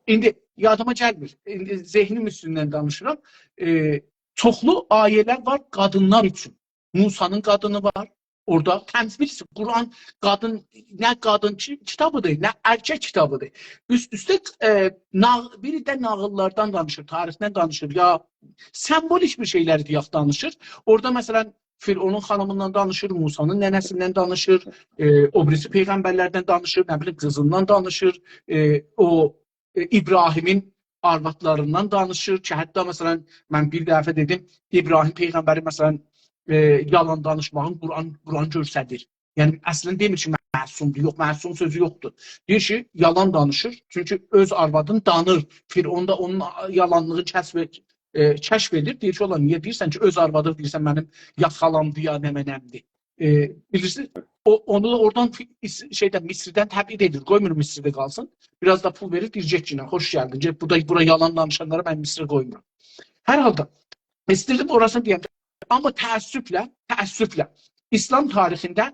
ایندی یادیما گلمیر. ایندی ذهنیم اوستوندن دانیشیرام. ائ، چوخلو آیه‌لر وار قادینلار اوچون. موسی‌نین قادینی وار. اورادا تمثیل، قرآن قادین، نه قادین کی-، کیتابیدیر، نه ارکک کیتابیدیر. اوست-اوسته، ائ، ناغ-، بیری ده ناغیللاردان دانیشیر، تاریخدن دانیشیر، یا سمبولیک بیر شئیلر دئیک دانیشیر. اورادا، مثلا، فرعونون خانیمیندان دانیشیر، موسی‌نین ننه‌سیندن دانیشیر، ائ، او بیریسی پیغمبرلردن دانیشیر، نه بیلیم، قیزیندان دانیشیر، ائ، او، ائ، ابراهیمین آروادلاریندان دانیشیر کی، حتی، مثلا، من بیر دفعه دئدیم، ابراهیم پیغمبری، مثلا، ائ، یالان دانیشماغین قرآن، قرآن گؤستریر. یعنی، اصلا دئمیر کی، معصومدور. یوخ، معصوم سؤزو یوخدور. دئییر کی، یالان دانیشیر. چونکی اؤز آروادینی دانیر. فرعون دا اونون یالانلیغی کشف ائ، کشف ائدیر. دئییر کی، «اوغلان، نییه دئییرسن کی، اؤز آروادین دئییرسن منیم یاخالامدیر، یا نمنه‌مدیر؟» ائ، بیلیرسینیز، او، اونو دا اورادان فی-، ایس-، شئیدن، مصرده تبعید ائدیر. قویمور مصرده قالسین. بیر آز دا پول وئریر، دئییر، «گئت کی، خوش گلدین. گئت، بورادا، بورا یالان دانیشانلاری من مصره قویمورام.» هر حالدا، ایستیردیم اوراسینی دئیم. آمما تأسفله، تأسفله، ایسلام تاریخینده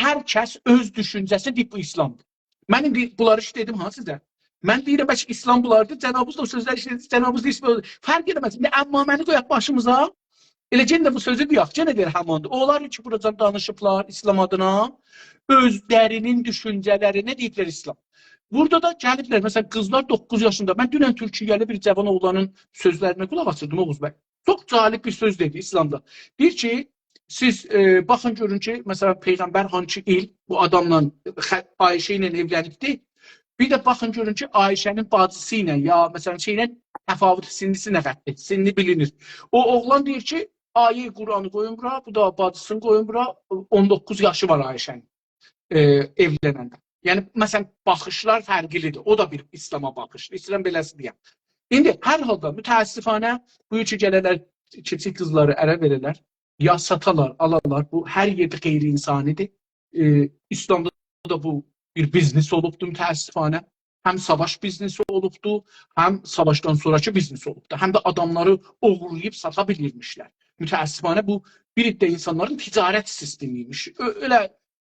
هر کس اؤز دوشونجه‌سینی دئییب، بو ایسلامدیر. من ایندی بونلاری ایشله‌دیم ها سیزه. من دئییرم، بلکه ایسلام بونلاردیر. جنابینیز دا او سؤزلری ایشله‌دی، جنابینیز دا هئچ بیر فرق ائله‌مز. ایندی عمامه‌نی قویاق باشیمیزا، ائله یئنه ده بو سؤزو دئیک، یئنه دئییر هماندیر. اونلار کی، بوراجان دانیشیبلار ایسلام آدینا، اؤزلرینین دوشونجه‌لرینه دئییبلر ایسلام. بورادا دا گلیبلر، مثلا، قیزلار دوققوز یاشیندا. من دونن تورکیه‌لی بیر جاوان اوغلانین سؤزلرینه قولاق آسیردیم، اوغوز بی. چوخ جالب بیر سؤز دئدی ایسلامدا. دئییر کی، سیز، ائ، باخین گؤرون کی، مثلا، پیغمبر هانسی ایل بو آداملا، خ-، عایشه ایله ائولنیبدی. بیر ده باخین گؤرون کی، عایشه‌نین باجیسی ایله، یا، مثلا، شئی ایله تفاوت، سنّی‌سی نه قدردیر؟ سنّی بیلینیر. او اوغلان دئییر کی، آیه قرآنی قویون بورا، بو دا باجیسینی قویون بورا، اون دوققوز یاشی وار عایشه‌نین، ائ، ائولننده. یعنی، مثلا، باخیشلار فرقلیدیر. او دا بیر ایسلاما باخیشدیر. ایسته‌ییرم بئله‌سی دئیم. ایندی هر حالدا متأسفانه بو اوچو گله‌لر، کیچیک قیزلاری اره وئره‌لر، یا ساتالار، آلالار. بو هر یئرده غیر انسانی‌دیر. ائ، ایسلامدا دا بو بیر بیزنس اولوبدو متأسفانه. هم ساواش بیزنسی اولوبدو، هم ساواشدان سونراکی بیزنس اولوبدو. هم ده آداملاری اوغورلاییب ساتا بیلیرمیشلر. متأسفانه بو بیر عده انسانلارین تجارت سیستمی ایمیش. اؤ-، ائله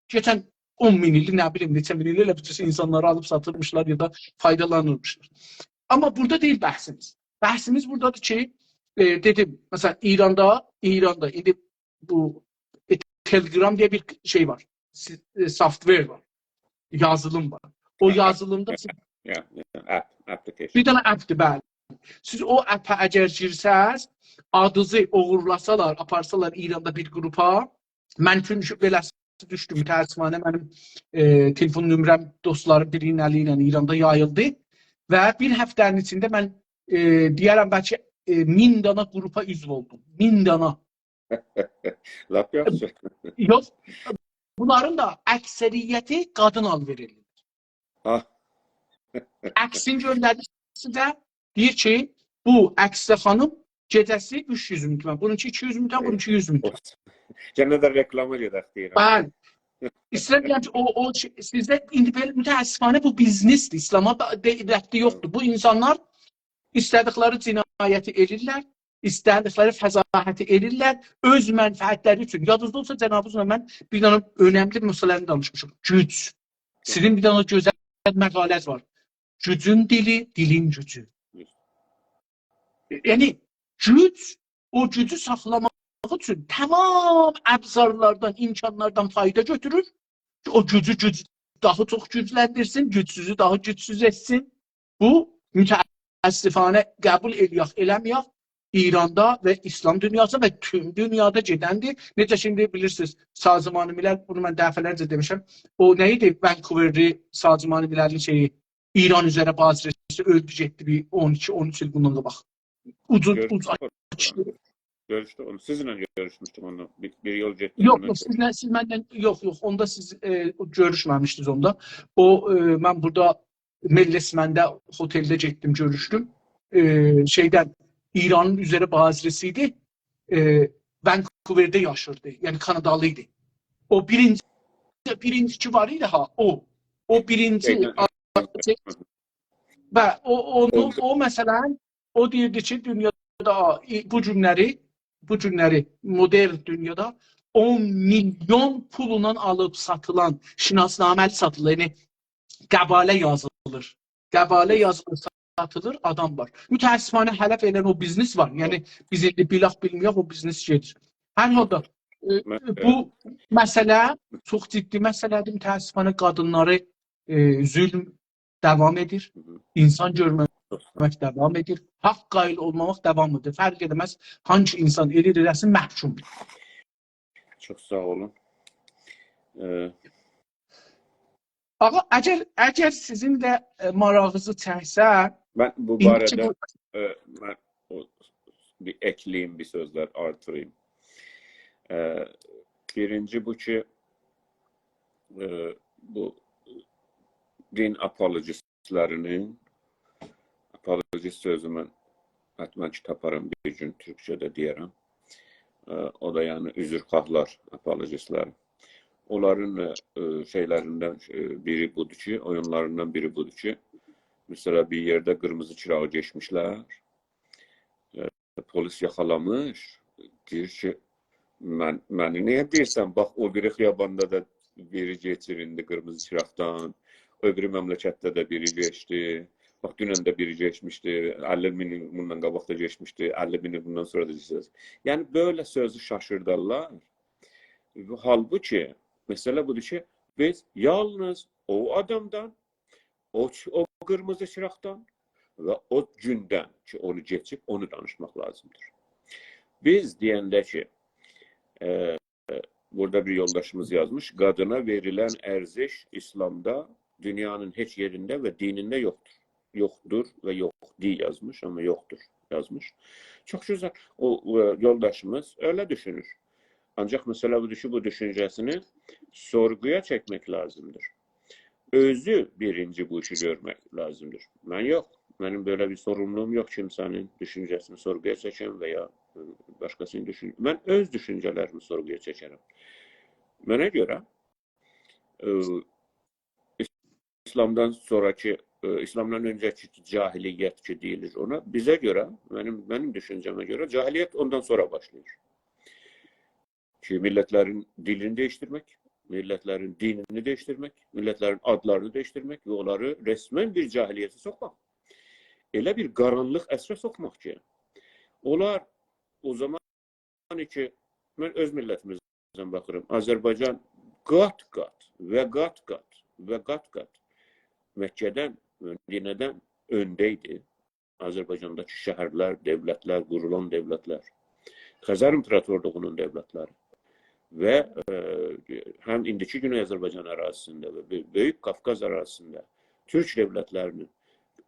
کئچن اون مین ایل، نه بیلیم، نئچه مین ایل ائله بو جور انسانلاری آلیب ساتیرمیشلار یا دا فایدالانیرمیشلار. آمما بورادا دئییل بحثیمیز. بحثیمیز بورادادیر کی، ائ، دئدیم، مثلا، ایراندا، ایراندا ایندی بو، ائ، تلگرام دئیه بیر شئی وار. سی-، ائ، سافت‌وئر وار. یازیلیم وار. او یازیلیمدا سیز یا، یا، اپ، application. بیر دنه اپدیر، بلی. سیز او اپه اگر گیرسز، آدینیزی اوغورلاسالار، آپارسالار ایراندا بیر گروپا، من چونکی بئله‌سی دوشدو، متأسفانه منیم، ائ، تلفون نمره‌م دوستلارین بیرینین الی ایله ایراندا یاییلدی و بیر هفته‌نین ایچینده من، ائ، دئیه‌رم بلکه، ائ، مین دانا گروپا عضو اولدوم. مین دانا. لاپ یاخشی. یوخ، بونلارین دا اکثریتی قادین آل‌وئر ائله‌ییر. ها. عکسین گؤندردی سیزه، دئییر کی، بو عکسده خانیم گئجه‌سی اوچ یوز مین تومن، بونونکی ایکی یوز مین تومن، بونونکی یوز مین تومن. گئنه ده رکلاما گئدک دئییرم. بلی. ایسته‌ییرم دئیم کی، او، او شئی، سیزده ایندی بئله متأسفانه بو بیزنسدیر. ایسلاما دا دئ-، ربطی یوخدور. بو انسانلار ایسته‌دیکلری جنایتی ائدیرلر، ایسته‌دیکلری فضاحتی ائدیرلر، اؤز منفعتلری اوچون. یادینیزدا اولسا، جنابینیزلا من بیر دنه اؤنملی مسئله‌نی دانیشمیشیق. گوج. سیزین بیر دنه گؤزل مقاله‌نیز وار. گوجون دیلی، دیلین گوجو. یعنی، گوج، او گوجو ساخلاماق اوچون تمام ابزارلاردان، امکانلاردان فایدا گؤتورور کی، او گوجو گوج، داها چوخ گوجلندیرسین، گوجسوزو داها گوجسوز ائتسین. بو، متأسفانه، قبول ائله‌یک، ائله‌مه‌یک، ایراندا و ایسلام دونیاسی و توم دونیادا گئدندیر. نئجه کی، ایندی بیلیرسینیز، سازمان ملل، بونو من دفعه‌لرجه دئمیشم، او نه ایدی، ونکوورلی سازمان مللین شئیی، ایران اوزره بازرسی اؤلدو گئتدی بیر اون ایکی، اون اوچ ایل بوندان قاباق. اوجون، گؤروشدوک اوج اونونلا. گؤروشدوک اونو. سیزینله گؤروشموشدوک اونو. بیر، بیر یول گئتدیک. یوخ، اونونلا یوخ، سیزله، سیزله، یوخ، یوخ، اوندا سیز، ائ، گؤروشمه‌میشدینیز اوندا. او، ائ، من بورادا ملّی اسمنده هتلده گئتدیم، گؤروشدوم. ائ، شئیدن، ایرانین اوزره بازرسی ایدی. ائ، ونکوورده یاشیردی. یعنی کانادالی ایدی. او بیرینجی، بیرینجی کی وار ایدی ها، او. او بیرینجی شئیدن، آ-، شئی، و او، اونو، اولدو. او مثلا، او دئییردی کی، دونیادا، ای، بو گونلری، بو گونلری مدرن دونیادا اون میلیون پولونان آلیب ساتیلان، شناسنامه‌لی ساتیلیر، یعنی قباله یازیلیر. قباله یازیلیر، ساتیلیر، آدام وار. متأسفانه هله ائله او بیزنس وار. یعنی بیز ایندی بیلک بیلمه‌یک، او بیزنس گئدیر. هر حالدا، ائ، من، بو ائ، مسئله چوخ جدی مسئله‌دیر. متأسفانه قادینلاری، ائ، ظلم داوام ائدیر. هی هی. انسان گؤرمه‌مک داوام ائدیر. حق قائل اولماماق داوام ائدیر. فرق ائله‌مز هانسی انسان ائله‌ییر ائله‌سین، محکومدور. چوخ ساغ اولون. ائ، آقا، اگر، اگر سیزین ده، ائ، ماراغینیزی چکسه، من بو ایندی کی باره‌ده، بو ائ، من او، بیر اکله‌ییم، بیر سؤزلر آرتیراییم. ائ، بیرینجی بو کی، ائ، بو دین آپولوژیستلرینین، آپولوژیست سؤزو من حتما کی تاپارام، بیر گون تورکجه‌ده دئیه‌رم. ائ، او دا، یعنی، عذرخواهلار، آپولوژیستلر. اونلارین، ائ، ائ، شئیلریندن، ائ، بیری بودور کی، اویونلاریندان بیری بودور کی، مثلا، بیر یئرده قیرمیزی چیراغی کئچمیشلر. ائ، پلیس یاخالامیش، دئییر کی، «من، منی نییه دئییرسن؟ باخ، او بیری خیاباندا دا بیری کئچیر ایندی قیرمیزی چیراقدان، او بیری مملکتده ده بیری کئچدی. باخ، دونن ده بیری کئچمیشدی، اللی مین ایل بوندان قاباق دا کئچمیشدی، اللی مین ایل بوندان سونرا دا کئچه‌جک.» یعنی، بئله سؤزو شاشیردارلار. حالبوکی، مسئله بودور کی، بیز یالنیز او آدامدان، او چ-، او قیرمیزی چیراقدان و او گوندن کی، اونو کئچیب، اونو دانیشماق لازیمدیر. بیز دئینده کی، ائ، بورادا بیر یولداشیمیز یازمیش، «قادینا وئریلن ارزش ایسلامدا، دونیانین هئچ یئرینده و دینینده یوخدور.» یوخدور و یوخدی یازمیش، آمما یوخدور یازمیش. چوخ گؤزل. او، ائ، یولداشیمیز ائله دوشونور. آنجاق مسئله بودور کی، بو دوشونجه‌سینی سورغویا چکمک لازیمدیر. اؤزو بیرینجی بو ایشی گؤرمک لازیمدیر. من یوخ، منیم بئله بیر سوروملولوغوم یوخ، کیمسه‌نین دوشونجه‌سینی سورغویا چکم و یا، ائ، باشقاسینین دوشون-، من اؤز دوشونجه‌لریمی سورغویا چکرم. منه گؤره، ائ، ایسلامدان سونراکی، ائ، ایسلامدان اؤنجه‌کی جاهلیت کی دئییلیر اونا، بیزه گؤره، منیم، منیم دوشونجه‌مه گؤره جاهلیت اوندان سونرا باشلاییر. کی، میللتلرین دیلینی دییشدیرمک، میللتلرین دینینی دییشدیرمک، میللتلرین آدلارینی دییشدیرمک و اونلاری رسماً بیر جاهلیته سوخماق. ائله بیر قارانلیق عصره سوخماق کی، اونلار او زامان کی، من اؤز میللتیمیزدن باخیرام. آذربایجان قات-قات و قات-قات و قات-قات مکه‌دن، مدینه‌دن اؤنده ایدی. آذربایجانداکی شهرلر، دؤولتلر، قورولان دؤولتلر. خزر ایمپراتورلوغونون دؤولتلری و، ائ، هم ایندیکی گونئی آذربایجان اراضی‌سینده و بؤ-، بؤیوک قافقاز اراضی‌سینده تورک دؤولتلرینین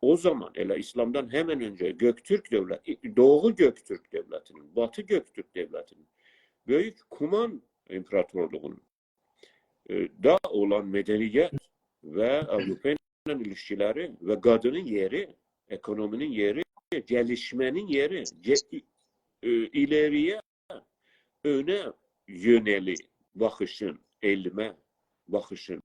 او زامان ائله ایسلامدان همن اؤنجه گؤکتورک دؤولت-، دوغو گؤکتورک دؤولتینین، باتی گؤکتورک دؤولتینین، بؤیوک کومان ایمپراتورلوغونون، ائ، دا اولان مدنیت و آوروپا ایله ایلیشکیلری و قادینین یئری، اکونومی‌نین یئری، گلیشمه‌نین یئری، گه-، ائ، ایلری‌یه، اؤنه یؤنه‌لی باخیشین، علمه باخیشین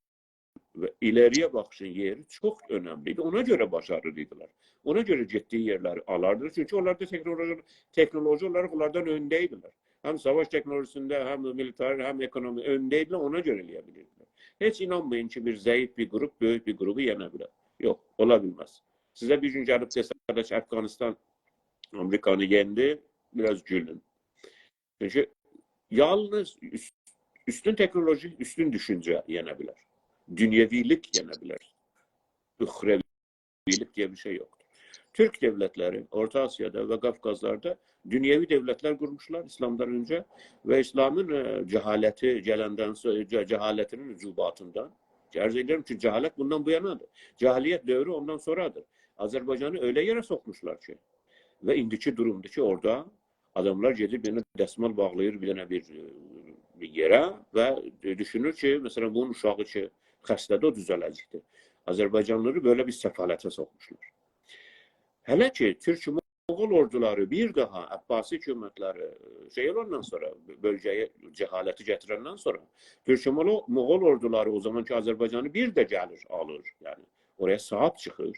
و ایلری‌یه باخیشین یئری چوخ اؤنملی ایدی. اونا گؤره باشاریلی ایدیلر. اونا گؤره گئتدیگی یئرلری آلاردیلار. چونکی اونلار دا تکنولوژی، تکنولوژی اولاراق اونلاردان اؤنده ایدیلر. هم ساواش تکنولوژی‌سینده، هم میلیتاری، هم اکونومی اؤنده ایدیلر، اونا گؤره ائلیه بیلیردیلر. هئچ اینانمایین کی، بیر ضعیف بیر گروپ بؤیوک بیر گروپو یئنه بیلر. یوخ، اولا بیلمز. سیزه بیر گون گلیب دئسه‌لر کی، افغانستان آمریکانی یئندی، بیر آز گولون. چونکی یالنیز اوست-، اوستون تکنولوژی، اوستون دوشونجه یئنه بیلر. دونیوی‌لیک یئنه بیلر. اخروی‌لیک دئیه بیر شئی یوخدور. تورک دؤولتلری اورتا آسیادا و قافقازلاردا دونیوی دؤولتلر قورموشلار ایسلامدان اؤنجه و ایسلامین، ائ، جهالتی گلندن سو-، جه-، جهالتینین عجوباتیندان، عرض ائدیرم کی، جهالت بوندان بو یانادیر. جاهلیت دؤورو اوندان سونرادیر. آذربایجانی ائله یئره سوخموشلار کی، و ایندیکی دورومدور کی، اورادا آداملار گئدیر بیر دنه دسمال باغلاییر بیر دنه بیر، ائ، بیر یئره و دوشونور کی، مثلا، بونون اوشاغی کی، خسته‌دیر، او دوزه‌له‌جکدیر. آذربایجانلی‌لاری بئله بیر سفالته سوخموشلار. هله کی، تورک موغول اوردولاری بیر داها عباسی حکومتلری شئی اولاندان سونرا، بؤلگه‌یه جهالتی گتیرندن سونرا، تورک موغول، موغول اوردولاری او زامان کی، آذربایجانی بیر ده گلیر، آلیر، یعنی اورایا صاحیب چیخیر.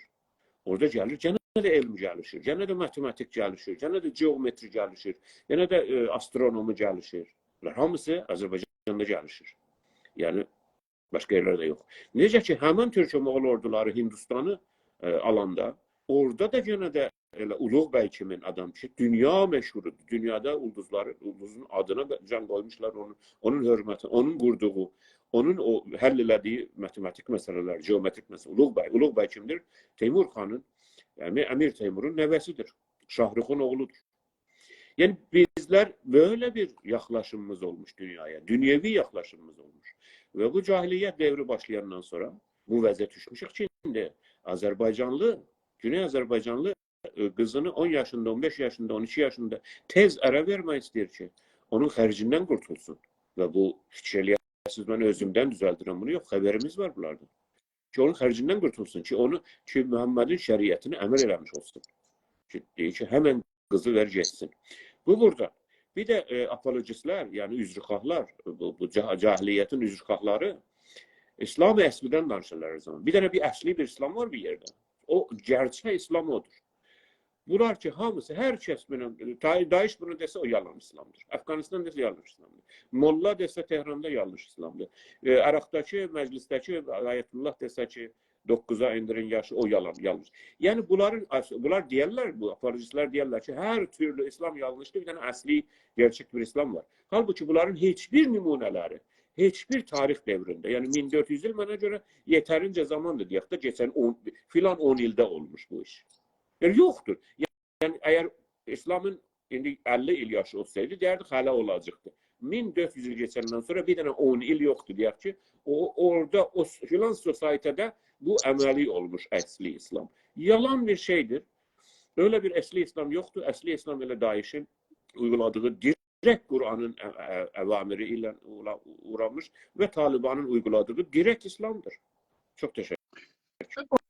اورادا گلیر، گئنه ده علم گلیشیر، گئنه ده ماتماتیک گلیشیر، گئنه ده گئومتری گلیشیر، گئنه ده، ائ، آسترونومی گلیشیر. بونلار هامیسی آذربایجاندا گلیشیر. یعنی، باشقا یئرلرده یوخ. نئجه کی، همین تورک موغول اوردولاری هیندوستانی، ائ، آلاندا، اورادا دا یئنه ده ائله اولوغ بی کیمین آدام کی، دونیا مشهوردور. دونیادا اولدوزلاری، اولدوزون آدینا دا جان قویموشلار اونون، اونون حؤرمتی، اونون قوردوغو، اونون او حل ائله‌دیگی ماتماتیک مسئله‌لر، گئومتریک مسئله. اولوغ بی، اولوغ بی کیمدیر؟ تیمور خانین، یعنی امیر تیمورون نوه‌سیدیر. شاهروخون اوغلودور. یعنی بیزلر بئله بیر یاخلاشیمیمیز اولموش دونیایا، دونیوی یاخلاشیمیمیز اولموش. و بو جاهلیت دؤورو باشلایاندان سونرا بو وضعه دوشموشوک کی، ایندی آذربایجانلی، گونئی آذربایجانلی، ائ، قیزینی اون یاشیندا، اون بئش یاشیندا، اون ایکی یاشیندا تئز اره وئرمک ایسته‌ییر کی، اونون خرجیندن قورتولسون. و بو، فیکیر ائله‌یه‌سینیز، من اؤزومدن دوزلدیرم بونو، یوخ، خبریمیز وار بونلاردان. کی، اونون خرجیندن قورتولسون، کی، اونو، کی، محمدین شریعتینه عمل ائله‌میش اولسون. کی، دئییر کی، همن قیزی وئر گئتسین. بو بورادا. بیر ده، ائ، آپولوژیستلر، یعنی عذرخواهلار، بو، بو جا-، جاهلیتین عذرخواهلاری ایسلام اصلی‌دن دانیشیرلار هر زامان. بیر دنه بیر اصلی بیر ایسلام وار بیر یئرده. او گئرچک ایسلام اودور. بونلار کی، هامیسی، هر کس بونو، دا-، داعش بونو دئسه، او یالان ایسلامدیر. افغانستان دئسه، یالان ایسلامدیر. موللا دئسه، تهراندا یالان ایسلامدیر. ائ، عراقداکی مجلسده‌کی آیت‌الله دئسه کی، دوققوزا ائندیرین یاشی، او یالان، یالان. یعنی، بونلارین، بونلار دئیرلر، بو آپولوژیستلر دئیرلر کی، هر تورلو ایسلام یالانیشدیر، بیر دنه اصلی، گئرچک بیر ایسلام وار. حالبوکی بونلارین هئچ بیر نمونه‌لری، هئچ بیر تاریخ دؤورونده، یعنی مین دؤرد یوز ایل منه گؤره یئترینجه زاماندیر، دئیک ده، کئچن اون، فلان اون ایلده اولموش بو ایش. یعنی، یوخدور. یعنی، اگر ایسلامین ایندی اللی ایل یاشی اولسایدی، دئیردیک، هله اولاجاقدی. مین دؤرد یوز ایل کئچندن سونرا بیر دنه اون ایل یوخدور، دئیک کی، او، اورادا، او فلان سوسایتی‌ده بو عملی اولموش اصلی ایسلام. یالان بیر شئیدیر. ائله بیر اصلی ایسلام یوخدور. اصلی ایسلام ائله داعشین اویغولادیغی دیرکت قرآنین ا-، ا-، اوامری ایله اولا-، اورانمیش و طالبانین اویغولادیغی دیرکت ایسلامدیر. چوخ تشکر.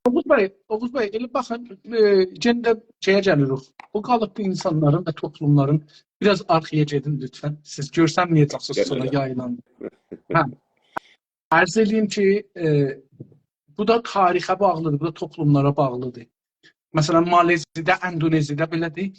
اوغوز بی، اوغوز بی، ائله باخین، ائ، یئنه ده شئیه گلیریک. او قالیبدا اینسانلارین و توپلوملارین، بیر آز آرخایا گئدین لطفاً. سیز گؤرسنمه‌یه‌جکسینیز، گل، سونرا گل. یاییلانیر. هه. عرض ائله‌ییم کی، ائ، بو دا تاریخه باغلیدیر، بو دا توپلوملارا باغلیدیر. مثلاً، مالزی‌ده، اندونزی‌ده بئله‌دیر.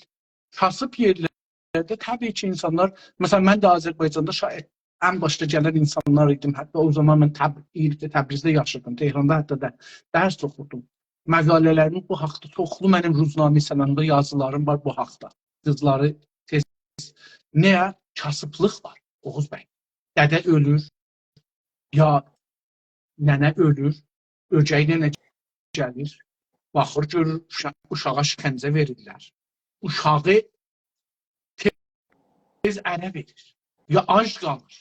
کاسیب یئرلرده طبیعی کی، اینسانلار، مثلاً، من ده آذربایجاندا شاید ان باشدا گلن اینسانلار ایدیم. حتی او زامان من تب-، ایرده، تبریزده یاشیردیم، تهراندا حتی ده درس اوخوردوم. مقاله‌لریم بو حاقدا، چوخلو منیم روزنامه سناندا یازیلاریم وار بو حاقدا. قیزلاری تئز، نییه؟ کاسیبلیق وار، اوغوز بی. دده اؤلور، یا ننه اؤلور، اؤگئی ننه گلیر، باخیر، گؤرور، اوشا-، اوشاغا شکنجه وئریرلر. اوشاغی تئز اره وئریر. یا آج قالیر،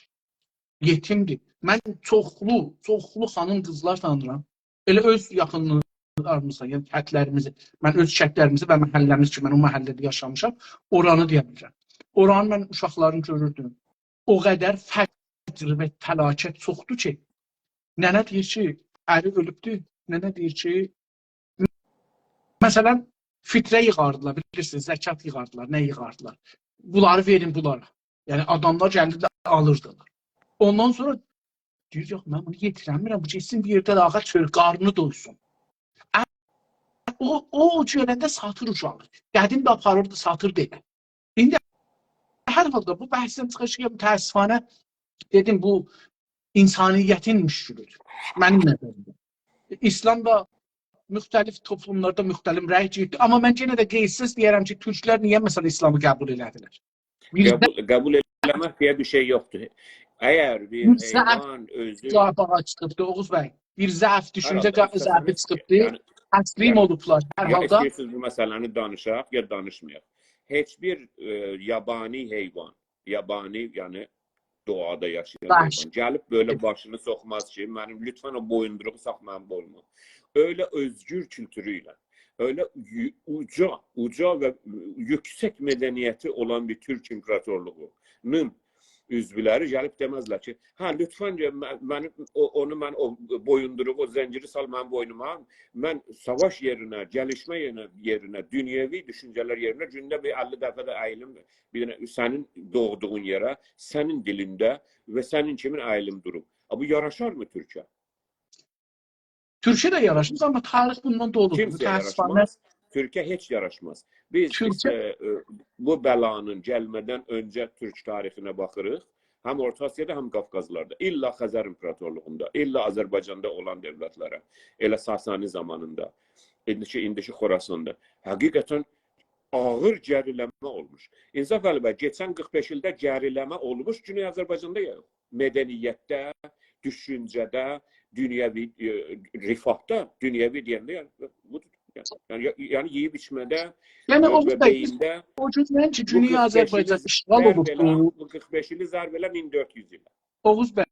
یئتیمدیر. من چوخلو، چوخلو خانیم قیزلار تانیرام. ائله اؤز یاخینلاریمیزا، یعنی کندلریمیزی، من اؤز کندلریمیزی و محله‌میز کی، من او محله‌ده یاشامیشام، اورانی دئیه بیلیرم. اورانین من اوشاقلارینی گؤروردوم. او قدر فقر و فلاکت چوخدور کی، ننه دئییر کی، اری اؤلوبدور، ننه دئییر کی، مثلاً، فطره ییغاردیلار، بیلیرسینیز، زکات ییغاردیلار، نه ییغاردیلار؟ بونلاری وئرین بونلارا. یعنی، آداملار گلیردی، آلیردیلار. اوندان سونرا دئییر، «یوخ، من بونو یئتیره‌میرم، بو گئتسین بیر یئرده ده آغاج چؤل، قارنی دویسون.» او، او گلنده ساتیر اوشاغی. قدیم ده آپاریردی، ساتیردی ائله. ایندی هر حالدا بو بحثدن چیخیش کی، متأسفانه، دئدیم، بو انسانیتین مشکلیدیر. منیم نظریمده. ایسلام دا مختلف توپلوملاردا مختلف رنگ گیردی. آمما من یئنه ده قیدسیز دئیه‌رم کی، تورکلر نییه، مثلاً، ایسلامی قبول ائله‌دیلر؟ بیزده قبول، قبول ائله‌مک دئیه بیر شئی یوخدور. اگر بیر بیر ضعف حیوان اؤزو جاوابا چیخیبدی، اوغوز بی. بیر ضعف دوشونجه، هر حالدا جا-، ضعفی استثناست چیخیبدی. یعنی، تسلیم یعنی، اولوبلار هر یا حالدا. ایسته‌ییرسینیز بو مسئله‌نی دانیشاق، یا دانیشمایاق. هئچ بیر، ائ، یابانی حیوان، یابانی، یعنی دوغادا یاشایان وحشی حیوان گلیب بئله باشینی سوخماز کی، منیم، لطفاً او بویوندوروغو ساخ منیم بوینوما. ائله اؤزگور کولتورو ایله، ائله یو-، اوجا، اوجا و یوکسک مدنیتی اولان بیر تورک ایمپراتورلوغونون عضولری گلیب دئمزلر کی، «هه، لطفاً، گل، من، منیم، او، اونو من، او بویوندوروغو، او زنجیری سال منیم بوینوما، من ساواش یئرینه، گلیشمه یئرینه، یئرینه، دونیوی دوشونجه‌لر یئرینه گونده بیر اللی دفعه ده اییلیم، بیر دنه سنین دوغدوغون یئره، سنین دیلینده و سنین کیمین اییلیم دوروم.» آ، بو یاراشارمی تورکه؟ تورکه ده یاراشماز، آمما تاریخ بوندان دولودور. کیمسه‌یه متأسفانه یاراشماز. تورکه هئچ یاراشماز. بیز تورکه ایسه، ائ، بو بلانین گلمه‌دن اؤنجه تورک تاریخینه باخیریق. هم اورتا آسیادا، هم قافقازلاردا. الّا خزر ایمپراتورلوغوندا، الّا آذربایجاندا اولان دؤولتلره، ائله ساسانی زامانیندا، ایندیکی، ایندیکی خوراساندا. حقیقتاً آغیر گریله‌مه اولموش. انصافعلی بی، کئچن قیرخ بئش ایلده گریله‌مه اولموش گونئی آذربایجاندا یوخ. مدنیتده، دوشونجه‌ده، دونیوی، ائ، رفاهدا، دونیوی دئینده، یعنی، بودور. یعنی، یعنی، یا-، یعنی یئییب ایچمه‌ده، یعنی، ائ، او و دا بئیینده او گوندن کی، بو گونئی قیرخ بئش ایلی آذربایجان اشغال ضرب ائله، اولوبدو. بو قیرخ بئش ایلی ضرب ائله مین دؤرد یوز ایله. اوغوز بی،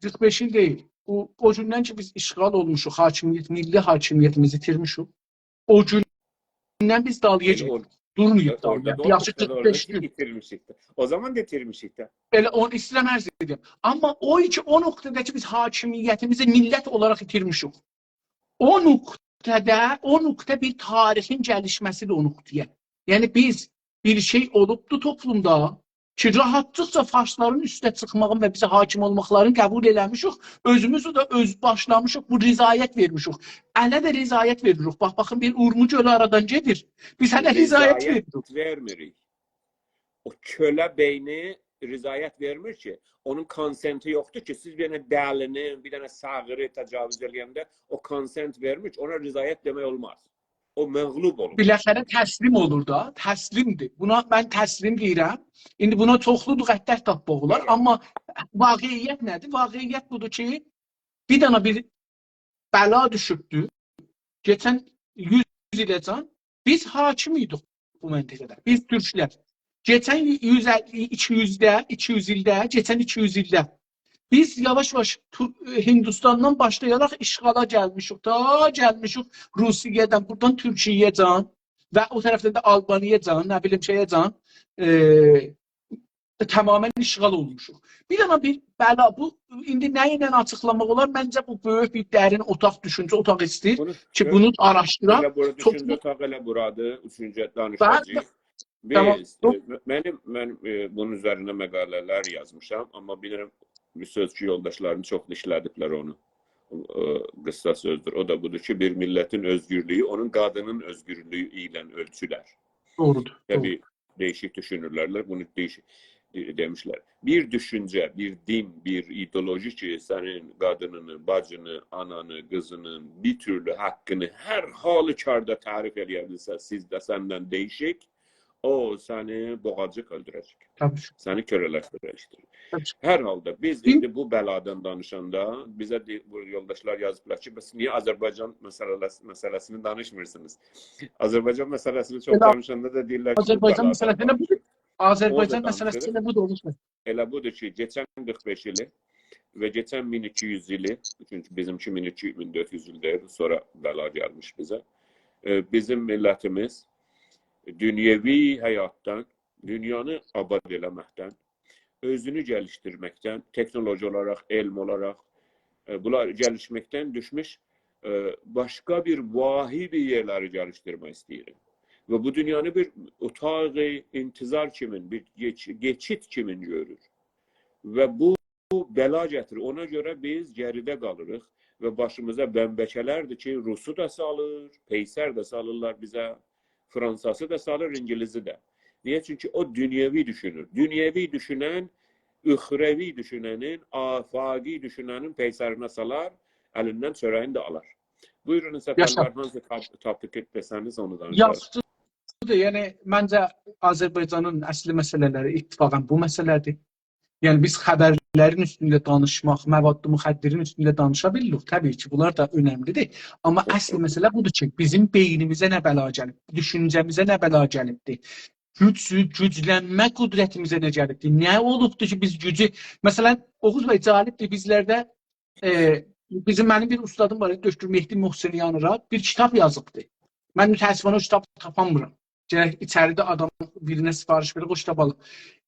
قیرخ بئش ایل دئییل. او، او گوندن کی، بیز اشغال اولموشوق، حاکمیت، میللی حاکمیتیمیزی ایتیرمیشیک. او گوندن بیز دالییا ائله او-، گئدیریک. دورماییب ائله اورادا دالییا. دا یاخشی، اولموش، ائله قیرخ بئش اورادا گون. ایتیرمیشیک ده. او زامان دا ایتیرمیشیک ده. ائله اونو ایسته‌ییرم عرض ائدیم. آمما او کی، او نقطه‌ده کی، بیز حاکمیتیمیزی میللت اولاراق ایتیرمیشیک. او نقطه‌ده، او نقطه بیر تاریخین گلیشمه‌سیدیر او نقطه‌یه. یعنی بیز بیر شئی اولوبدو توپلومدا کی، راحاتلیقجا فارسلارین اوسته چیخماغین و بیزه حاکم اولماقلارینی قبول ائله‌میشیک. اؤزوموز ده اؤز باشلامیشیق، بو رضایت وئرمیشیک. اله ده رضایت وئریریک. باخ، باخین، بیر اورمو گؤلو آرادان گئدیر. بیز هله رضایت رضایت وئریریک. وئرمیریک. او کؤله بئینی رضایت وئرمیر کی، اونون کانسنتی یوخدور کی، سیز بیر دنه دلینی، بیر دنه ساغیری تجاوز ائله‌ینده او کانسنت وئرمیر کی، اونا رضایت دئمک اولماز. او مغلوب اولور. بالاخره تسلیم اولور دا، تسلیمدیر. بونا من تسلیم دئییرم. ایندی بونا چوخلو مقدر تاپماق اولار، بلی. آمما واقعیت نه‌دیر؟ واقعیت بودور کی، بیر دنه بیر بلا دوشوبدو. کئچن یوز ایله‌جن بیز حاکم ایدیک بو منطقه‌ده. بیز تورکلر. کئچن یوز اللی، ایکی یوز ده، ایکی یوز ایلده، کئچن ایکی یوز ایلده بیز یاواش-یاواش تو-، هندوستاندان باشلایاراق اشغالا گلمیشیک، تا گلمیشیک روسیه‌دن، بورادان تورکیه‌جن و او طرفدن ده آلبانیاجان، نه بیلیم، شئیه‌جن، ائ، تمامیله اشغال اولموشوق. بیر دنه بیر بلا بو، ایندی نه ایله آچیقلاماق اولار؟ منجه بو بؤیوک بیر درین اوتاق، دوشونجه اوتاغی ایسته‌ییر بونو کی، گؤر، بونو آراشدیرام. ائله بورادا چوخ دوشونجه اوتاغی، ائله بورادیر، اوچونجو دانیشاجاغیق. بلی، تامام. بیز، ائ، م-، منیم، من، ائ، بونون اوزرینده مقاله‌لر یازمیشام، آمما بیلیرم، سؤزچو یولداشلاریم چوخ ایشله‌دیبلر اونو. ائ، قیسا سؤزدور. او دا بودور کی، بیر میللتین اؤزگورلویو اونون قادینین اؤزگورلویو ایله اؤلچولر. دوغرودور، دوغرو. طبیعی، دییشیک دوشونورلر، بونو دییشیک، ائ، دئمیشلر. بیر دوشونجه، بیر دین، بیر ایدئولوژی کی، سنین قادینینی، باجینی، آنانی، قیزینین بیر تورلو حاققینی هر حالوکاردا تعریف ائله‌یه بیلسه، سیز ده سندن دییشیک، او سنی بوغاجاق، اؤلدوره‌جک. طبیعی. سنی کؤره‌لشدیره‌جکدیر. طبیعی. هر حالدا بیز بیر ایندی بو بلادان دانیشاندا بیزه دئ-، بو یولداشلار یازیبلار کی، «بس نییه آذربایجان مسئله‌س-، مسئله‌سینی دانیشمیرسینیز؟» آذربایجان مسئله‌سینی چوخ، ائله دانیشاندا دا دئییرلر کی، بو آذربایجان بلادان مسئله‌سینده دانیشیر. بودور. اونو دا آذربایجان مسئله‌سینده دانیشیر. بودور، اولموشدور. ائله بودور کی، کئچن قیرخ بئش ایلی و کئچن مین ایکی یوز ایلی، چونکی بیزیمکی مین ایکی، مین دؤرد یوز ایل دئییل، سونرا بلا گلمیش بیزه. ائ، بیزیم میللتیمیز دونیوی حیاتدان، دونیانی آباد ائله‌مکدن، اؤزونو گلیشدیرمکدن، تکنولوژی اولاراق، علم اولاراق، ائ، بونلار گلیشمکدن دوشموش، ائ، باشقا بیر واهی بیر یئرلری گلیشدیرمک ایسته‌ییر. و بو دونیانی بیر اوتاق انتظار کیمین، بیر کئچ-، کئچید کیمین گؤرور. و بو بلا گتیریر. اونا گؤره بیز گریده قالیریق و باشیمیزا بمبکلردیر کی، روسو دا سالیر، پیسر ده سالیرلار بیزه، فرانساسی دا سالیر، اینگیلیزی ده. نییه؟ چونکی او دونیوی دوشونور. دونیوی دوشونن، اخروی دوشوننین، آفاقی دوشوننین پیسرینه سالار، الیندن چؤره‌یینی ده آلار. بویورون، سفر، یاشا، وار، هانسی تاپ-، تاپیکی دئسه‌نیز، اونو دانیشاریق. یاخشیدیر. یعنی، منجه، آذربایجانین اصلی مسئله‌لری اتفاقاً بو مسئله‌دیر. یعنی، بیز خبرلرین اوستونده دانیشماق، مواد مخدرین اوستونده دانیشا بیلیریک. طبیعی کی، بونلار دا اؤنملیدیر. آمما اصل مسئله بودور کی، بیزیم بئینیمیزه نه بلا گلیب، دوشونجه‌میزه نه بلا گلیبدیر. گوج، گوجلنمه قدرتیمیزه نه گلیبدیر؟ نه اولوبدور کی، بیز گوجو، مثلاً، اوغوز بی، جالبدیر، بیزلرده، ائ، بیزیم، منیم بیر اوستادیم وار ایدی، دکتر مهدی محسنیانی، بیر کیتاب یازیبدی. من متأسفانه او کیتابی تاپامیرام. گرک ایچریده آدام بیرینه سفارش وئریر، او کیتابی آلیم.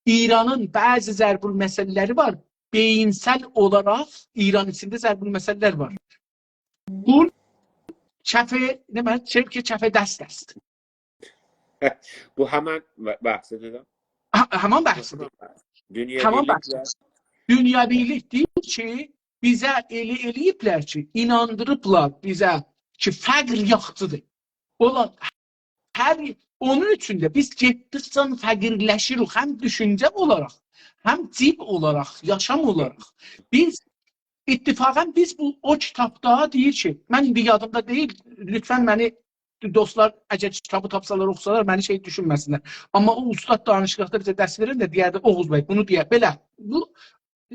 ایرانین بعضی ضرب‌المثل‌لری وار. بئیینسل اولاراق ایران ایچینده ضرب‌المثل‌لر وار. بو کف، نه، من چرک کف دست است. بو همان بحثیدیر ده. ه-، همان بحثیدیر. همان بحث. همان دونیوی‌لیک بحث. و دونیوی‌لیک دئییر کی، بیزه ائله ائله‌ییبلر کی، ایناندیریبلار بیزه کی، فقر یاخشیدیر. اولان هر، اونون اوچون ده بیز گئتدیکجه فقیرلشیریک، هم دوشونجه اولاراق، هم جیب اولاراق، یاشام اولاراق. بیز، اتفاقاً بیز بو، او کیتابدا دئییر کی، من ایندی یادیمدا دئییل، لطفاً منی دوستلار، اگر کیتابی تاپسالار، اوخوسالار، منی شئی دوشونمه‌سینلر. آمما او اوستاد دانیشیقدا بیزه درس وئرنده دئیردی، «اوغوز بی، بونو دئیه، بئله.» بو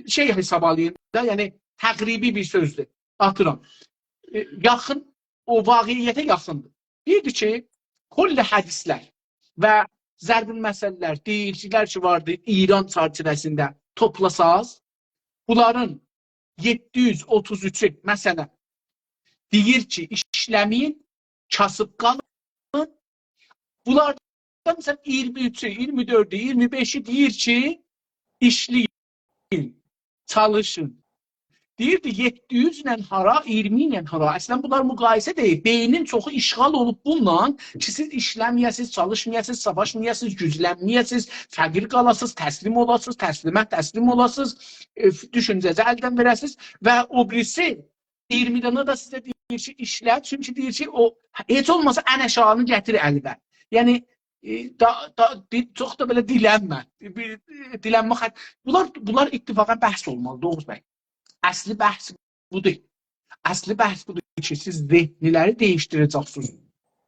شئی حساب آلین دا، یعنی تقریبی بیر سؤزدور. آتیرام. ائ، یاخین، او واقعیته یاخیندیر. دئییردی کی، کل حدیثلر و ضرب‌المثل‌لر، دئییشیکلر کی واردی ایران چرچیوه‌سینده توپلاساز، بونلارین یئددی یوز اوتوز اوچو، مثلاً، دئییر کی، ایشله‌مه‌یین، کاسیب قالین. بونلاردان، مثلاً، اییرمی اوچو، اییرمی دؤردو، اییرمی بئشی دئییر کی، ایشله‌یین، چالیشین. دئییردی، یئددی یوز ایله هارا، اییرمی ایله هارا. اصلاً، بونلار مقایسه دئییل. بئینین چوخو اشغال اولوب بونونلا کی، سیز ایشله‌مه‌یه‌سیز، چالیشمایاسیز، ساواشمایاسیز، گوجلنمه‌یه‌سیز، فقیر قالاسیز، تسلیم اولاسیز، تسلیمه تسلیم اولاسیز، ائ، دوشونجه‌زی الدن وئره‌سیز و او بیریسی اییرمی دنه ده سیزه دئییر کی، ایشله، چونکی دئییر کی، او، هئچ اولماسا ان آشاغینی گتیر الیوه. یعنی، ائ، دا، دا، دی-، چوخ دا بئله دیلنمه. بیر، ائ، دیلنمه خط-، بونلار، بونلار اتفاقاً بحث اولمالیدیر، اوغوز بی. اصلی بحث بودور. اصلی بحث بودور کی، سیز ذهنلری دییشدیره‌جکسینیز.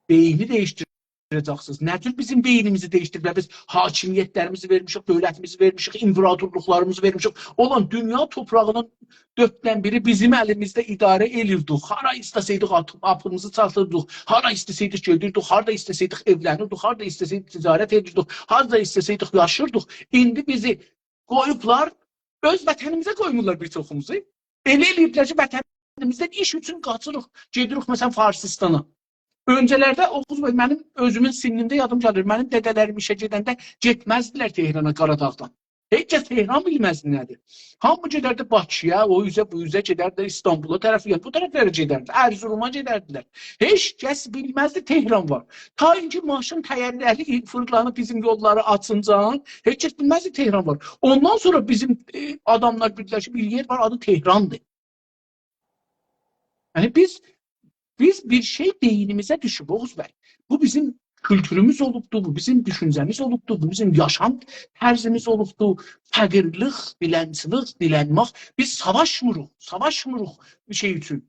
بئینی دییشدیره‌جکسینیز. نه جور بیزیم بئینیمیزی دییشدیریبلر؟ بیز حاکمیت‌لریمیزی وئرمیشیک، دؤولتیمیزی وئرمیشیک، امپراتورلوقلاریمیزی وئرمیشیک. اولان دونیا توپراغینین دؤرددن بیری بیزیم الیمیزده اداره ائلیردیک. هارا ایسته‌سئیدیک آتیب، آپیمیزی چاتیردیق. هارا ایسته‌سئیدیک گئدیردیک، هاردا ایسته‌سئیدیک ائولنیردیک، هاردا ایسته‌سئیدیک تجارت ائدیردیک، هاردا ایسته‌سئیدیک یاشیردیق. ایندی بیزی قویوبلار، اؤز وطنیمیزه قویمورلار بیر چوخوموزو. ائله ائله‌ییبلر کی، وطنیمیزدن ایش اوچون قاچیریق، گئدیریک، مثلاً، فارسیستانا. اؤنجه‌لرده، اوغوز بی، منیم اؤزومون سنّیمده یادیم گلیر، منیم دده‌لریم ایشه گئدنده گئتمزدیلر تهرانا قاراداغدان. هئچ کس تهران بیلمزدی نه‌دیر. هامی گئدردی باکی‌یا، او اوزه، بو اوزه گئدردی، ایستانبولا طرف، یعنی بو طرفلره گئدردی، ارزروما گئدردیلر. هئچ کس بیلمزدی تهران وار. تا کی ماشین تایرلری فیرلانیب بیزیم یوللاری آچینجا، هئچ کس بیلمزدی تهران وار. اوندان سونرا بیزیم، ائ، آداملار بیلدیلر کی، بیر یئر وار، آدی تهراندیر. یعنی بیز، بیز بیر شئی بئینیمیزه دوشوب، اوغوز بی. بو بیزیم کولتوروموز اولوبدو، بو بیزیم دوشونجه‌میز اولوبدو، بو بیزیم یاشام طرزیمیز اولوبدو. فقیرلیک، دیلنچیلیک، دیلنمک. بیز ساواشمیریق، ساواشمیریق بیر شئی اوچون.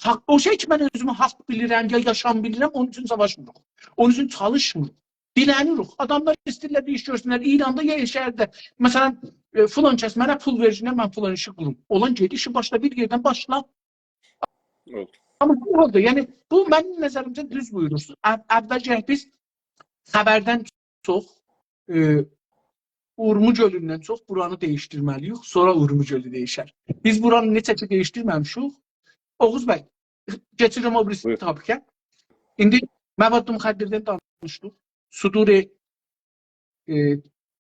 حاق، او شئی کی، من اؤزومو حاق بیلیرم، یا یاشام بیلیرم، اونون اوچون ساواشمیریق. اونون اوچون چالیشمیریق. دیلنیریک. آداملار ایسته‌ییرلر بیر ایش گؤرسونلر، ایراندا یا شهرده. مثلا، ائ، فلان کس منه پول وئرسینلر، من فلان ایشی قوروم. اولان گئت ایشی باشلا، بیر یئردن باشلا. اولدو. آمما بو حالدا، یعنی، بو منیم نظریمجه دوز بویورورسونوز. او-، اول گرک بیز خبردن چوخ، ائ، اورمو گؤلوندن چوخ بورانی دییشدیرمه‌لی‌ییک، سونرا اورمو گؤلو دییشر. بیز بورانی نئجه کی دییشدیرمه‌میشیک، اوغوز بی، کئچیرم او بیریسی بویور. تاپیکه. ایندی مواد مخدردن دانیشدیق، صدور، ائ،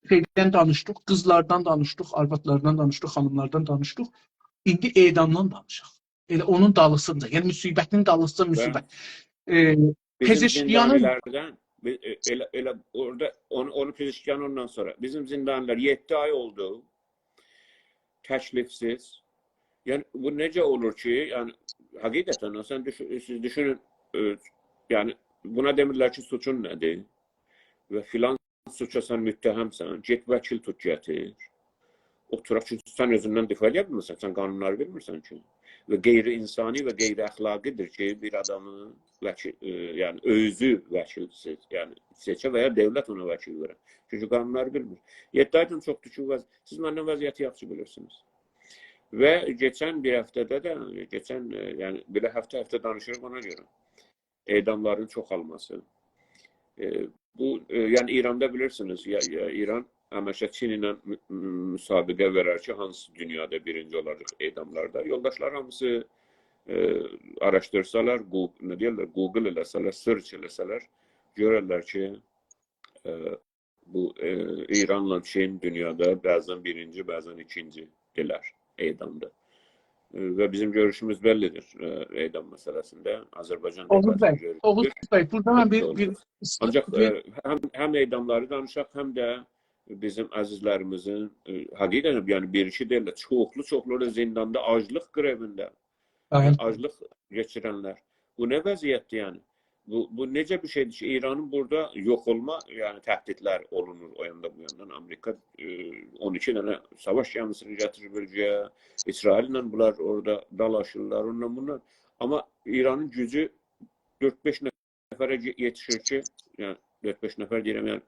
شئیدن دانیشدیق، قیزلاردان دانیشدیق، آروادلاردان دانیشدیق، خانیملاردان دانیشدیق. ایندی اعدامدان دانیشاق. ائله اونون دالیسینجا، یعنی مصیبتین دالیسینجا مصیبت. ائ، بیزیم پزشکیانین زندانی‌لردن، بی-، ائ، ائله، ائله اورادا اونو، اونو پزشکیان اوندان سونرا. بیزیم زندانی‌لار یئددی آی اولدو، تکلیفسیز. یعنی، بو نئجه اولور کی، یعنی، حقیقتا، سن دوشو-، سیز دوشونون، ائ، یعنی، بونا دئمیرلر کی، سوچون نه‌دیر و فلان سوچا سن متهمسن، گئت وکیل توت گتیر. اوتوراق، چونکی سن اؤزوندن دفاع ائده بیلمیرسن، سن قانونلاری بیلمیرسن کی. و غیر انسانی و غیر اخلاقی‌دیر کی، بیر آدامی وکیل، ائ، یعنی اؤزو وکیل سئچ-، یعنی سئچه و یا دؤولت اونا وکیل وئره. چونکی قانونلاری بیلمیر. یئددی آیدان چوخدور کی، وض-، سیز مندن وضعیتی یاخشی بیلیرسینیز. و کئچن بیر هفته‌ده ده، کئچن، ائ، یعنی بئله هفته-هفته دانیشیریق اونا گؤره. اعداملارین چوخالماسی. ائ، بو، ائ، یعنی ایراندا بیلیرسینیز، یا، یا ایران همیشه چین ایله م-، م-، مسابقه وئرر کی، هانسی دونیادا بیرینجی اولاجاق اعداملاردا. یولداشلار هامیسی، ائ، آراشدیرسالار، گوگ-، نه دئیرلر، Google ائله‌سه‌لر، search ائله‌سه‌لر، گؤررلر کی، ائ، بو، ائ، ایرانلا چین دونیادا بعضا بیرینجی، بعضا ایکینجی‌دیرلر اعدامدا. ائ، و بیزیم گؤروشوموز بللی‌دیر، ائ، اعدام مسئله‌سینده. آذربایجان اوغوز دؤولتینین بی، گؤروشو اوغوز بی، بورادا من بیر، بیر اولدو. آنجاق، بیر ائ، هم، هم اعداملاری دانیشاق، هم ده بیزیم عزیزلریمیزین، ائ، حقیقتا، یعنی بیر ایشی دئییل ده، چوخلو، چوخلو دا زنداندا آجلیق گرئوینده، بلی. آجلیق کئچیرنلر. بو نه وضعیتدیر، یعنی؟ بو، بو نئجه بیر شئیدیر کی، ایرانین بورادا یوخ اولما، یعنی تهدیدلر اولونور او یاندا، بو یاندان. آمریکا، ائ، اون ایکی دنه ساواش گمیسینی گتیریر بؤلگه‌یه، اسرائیل‌له بونلار اورادا دالاشیرلار، اونونلا بونونلا. آمما ایرانین گوجو دؤرد-بئش نفره یئ-، یئتیشیر کی، یعنی دؤرد-بئش نفر دئییرم، یعنی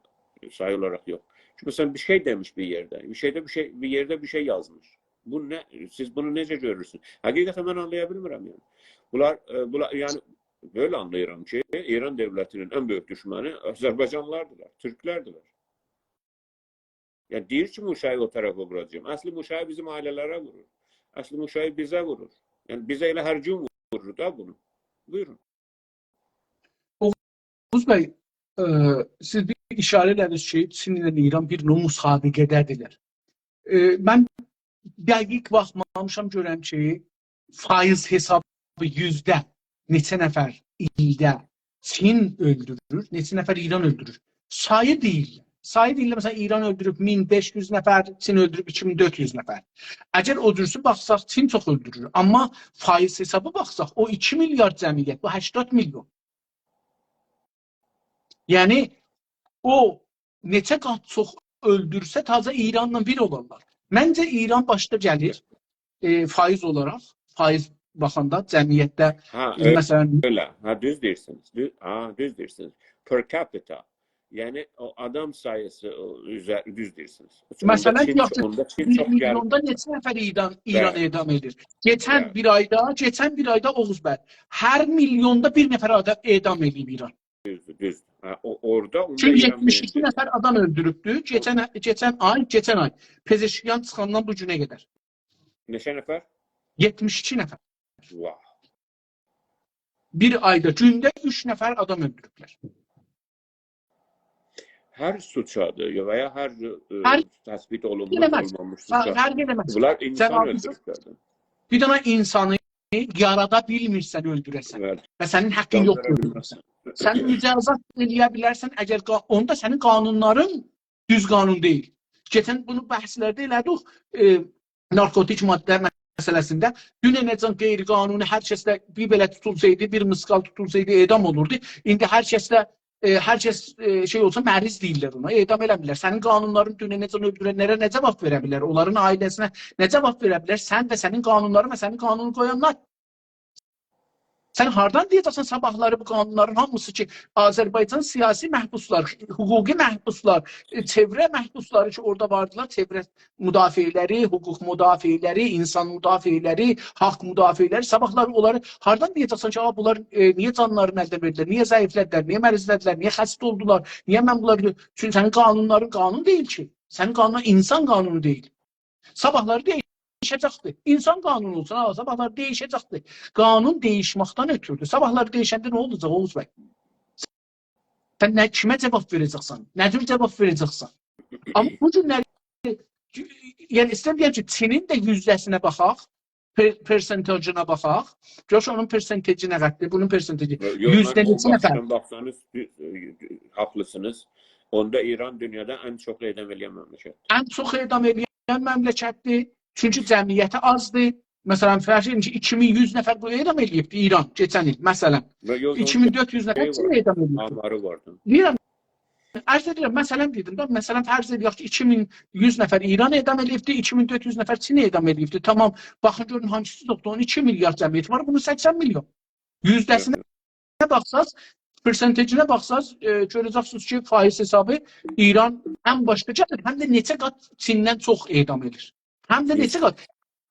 سایی اولاراق یوخ. کی، مثلا، بیر شئی دئمیش بیر یئرده، بیر شئیده بیر شئی، بیر یئرده بیر شئی یازمیش. بو نه، سیز بونو نئجه گؤرورسونوز؟ حقیقتا من آنلایا بیلمیرم، یعنی. بونلار، ائ، بونلار، یعنی، بئله آنلاییرام کی، ایران دؤولتینین ان بؤیوک دوشمنی آذربایجانلیلاردیلار، تورکلردیلر. یعنی، دئییر کی، موشایی او طرفه ووراجاغام. اصلی موشایی بیزیم عائله‌لره وورور. اصلی موشایی بیزه وورور. یعنی، بیزه ائله هر گون وورور دا بونو. بویورون. اوغوز بی، ائ، سیز بیر ایشاره ائله‌دینیز کی، چین ایله ایران بیر نوع مسابقه‌ده‌دیرلر. ائ، من دقیق باخمامیشام گؤرم کی، فایز حسابی یوزده نئچه نفر ایلده چین اؤلدورور، نئچه نفر ایران اؤلدورور. سایی دئییل. سایی دئییل، مثلا، ایران اؤلدوروب مین بئش یوز نفر، چین اؤلدوروب ایکی مین دؤرد یوز نفر. اگر او جورسو باخساق، چین چوخ اؤلدورور. آمما فایز حسابی باخساق، او ایکی میلیارد جمعیت، بو هشتاد میلیون. یعنی، او نئچه قات چوخ اؤلدورسه، تازا ایرانلا بیر اولارلار. منجه، ایران باشدا گلیر، ائ، فایز اولاراق، فایز باخاندا جمعیتده، هه، ائ، ائله، مثلا، ائله. هه، دوز دئییرسینیز. دوز، هه، دوز دئییرسینیز. Per capita. یعنی، او آدام ساییسی، او اوزه-، دوز دئییرسینیز. چونکی اوندا مثلا، چین، یاخشی، اوندا چین بیر چوخ گریم. میلیوندا نئچه نفر ایران، ایران، بلی. اعدام ائدیر؟ کئچن، بلی. بیر آیدا، کئچن بیر آیدا، اوغوز بی، هر میلیوندا بیر نفر آدا-، اعدام ائله‌ییب ایران. دوزدور، دوزدور. هه، او، اورادا، اوندا چونکی ایران یئتمیش ایکی بیرینجی‌دیر. نفر آدام اؤلدوروبدو. کئچن، کئچن آی، کئچن آی. پزشکیان چیخاندان بو گونه قدر. نئچه نفر؟ یئتمیش ایکی نفر. واه. بیر آیدا، گونده اوچ نفر آدام اؤلدوروبلر. هر سوچادیر و یا هر، ائ، فرق تثبیت اولونموش، ائله‌مز. اولمامیش فرق، سوچا. فرق ائله‌مز. بونلار سن اینسان آدیسان اؤلدوروبلردیر. بیر دنه اینسانی یارادا بیلمیرسن اؤلدوره‌سن. بلی. و سنین حاققین جان یوخدور وئره اؤلدوره‌سن. بیلمزسن. سن مجازات ائله‌یه بیلرسن، اگر قا-، اوندا سنین قانونلارین دوز قانون دئییل. کئچن بونو بحثلرده ائله‌دیک. ائ، نارکوتیک ماده مسئله‌سینده دوننه‌جن غیرقانونی هر کس ده بیر بئله توتولسایدی، بیر میسقال توتولسایدی، اعدام اولوردو. ایندی هر کس ده، ائ، هر کس، ائ، شئی اولسا، مریض دئییرلر اونا. اعدام ائله‌میرلر. سنین قانونلارین دوننه‌جن اؤلدورنلره نه جاواب وئره بیلر؟ اونلارین عائله‌سینه نه جاواب وئره بیلر؟ سن و سنین قانونلارین و سنین قانونو قویانلار. سن هاردان دئیه‌جکسن صاباحلاری بو قانونلارین هامیسی کی، آذربایجان سیاسی محبوسلار، حقوقی محبوسلار، ائ، چئوره محبوسلاری کی، اورادا واردیلار، چئوره مدافعه‌لری، حقوق مدافعه‌لری، اینسان مدافعه‌لری، حاق مدافعه‌لری، صاباحلاری اونلاری هاردان دئیه‌جکسن کی، «آ، بونلار، ائ، نییه جانلارینی الدن وئردیلر، نییه ضعیفله‌دیلر، نییه مریضله‌دیلر، نییه خسته اولدولار، نییه من بونلاری گؤ-؟» چونکی سنین قانونلارین قانون دئییل کی. سنین قانونون اینسان قانونو دئییل. صاباحلاری دئییشه‌جکدیر. اینسان قانونو اولسون، ها، صاباحلاری دئییشه‌جکدیر. قانون دئییشمکدن اؤترودور. صاباحلاری دئییشنده نه اولاجاق، اوغوز بی؟ سن نه، کیمه جاواب وئره‌جکسن؟ نه جور جاواب وئره‌جکسن؟ آمما بو گونلری، یعنی، ایسته‌ییرم دئیم کی، چینین ده یوزده‌سینه باخاق، پر-، پرسنتاژینا باخاق. گؤر اونون پرسنتاژی نه قدردیر، بونون پرسنتاژی. یوخ، یوزده نئچه نفر؟ باخسان، باخسانیز، حاقلیسینیز. اوندا ایران دونیادا ان چوخ اعدام ائله‌ین مملکتدیر. ان چوخ اعدام ائله‌ین مملکتدیر. چونکی جمعیتی آزدیر. مثلا، فرض ائدین کی، ایکی مین یوز نفر بو اعدام ائله‌ییبدی ایران کئچن ایل، مثلا. ایکی مین دؤرد یوز نفر چین اعدام ائله‌ییبدی. آماری واردی. دئییرم، عرض ائدیرم، مثلا دئدیم ده، مثلا فرض ائدک کی، ایکی مین یوز نفر ایران اعدام ائله‌ییبدی، ایکی مین دؤرد یوز نفر چین اعدام ائله‌ییبدی. تامام، باخین گؤرون هانگیسی چوخدور، اون ایکی میلیارد جمعیتی وار، بونون سکسن میلیون. یوزده‌سینه باخساز، پرسنتاژینا باخساز، ائ، گؤره‌جکسینیز کی، فایز حسابی ایران هم باشقا گلیر، هم ده نئچه قات چیندن چوخ اعدام ائدیر. هم ده نئچه قات.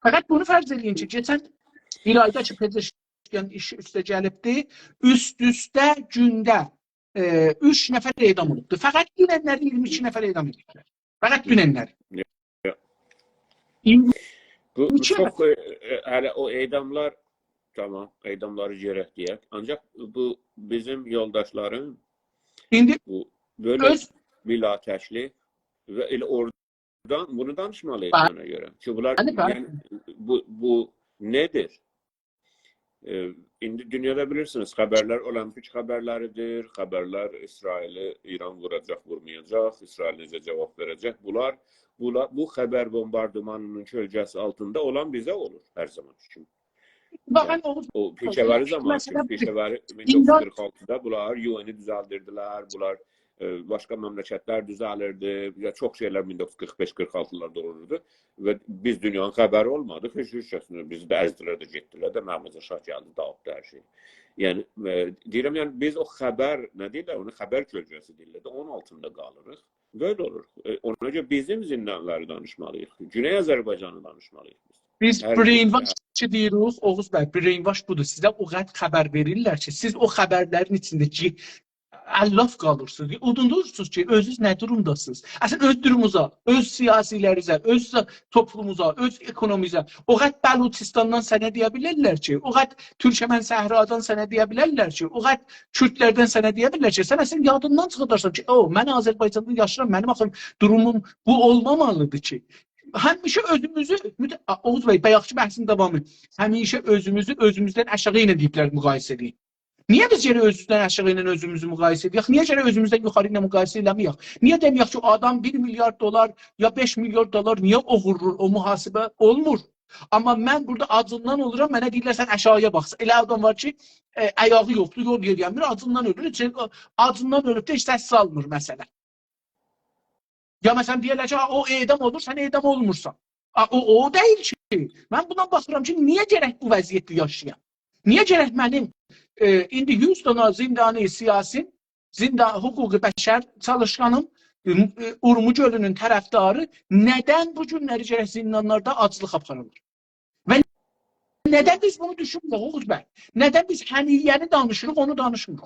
فقط بونو فرض ائله‌یین کی، کئچن بیر آیدا کی، پزشکیان ایش اوسته گلیبدی، اوست-اوسته گونده، ائ، اوچ نفر اعدام اولوبدو. فقط دوننلری اییرمی ایکی نفر اعدام ائدیبلر. فقط دوننلری. یوخ. اییرمی ایکی بو، بو نفر. چوخ، ائ، ائ، هله او اعداملار، تامام، اعداملاری گرک دئیک. آنجاق بو بیزیم یولداشلارین ایندی بو بئله اؤز بلاتکلیک و ائله اورادان بونو دانیشمالی‌ییق بلی. منه گؤره. کی، بونلار، بلی، بلی. یعنی، بو، بو نه‌دیر؟ ائ، ایندی دونیادا بیلیرسینیز، خبرلر اولمپیک خبرلری‌دیر، خبرلر اسرائیلی ایران ووراجاق، وورمایاجاق، اسرائیل نئجه جاواب وئره‌جک. بونلار، بونلار، بو خبر بومباردیمانینین کؤلگه‌سی آلتیندا اولان بیزه اولور هر زامان کیمی. باخین، یعنی، اوغوز، او پیشه‌وری مثلا، زامان، مثلا، پیشه‌وری ایندی مین دوققوز یوز قیرخ آلتیدا بونلار یو ائنی دوزلدیردیلر، بونلار، ائ، باشقا مملکتلر دوزلیردی، یا چوخ شئیلر مین دوققوز یوز قیرخ بئش قیرخ آلتیلاردا اولوردو و بیز دونیانین خبری اولمادیق، هئچ، هئچ کسین، بیزی ده ازدیلر ده گئتدیلر ده، محمد رضا شاه گلدی، داغیتدی هر شئیی. یعنی، ائ، دئییرم، یعنی، بیز او خبر، نه دئییرلر، اونا خبر کؤلگه‌سی دئییرلر ده، اونون آلتیندا قالیریق. بئله اولور. ائ، اونا گؤره بیزیم زیندانلاری دانیشمالی‌ییق، گونئی آذربایجانی دانیشمالی‌ییق بیز. بیز هر brainwash کی دئییریک، اوغوز بی، brainwash بودور. سیزه او قدر خبر وئریرلر کی، سیز او خبرلرین ایچینده کی، علاف قالیرسینیز. اونودورسونوز کی، اؤزونوز نه دورومداسینیز. اصلا اؤز دورومونوزا، اؤز سیاسی‌لرینیزه، اؤز توپلوموزا، اؤز اکونومیزه. او قدر بلوچستاندان سنه دئیه بیلرلر کی، او قدر تورکمن صحرادان سنه دئیه بیلرلر کی، او قدر کوردلردن سنه دئیه بیلرلر کی، سن اصلا یادیندان چیخاردارسان کی، او، من آذربایجاندا یاشاییرام، منیم آخی دوروموم بو اولمامالیدیر کی. همیشه اؤزوموزو، مت-، اوغوز بی، بایاقکی بحثین داوامی. همیشه اؤزوموزو اؤزوموزدن آشاغی ایله دئییبلر مقایسه ائدین. نییه بیز گرک اؤزوموزدن آشاغی ایله اؤزوموزو مقایسه ائدک؟ نییه گرک اؤزوموزدن یوخاری ایله مقایسه ائله‌مه‌یک؟ نییه دئمه‌یک کی، او آدام بیر میلیارد دلار یا بئش میلیارد دلار نییه اوغورلور، او محاسبه اولمور؟ آمما من بورادا آجیندان اولورام، منه دئییرلر، سن آشاغی‌یا باخسان. ائله آدام وار کی، ائ، آیاغی یوخدور، یول یئرییه‌میر، آجیندان اؤلور. هئچ، آجیندان اؤلوب ده هئچ سس سالمیر، مثلا. یا، مثلا، دئیرلر کی، «آ، او اعدام اولور، سن اعدام اولمورسان.» آ، او، او دئییل کی. من بونا باخیرام کی، نییه گرک بو وضعیتده یاشایام؟ نییه گرک منیم، ائ، ایندی یوز دانا زیندانی سیاسیم، زیندا-، حقوق بشر چالیشقانیم، ائ، ائ، اورمو گؤلونون طرفداری، ندن بو گونلری گرک زیندانلاردا آجلیق آپاریلیر؟ و ندن بیز بونو دوشونموروخ، اوغوز بی؟ ندن بیز هنیه‌نی دانیشیریق، اونو دانیشمیریق؟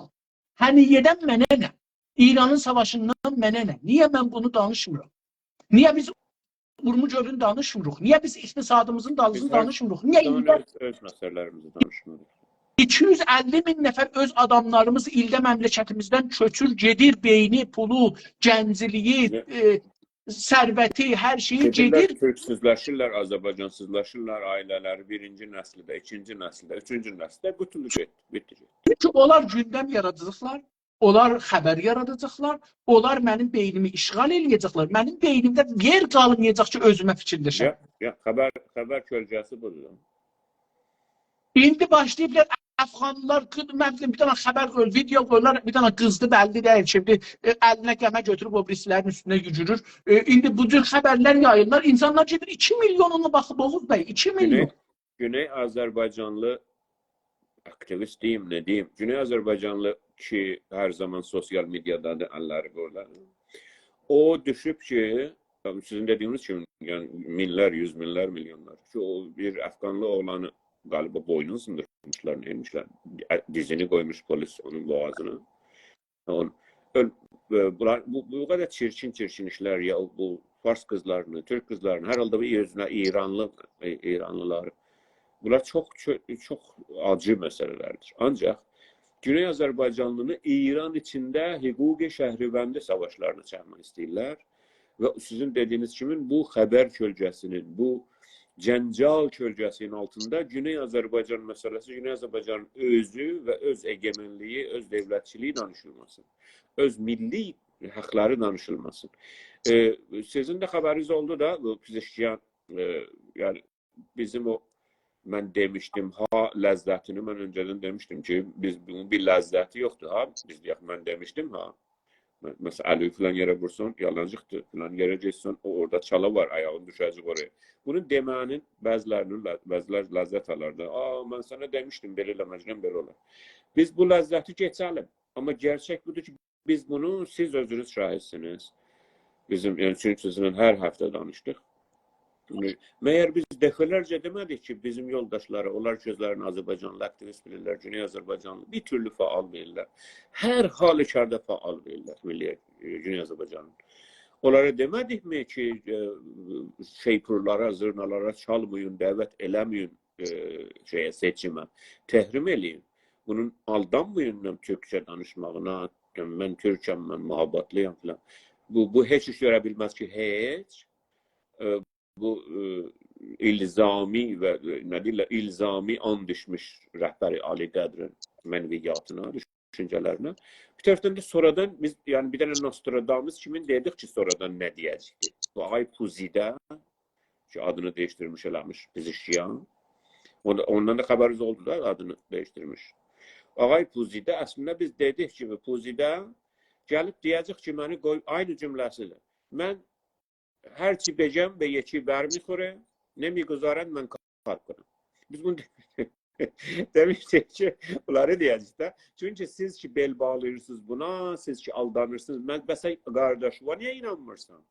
هنیه‌دن منه نه؟ ایرانین ساواشیندان منه نه؟ نییه من بونو دانیشمیرام؟ نییه بیز اورمو گؤلونو دانیشمیریق؟ نییه بیز اقتصادیمیزین دالیسینی دانیشمیریق؟ نییه ایندی اؤز، اؤز مسئله‌لریمیزی دانیشمیریق؟ ایکی یوز اللی مین نفر اؤز آداملاریمیز ایلده مملکتیمیزدن کؤچور، گئدیر، بئینی، پولو، گنجلیگی، نه؟ ائ، ثروتی، هر شئیی گئدیرلر، گئدیر. تورکسوزلشیرلر، آذربایجانسیزلاشیرلار، عائله‌لری بیرینجی نسیلده، ایکینجی نسیلده، اوچونجو نسیلده قوتولدو، گئتدی، بیتدی، گئتدی. چونکی اونلار گوندم یاراداجاقلار، اونلار خبر یاراداجاقلار، اونلار منیم بئینیمی اشغال ائله‌یه‌جکلر. منیم بئینیمده یئر قالمایاجاق کی، اؤزومه فیکیرلشم. یا، یا، خبر، خبر کؤلگه‌سی بودور. ایندی باشلاییبلار افغانلیلار، قی-، نه بیلیم، بیر دنه خبر قویور، ویدئو قویورلار، بیر دنه قیزدی، بللی دئییل کی، بیر، ائ، الینه قمه گؤتوروب او بیریسی‌لرین اوستونه یوگورور. ائ، ایندی بو جور خبرلر یاییرلار. اینسانلار گئدیر ایکی میلیونونا باخیب، اوغوز بی، ایکی میلیون. گونئی، گونئی آذربایجانلی آکتیویست دئییم، نه دئییم؟ گونئی آذربایجانلی کی، هر زامان سوسیال مئدیادادیر، اللری قویورلار. او دوشوب کی، سیزین دئدیگینیز کیمی، یعنی مینلر، یوز مینلر، میلیونلار. کی، او بیر افغانلی اوغلانی غالیبا بوینونا سیندیرمیشلار، نئیمیشلر. دیزینی قویموش پلیس اونون بوغازینا. اون، اؤل-، ائ، بونلار، بو، بو قدر چیرکین، چیرکین ایشلر یا، بو فارس قیزلارینی، تورک قیزلارینی، هر حالدا بیر اؤزونه ایرانلی، ائ، ایرانلیلاری. بونلار چوخ، چو-، چوخ آجی مسئله‌لردیر. آنجاق گونئی آذربایجانلینی ایران ایچینده حقوق شهروندی ساواشلارینا چکمک ایسته‌ییرلر. و سیزین دئدیگینیز کیمی بو خبر کؤلگه‌سی‌نین، بو جنجال کؤلگه‌سی‌نین آلتیندا گونئی آذربایجان مسئله‌سی، گونئی آذربایجانین اؤزو و اؤز ائگئمنلیگی، اؤز دؤولتچیلیگی دانیشیلماسین. اؤز میللی حاقلاری دانیشیلماسین. ائ، سیزین ده خبرینیز اولدو دا، بو پزشکیان، ائ، یعنی بیزیم او، من دئمیشدیم ها لذتینی، من اؤنجه‌دن دئمیشدیم کی، بیز بونون بیر لذتی یوخدور ها. بیز دئیک، من دئمیشدیم ها. م-، مثلا، الیوی فلان یئره وورسون، یالانجیقدیر، فلان یئره گئتسین، او اورادا چالا وار، آیاغین دوشه‌جک اورایا. بونو دئمه‌نین بعضی‌لری‌نین ل-، بعضی‌لر لذت آلار دا. «آ، من سنه دئمیشدیم، بئله ائله‌مه‌جکن، بئله اولار.» بیز بو لذتی کئچه‌لیم. آمما گئرچک بودور کی، بیز بونو، سیز اؤزونوز شاهدسینیز. بیزیم، یعنی، چونکی سیزینله هر هفته دانیشدیق. مگر بیز دفعه‌لرجه دئمه‌دیک کی، بیزیم یولداشلاری، اونلار کی اؤزلرینی آذربایجانلی آکتیویست بیلیرلر، گونئی آذربایجانلی، بیر تورلو فعال بیلیرلر. هر حالوکاردا فعال بیلیرلر میللی، ائ، گونئی آذربایجانین. اونلارا دئمه‌دیکمی کی، ائ، شیپورلارا، زورنالارا چالمایین، دعوت ائله‌مه‌یین، ائ، شئیه، سئچیمه، تحریم ائله‌یین. بونون آلدانمایین تورکجه دانیشماغینا، «من تورکم، من محبتلی‌یم» فلان. بو، بو هئچ ایش گؤره بیلمز کی، هئچ. ائ، بو، ائ، الزامی و، ائ، نه دئییرلر، الزامی آند ایچمیش رهبر عالی‌قدرین منویاتینا، دوشونجه‌لرینه. بیر طرفدن ده سونرادان بیز، یعنی، بیر دنه نوستراداموس کیمی دئدیک کی، سونرادان نه دئیه‌جکدیر. بو آقای پوزیده، کی، آدینی دییشدیرمیش، ائله‌میش پزشکیان. اوندا، اوندان دا خبرینیز اولدو دا، آدینی دییشدیرمیش. آقای پوزیده، اصلینده بیز دئدیک کی، پوزیده گلیب دئیه‌جک کی، منی قوی، عینی جمله‌سی‌دیر. «من هر چی بگم به یکی برمی‌خوره، نمی‌گذارند من کار کنم.» بیز بونو دئمیشدیک کی، بونلاری دئیه‌جک ده. چونکی سیز کی، بئل باغلاییرسینیز بونا، سیز کی، آلدانیرسینیز. من، بس سن قارداشیوا نییه اینانمیرسان؟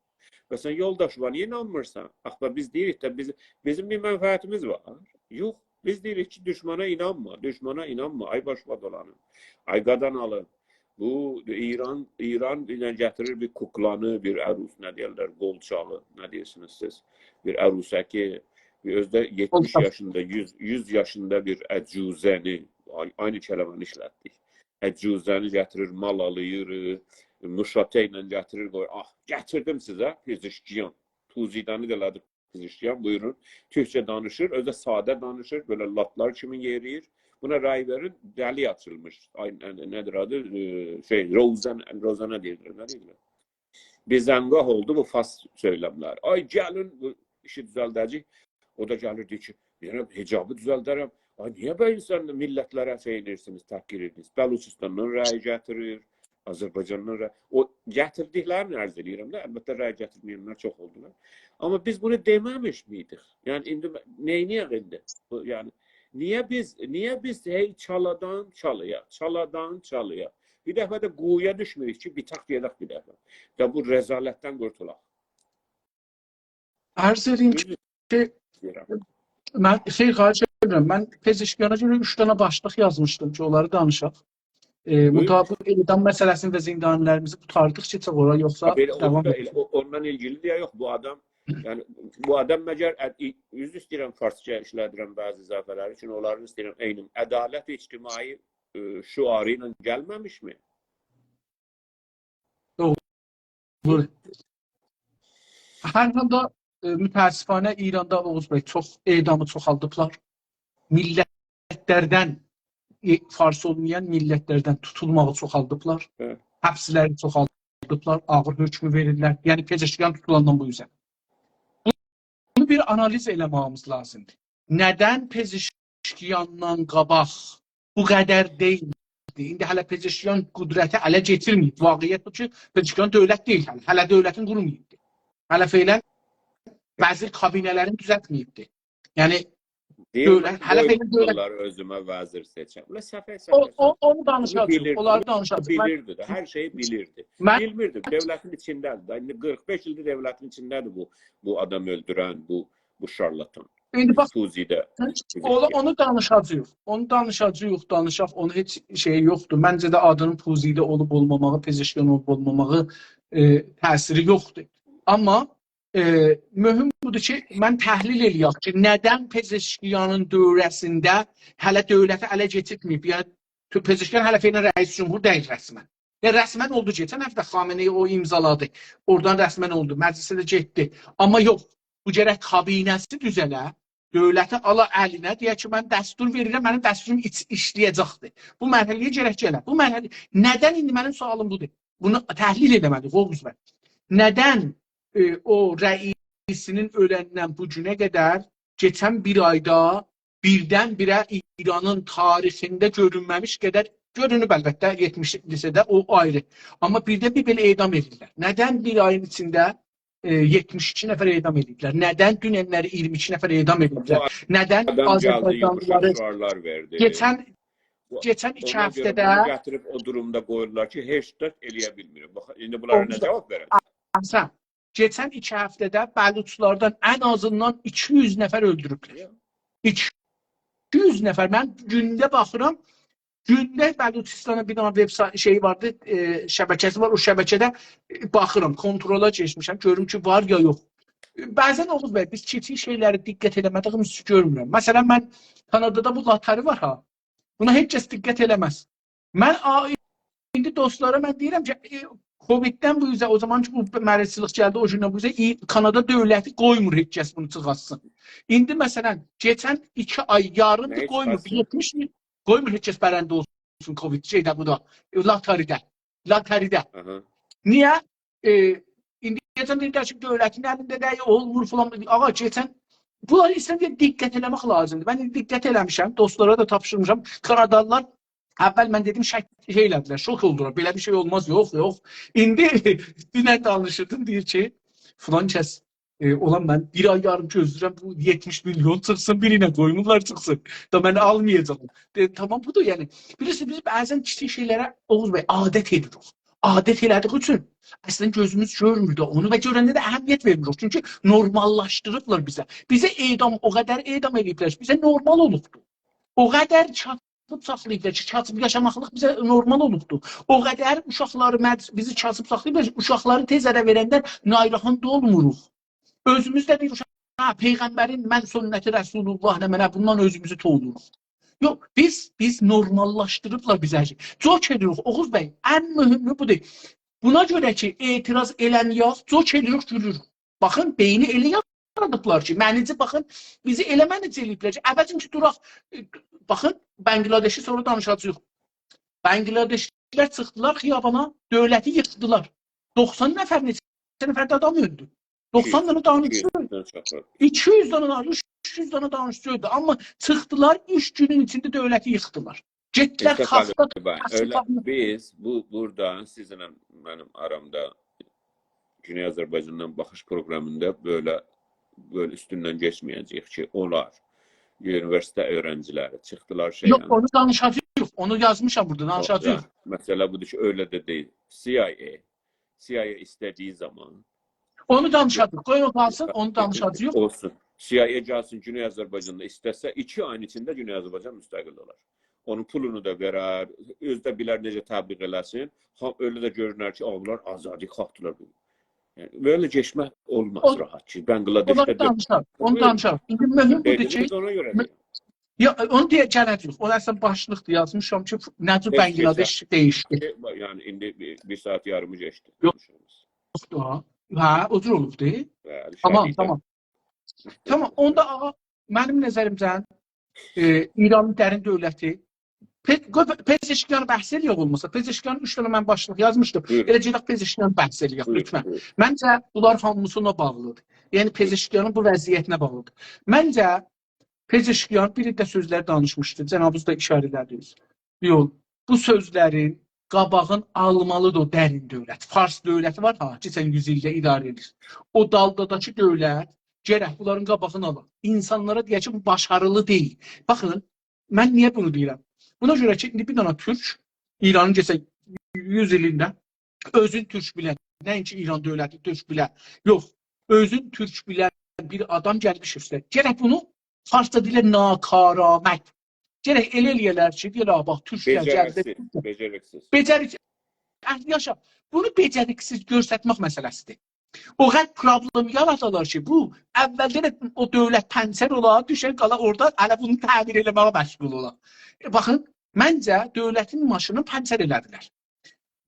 بس سن یولداشیوا نییه اینانمیرسان؟ آخی بیز دئییریک ده، بیز، بیزیم بیر منفعتیمیز وار. یوخ، بیز دئییریک کی، دوشمانا اینانما، دوشمانا اینانما، آی باشیوا دولانیم، آی قادان آلیم. بو ایران، ایران ایله گتیریر بیر کوکلانی، بیر عروس، نه دئیرلر، قولچاغی، نه دئییرسینیز سیز؟ بیر عروسکی، بیر اؤزو ده یئتمیش قولچاق. یاشیندا، یوز، یوز یاشیندا بیر عجوزه‌نی، آی-، عینی کلمه‌نی ایشلتدیک. عجوزه‌نی گتیریر، مال آلیر، مشاطه ایله گتیریر، قویور. آه، گتیردیم سیزه، پزشکیان. پوزیده‌نی ده ائله‌دیک پزشکیان، بویورون. تورکجه دانیشیر، اؤزو ده ساده دانیشیر، بئله لاتلار کیمی یئرییر. بونا رأی وئرین، دلی آچیلمیش. آی، نه، نه‌دیر آدی؟ ائ، شئی، روزن، روزنه دئییرلر، نه دئییرلر؟ بزنگاه اولدو بو فارس سؤیلملر. آی، گلین بو ایشی دوزلده‌جک. او دا گلیر، دئییر کی، «یعنی حجابی دوزلده‌رم.» آی، نییه بئله اینسان، میللت‌لره شئی ائدیرسینیز، تحقیر ائدیرسینیز؟ بلوچستاندان رأی گتیریر، آذربایجاندان رأی. او گتیردیکلرینی عرض ائدیرم ده، البته، رأی گتیرمه‌ین‌لر چوخ اولدولار. آمما بیز بونو دئمه‌میش میدیک؟ یعنی، ایندی نئینیه‌ک ایندی؟ بو، یعنی، نییه بیز، نییه بیز هئی چالادان چالایا، چالادان چالایا؟ بیر دفعه ده قویویا دوشموروک کی، بیتاق گئدک بیر دفعه. دا بو رذالتدن قورتولاق. عرض ائدیم کی، دئییرم. من، خیر، خواهش ائدیرم. من پزشکیانا گؤره اوچ دنه باشلیق یازمیشدیم کی، اونلاری دانیشاق. ائ، بویورون. مطابق اعدام مسئله‌سینی و زندانی‌لریمیزی قوتاردیق، کئچک اورا، یوخسا ها، بئله داوام اولور دا، ائدک؟ ائله، او، اوندان ایلگیلی دئیه یوخ، بو آدام یعنی، بو آدام مگر، اد-، ای-، عذر ایسته‌ییرم، فارسجا ایشله‌دیرم بعضی اضافه‌لری، چونکی اونلاری ایسته‌ییرم عینی. عدالت اجتماعی، ائ، شعاری ایله گلمه‌میشمی؟ دوغرو. هر حالدا، ائ، متأسفانه ایراندا، اوغوز بی، چوخ اعدامی چوخالدیبلار. میللتلردن، ائ، فارس اولمایان میللتلردن توتولماغی چوخالدیبلار. هه. حبسلری چوخالدیبلار، آغیر حکمو وئریرلر. یعنی پزشکیان توتولاندان بو اوزه. بونو بیر آنالیز ائله‌مه‌ییمیز لازیمدیر. ندن پزشکیاندان قاباق بو قدر دئییلدی؟ ایندی هله پزشکیان قدرتی اله گتیرمه‌ییب. واقعیت بو کی، پزشکیان دؤولت دئییل هله. هله دؤولتین قورماییبدی. هله فعلاً وزیر کابینه‌لرینی دوزلتمه‌ییبدی. یعنی، دئییرلر دؤولت، کی، هله فعلاً دؤولت. «قویمورلار اؤزومه وزیر سئچم.» اولا سفه سفه او، سفه. او، اونو بونو دانیشاجاغیق، بیلیردی. اونلاری بونو دانیشاجاغیق. من، بیلیردی ده، هر شئیی بیلیردی. من بیلمیردی، دؤولتین ایچینده‌دیر ده. ایندی قیرخ بئش ایلدیر دؤولتین ایچینده‌دیر بو، بو آدام اؤلدورن، بو، بو شارلاتان. ایندی باخ، پوزیده. اونو، اونو دانیشاجاغیق. اونو دانیشاجاغیق، دانیشاق. اونون هئچ شئیی یوخدور. منجه ده آدینین پوزیده اولوب اولماماغی، پزشکیان اولوب اولماماغی، ائ، تأثیری یوخدور. آمما، ائ، مهم بودور کی، من تحلیل ائله‌یک کی، ندن پزشکیانین دؤوره‌سینده هله دؤولتی اله گتیرمه‌ییب، یعنی تو-، پزشکیان هله فعلاً رئیس جمهور دئییل رسماً. یا رسماً اولدو، کئچن هفته خامنه‌ای او امضالادی. اورادان رسماً اولدو، مجلسه ده گئتدی. آمما یوخ، بو گرک کابینه‌سی دوزله، دؤولتی آلا الینه، دئیه کی، من دستور وئریرم، منیم دستوروم ایش-، ایشله‌یه‌جکدیر. بو مرحله‌یه گرک گله. بو مرحله ندن، ایندی منیم سؤالیم بودور. بونو تحلیل ائله‌مه‌دیک، اوغوز بی. ندن، ائ، او رئیسینین اؤلندن بو گونه قدر، کئچن بیر آیدا بیردن-بیره ایرانین تاریخینده گؤرونمه‌میش قدر، گؤرونوب البته، یئتمیش لیسه‌ده، او آیری. آمما بیردن بیر بئله اعدام ائدیرلر. ندن بیر آیین ایچینده، ائ، یئتمیش ایکی نفر اعدام ائدیبلر؟ ندن دوننلری اییرمی ایکی نفر اعدام ائدیبلر؟ بو ندن آدام گلدی، یوموشاق آذربایجانلیلاری شعارلار وئردی. کئچن، بو، کئچن ایکی اونا گؤره بونو هفته‌ده گتیریب او دورومدا قویورلار کی، هئچ ده ائله‌یه بیلمیر. باخ، ایندی بونلارا نه اوغوز، جاواب وئره‌جک؟ اصلاً، کئچن ایکی هفته‌ده بلوچلاردان ان آزیندان ایکی یوز نفر اؤلدوروبلر. یا. ایکی یوز نفر. من گونده باخیرام، گونده بلوچستانین بیر دنه وبسایت شئیی واردی، ائ، شبکه‌سی وار. او شبکه‌ده، ائ، باخیرام، کنترلا کئچمیشم، گؤروم کی، وار یا یوخ. ائ، بعضاً، اوغوز بی، بیز کیچیک شئیلری دقت ائله‌مه‌دیییمیز اوچون گؤرمورم. مثلاً، من کانادادا بو لاتاری وار ها. بونا هئچ کس دقت ائله‌مز. من آ-، ایندی دوستلارا من دئییرم کی، ائ، کوویددن بو اوزه، او زامان کی، بو مریضچیلیک گلدی، او گوندن بو اوزه، ای-، کانادا دؤولتی قویمور هئچ کس بونو چیخارتسین. ایندی، مثلاً، کئچن ایکی آی یاریم نه قویمور، چیخارتسین؟ یئتمیش مین قویمور هئچ کس برنده اولسون کووید شئیده، بو دا، ائ، لاتاریده. لاتاریده. آها. نییه؟ ائ، ایندی دئیه‌جم، دئییرلر کی، دؤولتین الینده دئییل، اولمور فلان. آغا، کئچن، بونلاری ایسته‌ییرم دئیه دقت ائله‌مک لازیمدیر. من ایندی دقت ائله‌میشم، دوستلارا دا تاپشیرمیشام. کانادالیلار اول من دئدیم، شک، شئی ائله‌دیلر، شوک اولدولار. بئله بیر شئی اولماز، یوخ، یوخ. ایندی دونن دانیشیردیم، دئییر کی، فلان کس، ائ، اولان من بیر آی یاریم گؤزله‌ییرم، بو یئتمیش میلیون چیخسین، بیری ایله قویمورلار چیخسین. دا من آلمایاجاغام. دئدیم، تامام، بودور، یعنی. بیلیرسینیز، بیز بعضاً کیچیک شئیلره، اوغوز بی، عادت ائدیریک. عادت ائله‌دیک اوچون اصلاً گؤزوموز گؤرمور ده اونو و گؤرنده ده اهمیت وئرمیریک. چونکی نورماللاشدیریبلار بیزه. بیزه اعدام، او قدر اعدام ائله‌ییبلر کی، بیزه نورمال اولوبدور. او قدر کاسیب ساخلاییبلار کی، کاسیب یاشاماقلیق بیزه نورمال اولوبدور. او قدر اوشاقلاری مد-، بیزی کاسیب ساخلاییبلار کی، اوشاقلاری تئز اره وئرنده ناراحت اولموروق. اؤزوموز ده دئییریک، «هه، پیغمبرین من سنت رسول‌الله نمنه»، بوندان اؤزوموزو توولوروق. یوخ، بیز، بیز نورماللاشدیریبلار بیزه هر شئی. جوک ائدیریک، اوغوز بی، ان مهمی بودور. بونا گؤره کی، اعتراض ائله‌مه‌یک، جوک ائدیریک، گولوروک. باخین، بئینی ائله یارادیبلار کی، منیجی، باخین، بیزی ائله منیجی ائله‌ییبلر کی، عوضین کی، دوراق، ائ، باخین، بنگلادشی سونرا دانیشاجاغیق. بنگلادشلیلر چیخدیلار خیابانا، دؤولتی ییخدیلار. دوخسان نفر، نئچه نفر ده آدام اؤلدو. دوخسان دنه دانشجو اؤلدو. ایکی یوز دنه چوخ اؤلدو. ایکی یوز دنه دانشجو، اوچ یوز دنه دانشجو اؤلدو. آمما چیخدیلار، اوچ گونون ایچینده دؤولتی ییخدیلار. گئتدیلر، الطاف کافتا، علی بی، کافتا، ائله کافتا. بیز بو، بورادا سیزینله منیم آرامدا گونئی آذربایجاندان باخیش پروقرامیندا بئله، بئله اوستوندن کئچمه‌یه‌جه‌ییک کی، اونلار، اونیوئرسیتئت اؤیرنجیلری چیخدیلار شئیه. یوخ، اونو دانیشاجاغیق، اونو یازمیشام بورادا، دانیشاجاغیق. هه، مسئله بودور کی، ائله ده دئییل. CIA، CIA ایسته‌دیگی زامان اونو دانیشاجاغیق. قوی او قالسین، اونو دانیشاجاغیق. اولسون. CIA گلسین گونئی آذربایجاندا ایسته‌سه، ایکی آیین ایچینده گونئی آذربایجان مستقل اولار. اونون پولونو دا وئرر، اؤزو ده بیلر نئجه تبلیغ ائله‌سین. ها، ائله ده گؤرونر کی، آ، بونلار آزادی خواهدیلار بو. یعنی، بئله کئچمک اولماز او، راحت کی، بنگلادشده اونو دؤ- دانیشاریق، اونو بویورون. دانیشاریق. ایندی مهم بودور کی، دئدینیز، اونا گؤره مه- دئییرم. یا، اونو دئیه گله‌جه‌ییک. او اصلا باشلیقدیر، یازمیشام کی، نجیب بئش، بئش بنگلادش ساعت. دَییشدی. بئ-، یعنی، ایندی بیر، بیر ساعت یاریمی کئچدی یوخ. دانیشیغیمیز. یوخدور. هه، او جور اولوبدور. بلی، تامام، شدیدن. تامام. تامام، اوندا آغا، منیم نظریمجه، ائ، ایرانین درین دؤولتی، پئ-، قوی پئ-، پزشکیانی بحث ائله‌یک اولماسا. پزشکیانین اوچ دنه من باشلیق یازمیشدیم. بویورون. ائله گئدک پزشکیانی بحث ائله‌یک، بویورون، لطفاً. بویورون. منجه، بونلار هامیسی اونا باغلیدیر. یعنی، پزشکیانین بو وضعیتینه باغلیدیر. منجه، پزشکیان بیر ده سؤزلر دانیشمیشدی. جنابینیز دا ایشاره ائله‌دینیز. یوخ، بو سؤزلرین قاباغین آلمالیدیر او درین دؤولت. فارس دؤولتی وار ها، کئچن یوز ایلده اداره ائدیر. او دالداداکی دؤولت گرک بونلارین قاباغینی آلا. اینسانلارا دئیه کی، بو باشاریلی دئییل. باخین، من نییه بونو دئییرم؟ بونا گؤره کی، ایندی بیر دنه تورک ایرانین کئچن یوز ایلینده اؤزون تورک بیلن، نه‌اینکی ایران دؤولتی تورک بیلن، یوخ، اؤزون تورک بیلن بیر آدام گلمیش اوسته. گرک بونو فارسجا دئییرلر ناکارآمد. گرک ائله ائله‌یه‌لر کی، دئیه‌لر، «باخ، تورکلر گلدی.» بئجریکسیز، بئجریکسیز. بئجریک-، اه، یاشا. بونو بئجریکسیز گؤسترمک مسئله‌سیدیر. او قدر پروبلئم یارادالار کی، بو اولدن او دؤولت پنچر اولا، دوشر قالا اورادا، هله بونو تعمیر ائله‌مه‌یه مشغول اولا. ائ، باخین، منجه دؤولتین ماشینی پنچر ائله‌دیلر.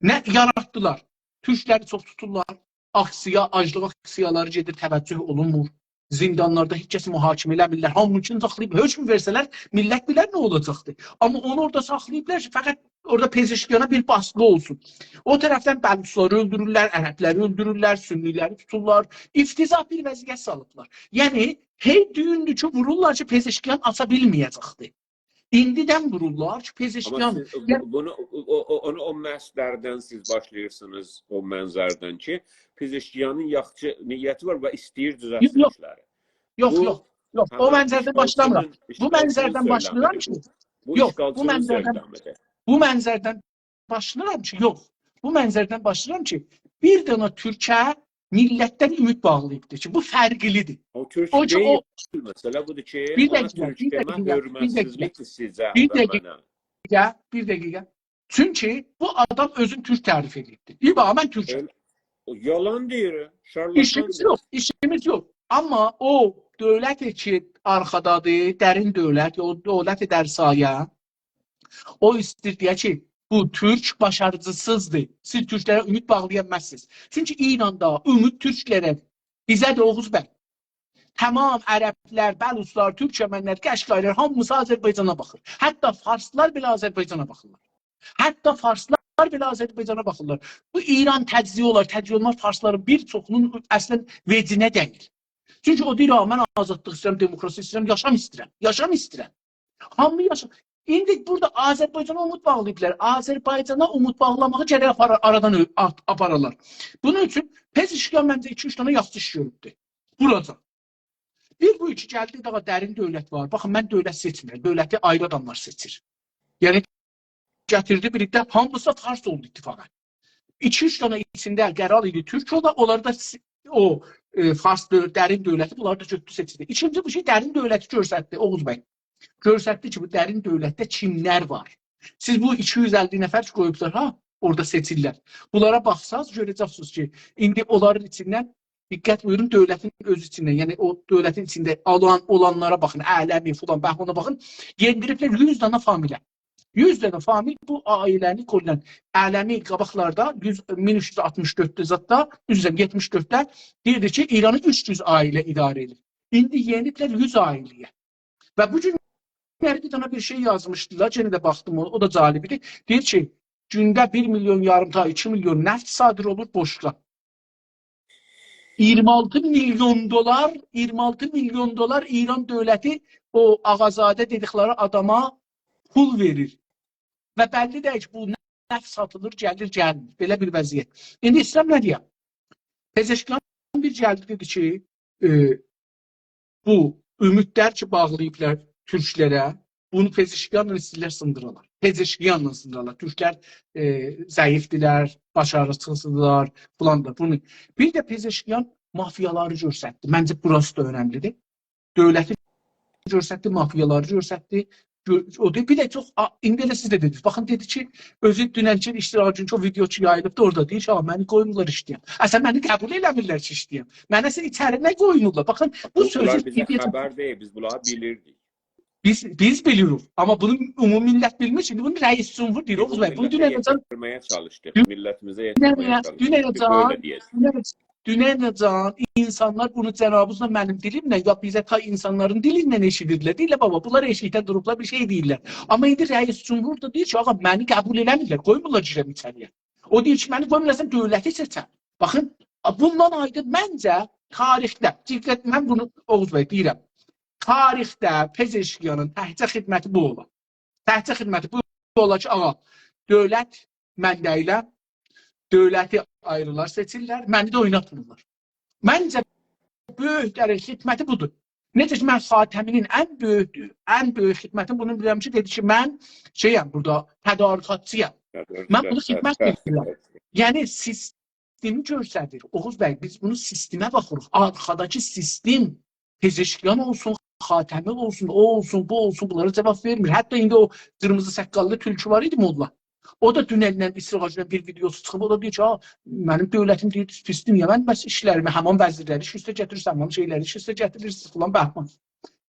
نه یاراتدیلار؟ تورکلری چوخ توتورلار، آکسیا، آجلیق آکسیالاری گئدیر، توجه اولونمور. زیندانلاردا هئچ کسی محاکمه ائله‌میرلر. هامینی ساخلاییب، حکم وئرسه‌لر، میللت بیلر نه اولاجاقدی. آمما اونو اورادا ساخلاییبلار کی، فقط اورادا پزشکیانا بیر باسقی اولسون. او طرفدن بلوچلاری اؤلدورورلر، عربلری اؤلدورورلر، سنی‌لری توتورلار. افتضاح بیر وضعیت سالیبلار. یعنی، هئی دویوندور کی، وورورلار کی، پزشکیان آچا بیلمه‌یه‌جکدی. ایندیدن وورورلار کی، آمما پزشکیان، سیز بو-، یعنی بونو، او، او، او، اونو او مصدردن سیز باشلاییرسینیز، او منظردن کی، پزشکیانین یاخشی نیتی وار و ایسته‌ییر دوزلتسین یوخ، یوخ. ایشلری. یوخ، بو یوخ، یوخ. او همین منظردن باشلامیرام. اشغالچی‌نین بو منظردن اشغالچی‌نین باشلامیرام سؤله‌میدیر. کی، بو یوخ، بو اشغالچی‌نین منظردن، سؤله‌میدیر. بو منظردن باشلاییرام کی، یوخ. بو منظردن باشلاییرام کی، بیر دنه تورکه میللتدن امید باغلاییبدیر کی، بو فرقلیدیر. او تورک او کی، او دئییل، مسئله بودور کی، بیر اونا دقیقه، تورک بیر دئمک دقیقه، بیر دقیقه. حؤرمتسیزلیکدیر سیزه بیر و دقیقه. منه. بیر دقیقه. چونکی بو آدام اؤزون تورک تعریف ائدیبدیر. دئییب، «آ، من تورکم.» ائله، او یالان دئییر، شارلاتان ایشیمیز دئییر. یوخ، ایشیمیز یوخ. آمما او دؤولت کی، آرخادادیر، درین دؤولت، او دؤولت در سایه، او ایسته‌ییر دئیه کی، بو تورک باشاریجیسیزدیر. سیز تورکلره امید باغلایامازسینیز. چونکی ایراندا امید تورکلره، بیزه ده اوغوز بی. تمام عربلر، بلوچلار، تورکمنلر، قشقایلار، هامیسی آذربایجانا باخیر. حتی فارسلار بئله آذربایجانا باخیرلار. حتی فارسلار بئله آذربایجانا باخیرلار. بو ایران تجزیه اولار، تجزیه اولماز، فارسلارین بیر چوخونون اصلاً وئجینه دئییل. چونکی او دئییر، «آ، من آزادلیق ایسته‌ییرم، دموکراسی ایسته‌ییرم، یاشام ایسته‌ییرم، یاشام ایسته‌ییرم.» هامی یاشا-، ایندی بورادا آذربایجانا امید باغلاییبلار. آذربایجانا امید باغلاماغی گرک آپارا-، آرادان اؤ-، آت-، آپارالار. بونون اوچون پزشکیان منجه ایکی-اوچ دنه یاخشی ایش گؤروبدور. بورادا. بیر بو کی گلدی، داها درین دؤولت وار. باخین، من دؤولت سئچمیرم. دؤولتی آیری آداملار سئچیر. یعنی، گتیردی بیر ده، هامیسی فارس اولدو اتفاقاً. ایکی-اوچ دنه ایچینده قرار ایدی تورک اولا، اونلاری دا سی-، او، ائ، فارس دؤ-، درین دؤولتی بونلاری دا گؤتوردو سئچدی. ایکینجی بو کی، درین دؤولتی گؤستردی، اوغوز بی. گؤستردی کی، بو درین دؤولتده کیملر وار. سیز بو ایکی یوز اللی نفر کی قویوبلار، ها، اورادا سئچیرلر. بونلارا باخساز، گؤره‌جکسینیز کی، ایندی اونلارین ایچیندن، دقت بویورون، دؤولتین اؤزو ایچیندن، یعنی او دؤولتین ایچینده آلان، اولانلارا باخین، علمی فلان، بهمانا باخین، یئندیریبلر یوز دنه فامیله. یوز دنه فامیل بو عائله‌نی کلاً، علمی قاباقلاردا یوز، مین اوچ یوز آلتمیش دؤردده زاددا، عذر ایسته‌ییرم، یئتمیش دؤردده دئییردی کی، ایرانی اوچ یوز عائله اداره ائدیر. ایندی یئنیبلر یوز عائله‌یه. و بو گونلری بیر دنه بیر شئی یازمیشدیلار، یئنه ده باخدیم اونا، او دا جالب ایدی. دئییر کی، گونده بیر میلیون یاریم تا ایکی میلیون نفت صادر اولور بوشلوغا. اییرمی آلتی میلیون دلار، اییرمی آلتی میلیون دلار ایران دؤولتی او آقازاده دئدیکلری آداما پول وئریر. و بللی دئییل کی، بو نفت ساتیلیر، گلیر، گلمیر. بئله بیر وضعیت. ایندی ایسته‌ییرم نه دئیم؟ پزشکیان بیر گلدی، دئدی کی، ائ، بو امیدلر کی، باغلاییبلار تورکلره، بونو پزشکیانلا ایسته‌ییرلر سیندیرالار. پزشکیانلا سیندیرالار. تورکلر، ائ، ضعیفدیرلر، باشاریسیزدیرلار، فلان دا. بونو، بیر ده پزشکیان مافیالاری گؤستردی. منجه، بوراسی دا اؤنملیدیر. دؤولتی گؤستردی، مافیالاری گؤستردی. گؤ-، او دئییر، بیر ده چوخ، آ، ایندی ائله سیز ده دئدینیز. باخین، دئدی کی، اؤزو دوننکی ایشتراکین کی، او ویدئو کی یاییلیبدی، اورادا دئییر کی، «آ، منی قویمورلار ایشله‌یم.» اصلاً منی قبول ائله‌میرلر کی، ایشله‌یم. منه سن ایچری نه قویمورلار؟ باخین، بو بونلار سؤزو بیزه ایندیه‌جن خبر دئییل، بیز بونلاری بیلیردیک. بیز، بیز بیلیریک، آمما بونو عمومی میللت بیلمیر کی، ایندی بونو رئیس جمهور دئییر، اوغوز بی. بیز بونو دونن میللته اجان یئتیرمه‌یه چالیشدیق. دون-، میللتیمیزه دونن یئتیرمه‌یه اجان، چالیشدیق کی، دونن، بئله دئیه‌سن. دونن، دونن اجان اینسانلار بونو جنابینیزلا منیم دیلیمله، یا بیزه تای اینسانلارین دیلینله ائشیدیردیلر. دئییرلر، «بابا، بونلار ائشیکده دوروبلار، بیر شئی دئییرلر.» آمما ایندی رئیس جمهور دا دئییر کی، «آغا، منی قبول ائله‌میرلر، قویمورلار گیرم ایچری‌یه.» او دئییر کی، «منی قویمورلار، سن دؤولتی سئچم.» باخین، بوندان آیدین منجه تاریخده، دقت، من بونو، اوغوز بی، دئییرم، تاریخده پزشکیانین تکجه خدمتی بو اولا. تکجه خدمتی بو اولا کی، آغا، دؤولت من دئییلم، دؤولتی آیریلار سئچیرلر، منی ده اویناتمیرلار. منجه، بؤیوک درجه خدمتی بودور. نئجه کی، من خاتمی‌نین ان بؤیوک، ان بؤیوک خدمتینی بونو بیلیرم کی، دئدی کی، من شئیم بورادا، تدارکاتچی‌یام. من بونو خدمت ائدیرم. یعنی، سیستمی گؤستریر. اوغوز بی، بیز بونو سیستمه باخیریق. آرخاداکی سیستم، پزشکیان اولسون، خاتمی اولسون، او اولسون، بو اولسون، بونلارا جاواب وئرمیر. حتی ایندی او قیرمیزی ساققاللی تولکو وار ایدی، موللا. او دا دونندن، ایستیراحتدن بیر ویدئوسو چیخیب، او دا دئییر کی، «ها، منیم دؤولتیم دئییر، پیسدیر، نییه من بس ایشلریمی، همان وزیرلری ایش اوسته گتیریرسن، همان شئیلری ایش اوسته گتیریرسینیز؟» فلان، بهمان.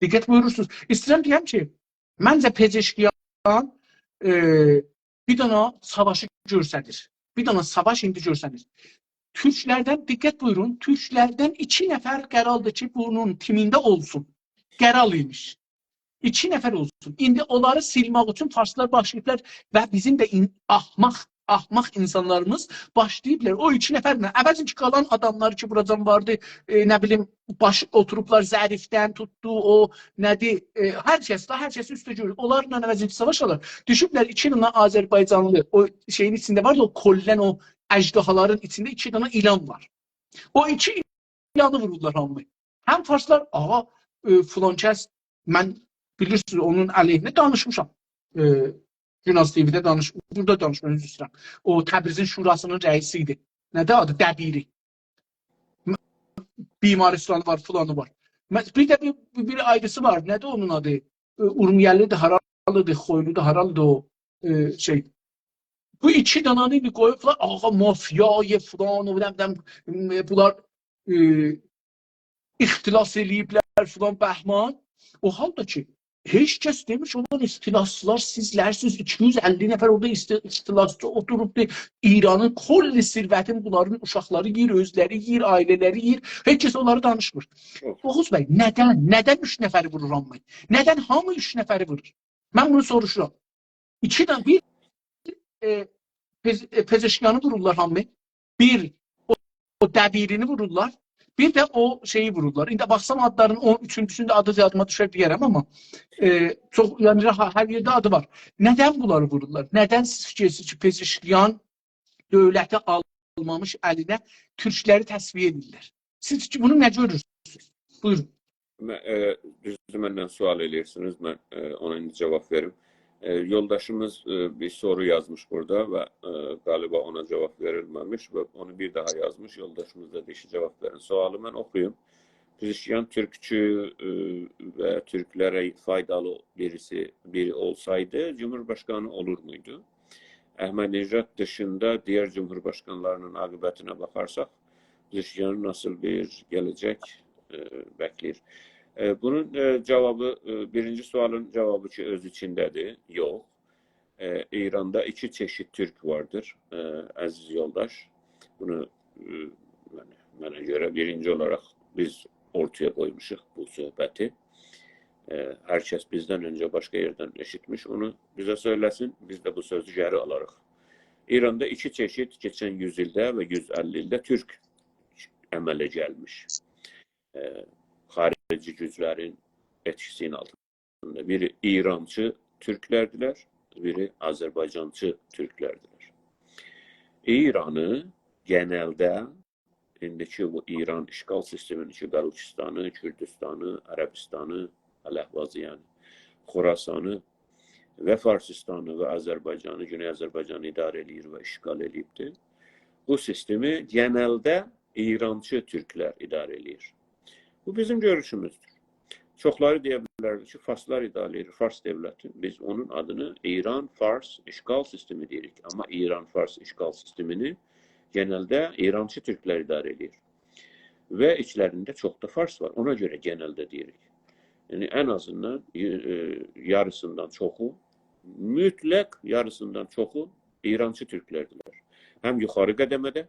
دقت بویورورسونوز. ایسته‌ییرم دئیم کی، منجه پزشکیان، ائ، بیر دنه ساواشی گؤستریر. بیر دنه ساواش ایندی گؤستریر. تورکلردن، دقت بویورون، تورکلردن ایکی نفر قراردیر کی، بونون تیمینده اولسون. قرار ایمیش. ایکی نفر اولسون. ایندی اونلاری سیلمک اوچون فارسلار باشلاییبلار و بیزیم ده این-، احمق، احمق اینسانلاریمیز باشلاییبلار او ایکی نفرله. عوضین کی، قالان آداملار کی، بوراجان واردی، ائ، نه بیلیم، باش اوتوروبلار، ظریفدن توتدو، او نه‌دیر، ائ، هر کس ده، هر کسی اوسته گؤرور. اونلارلا عوضین کی، ساواشالار. دوشوبلر ایکی دنه آذربایجانلی، او شئیین ایچینده وار، او کلاً او اژدهالارین ایچینده ایکی دنه ایلان وار. او ایکی ایلانی وورورلار هامی. هم فارسلار، «آغا، ائ، فلان کس»، من، بیلیرسینیز، اونون علیهینه دانیشمیشام. ائ، گوناز تی‌وی‌ده دانیش-، بورادا دانیشمیشام، عذر ایسته‌ییرم. او تبریزین شوراسی‌نین رئیسی ایدی. نه‌دیر آدی؟ دبیری. م-، بیمارستانی وار، فلانی وار. م-، بیر ده بیر، بیر آیریسی وار. نه‌دیر اونون آدی؟ ائ، اورمیه‌لی‌دیر، هارالی‌دیر، خویلودور، هارالی‌دیر او، ائ، شئی. بو ایکی دنه‌نی ایندی قویوبلار، «آغا، مافیای فلان، او، نه بیلیم، م، بونلار، ائ، اختلاس ائله‌ییبلر»، فلان، بهمان. او حالدا کی، هئچ کس دئمیر کی، «اولان، اختلاسچیلار سیزلرسینیز، ایکی یوز اللی نفر اورادا ایست-، اختلاسچی اوتوروبدور، ایرانین کلّ ثروتین بونلارین اوشاقلاری یئییر، اؤزلری یئییر، عائله‌لری یئییر.» هئچ کس اونلاری دانیشمیر. یوخ. اوغوز بی، نه‌دن، نه‌دن اوچ نفری وورور هامی؟ نه‌دن هامی اوچ نفری وورور؟ من بونو سوروشورام. ایکی دنه، بیر، ائ، پز-، ائ، پزشکیانی وورورلار هامی. بیر، او، او دبیرینی وورورلار. بیر ده او شئیی وورورلار. ایندی باخسام آدلارین، او اوچونجوسونون ده آدی یادیما دوشر دئیه‌رم، آمما، ائ، چوخ، یعنی، راحت، هر یئرده آدی وار. نه‌دن بونلاری وورورلار؟ نه‌دن سیز فیکیرلشیرسینیز کی، پزشکیان دؤولتی آلمامیش الینه، تورکلری تصفیه ائدیرلر؟ سیز کی، بونو نه گؤرورسونوز؟ بویورون. من، ائ، دوزدور، مندن سؤال ائله‌ییرسینیز، من، ائ، اونا ایندی جاواب وئریم. ائ، یولداشیمیز، ائ، بیر سورو یازمیش بورادا و، ائ، غالیبا اونا جاواب وئریلمه‌میش و اونو بیر داها یازمیش. یولداشیمیز دا دئییر کی، جاواب وئرین. سؤالی من اوخویوم. پزشکیان تورکچو، ائ، و تورکلره فایدالی بیریسی، بیری اولسایدی، جمهورباشقانی اولورمویدو؟ احمدی‌نژاد دیشیندا دیگر جمهورباشقانلاری‌نین عاقبتینه باخارساق، پزشکیانی ناسیل بیر گله‌جک، ائ، بکله‌ییر؟ ائ، بونون، ائ، جاوابی، ائ، بیرینجی سؤالین جاوابی کی، اؤز ایچینده‌دیر، یوخ. ائ، ایراندا ایکی چئشید تورک واردیر، ائ، عزیز یولداش. بونو، ائ، یعنی، منه گؤره بیرینجی اولاراق بیز اورتایا قویموشوق بو صحبتی. ائ، هر کس بیزدن اؤنجه باشقا یئردن ائشیتمیش، اونو بیزه سؤیله‌سین، بیز ده بو سؤزو گئری آلاریق. ایراندا ایکی چئشید کئچن یوز ایلده و یوز اللی ایلده تورک عمله گلمیش. ائ، خاریجی گوجلرین ائتکیسی‌نین آلتیندا. بیری ایرانچی تورکلردیلر، بیری آذربایجانچی تورکلردیلر. ایرانی گئنلده ایندیکی بو ایران اشغال سیستمینین کی، بلوچستانی، کوردوستانی، عربستانی، الاحوازی، یعنی خراسانی و فارسیستانی و آذربایجانی، گونئی آذربایجانی اداره ائله‌ییر و اشغال ائله‌ییبدیر. بو سیستمی گئنلده ایرانچی تورکلر اداره ائله‌ییر. بو بیزیم گؤروشوموزدور. چوخلاری دئیه بیلرلر کی، فارسلار اداره ائدیر، فارس دؤولتی. بیز اونون آدینی ایران-فارس اشغال سیستمی دئییریک. آمما ایران-فارس اشغال سیستمینی گئنلده ایرانچی تورکلر اداره ائدیر. و ایچلرینده چوخ دا فارس وار. اونا گؤره گئنلده دئییریک. یعنی، ان آزیندان، ائ، یاریسیندان چوخو، مطلق یاریسیندان چوخو ایرانچی تورکلردیلر. هم یوخاری قدمه‌ده،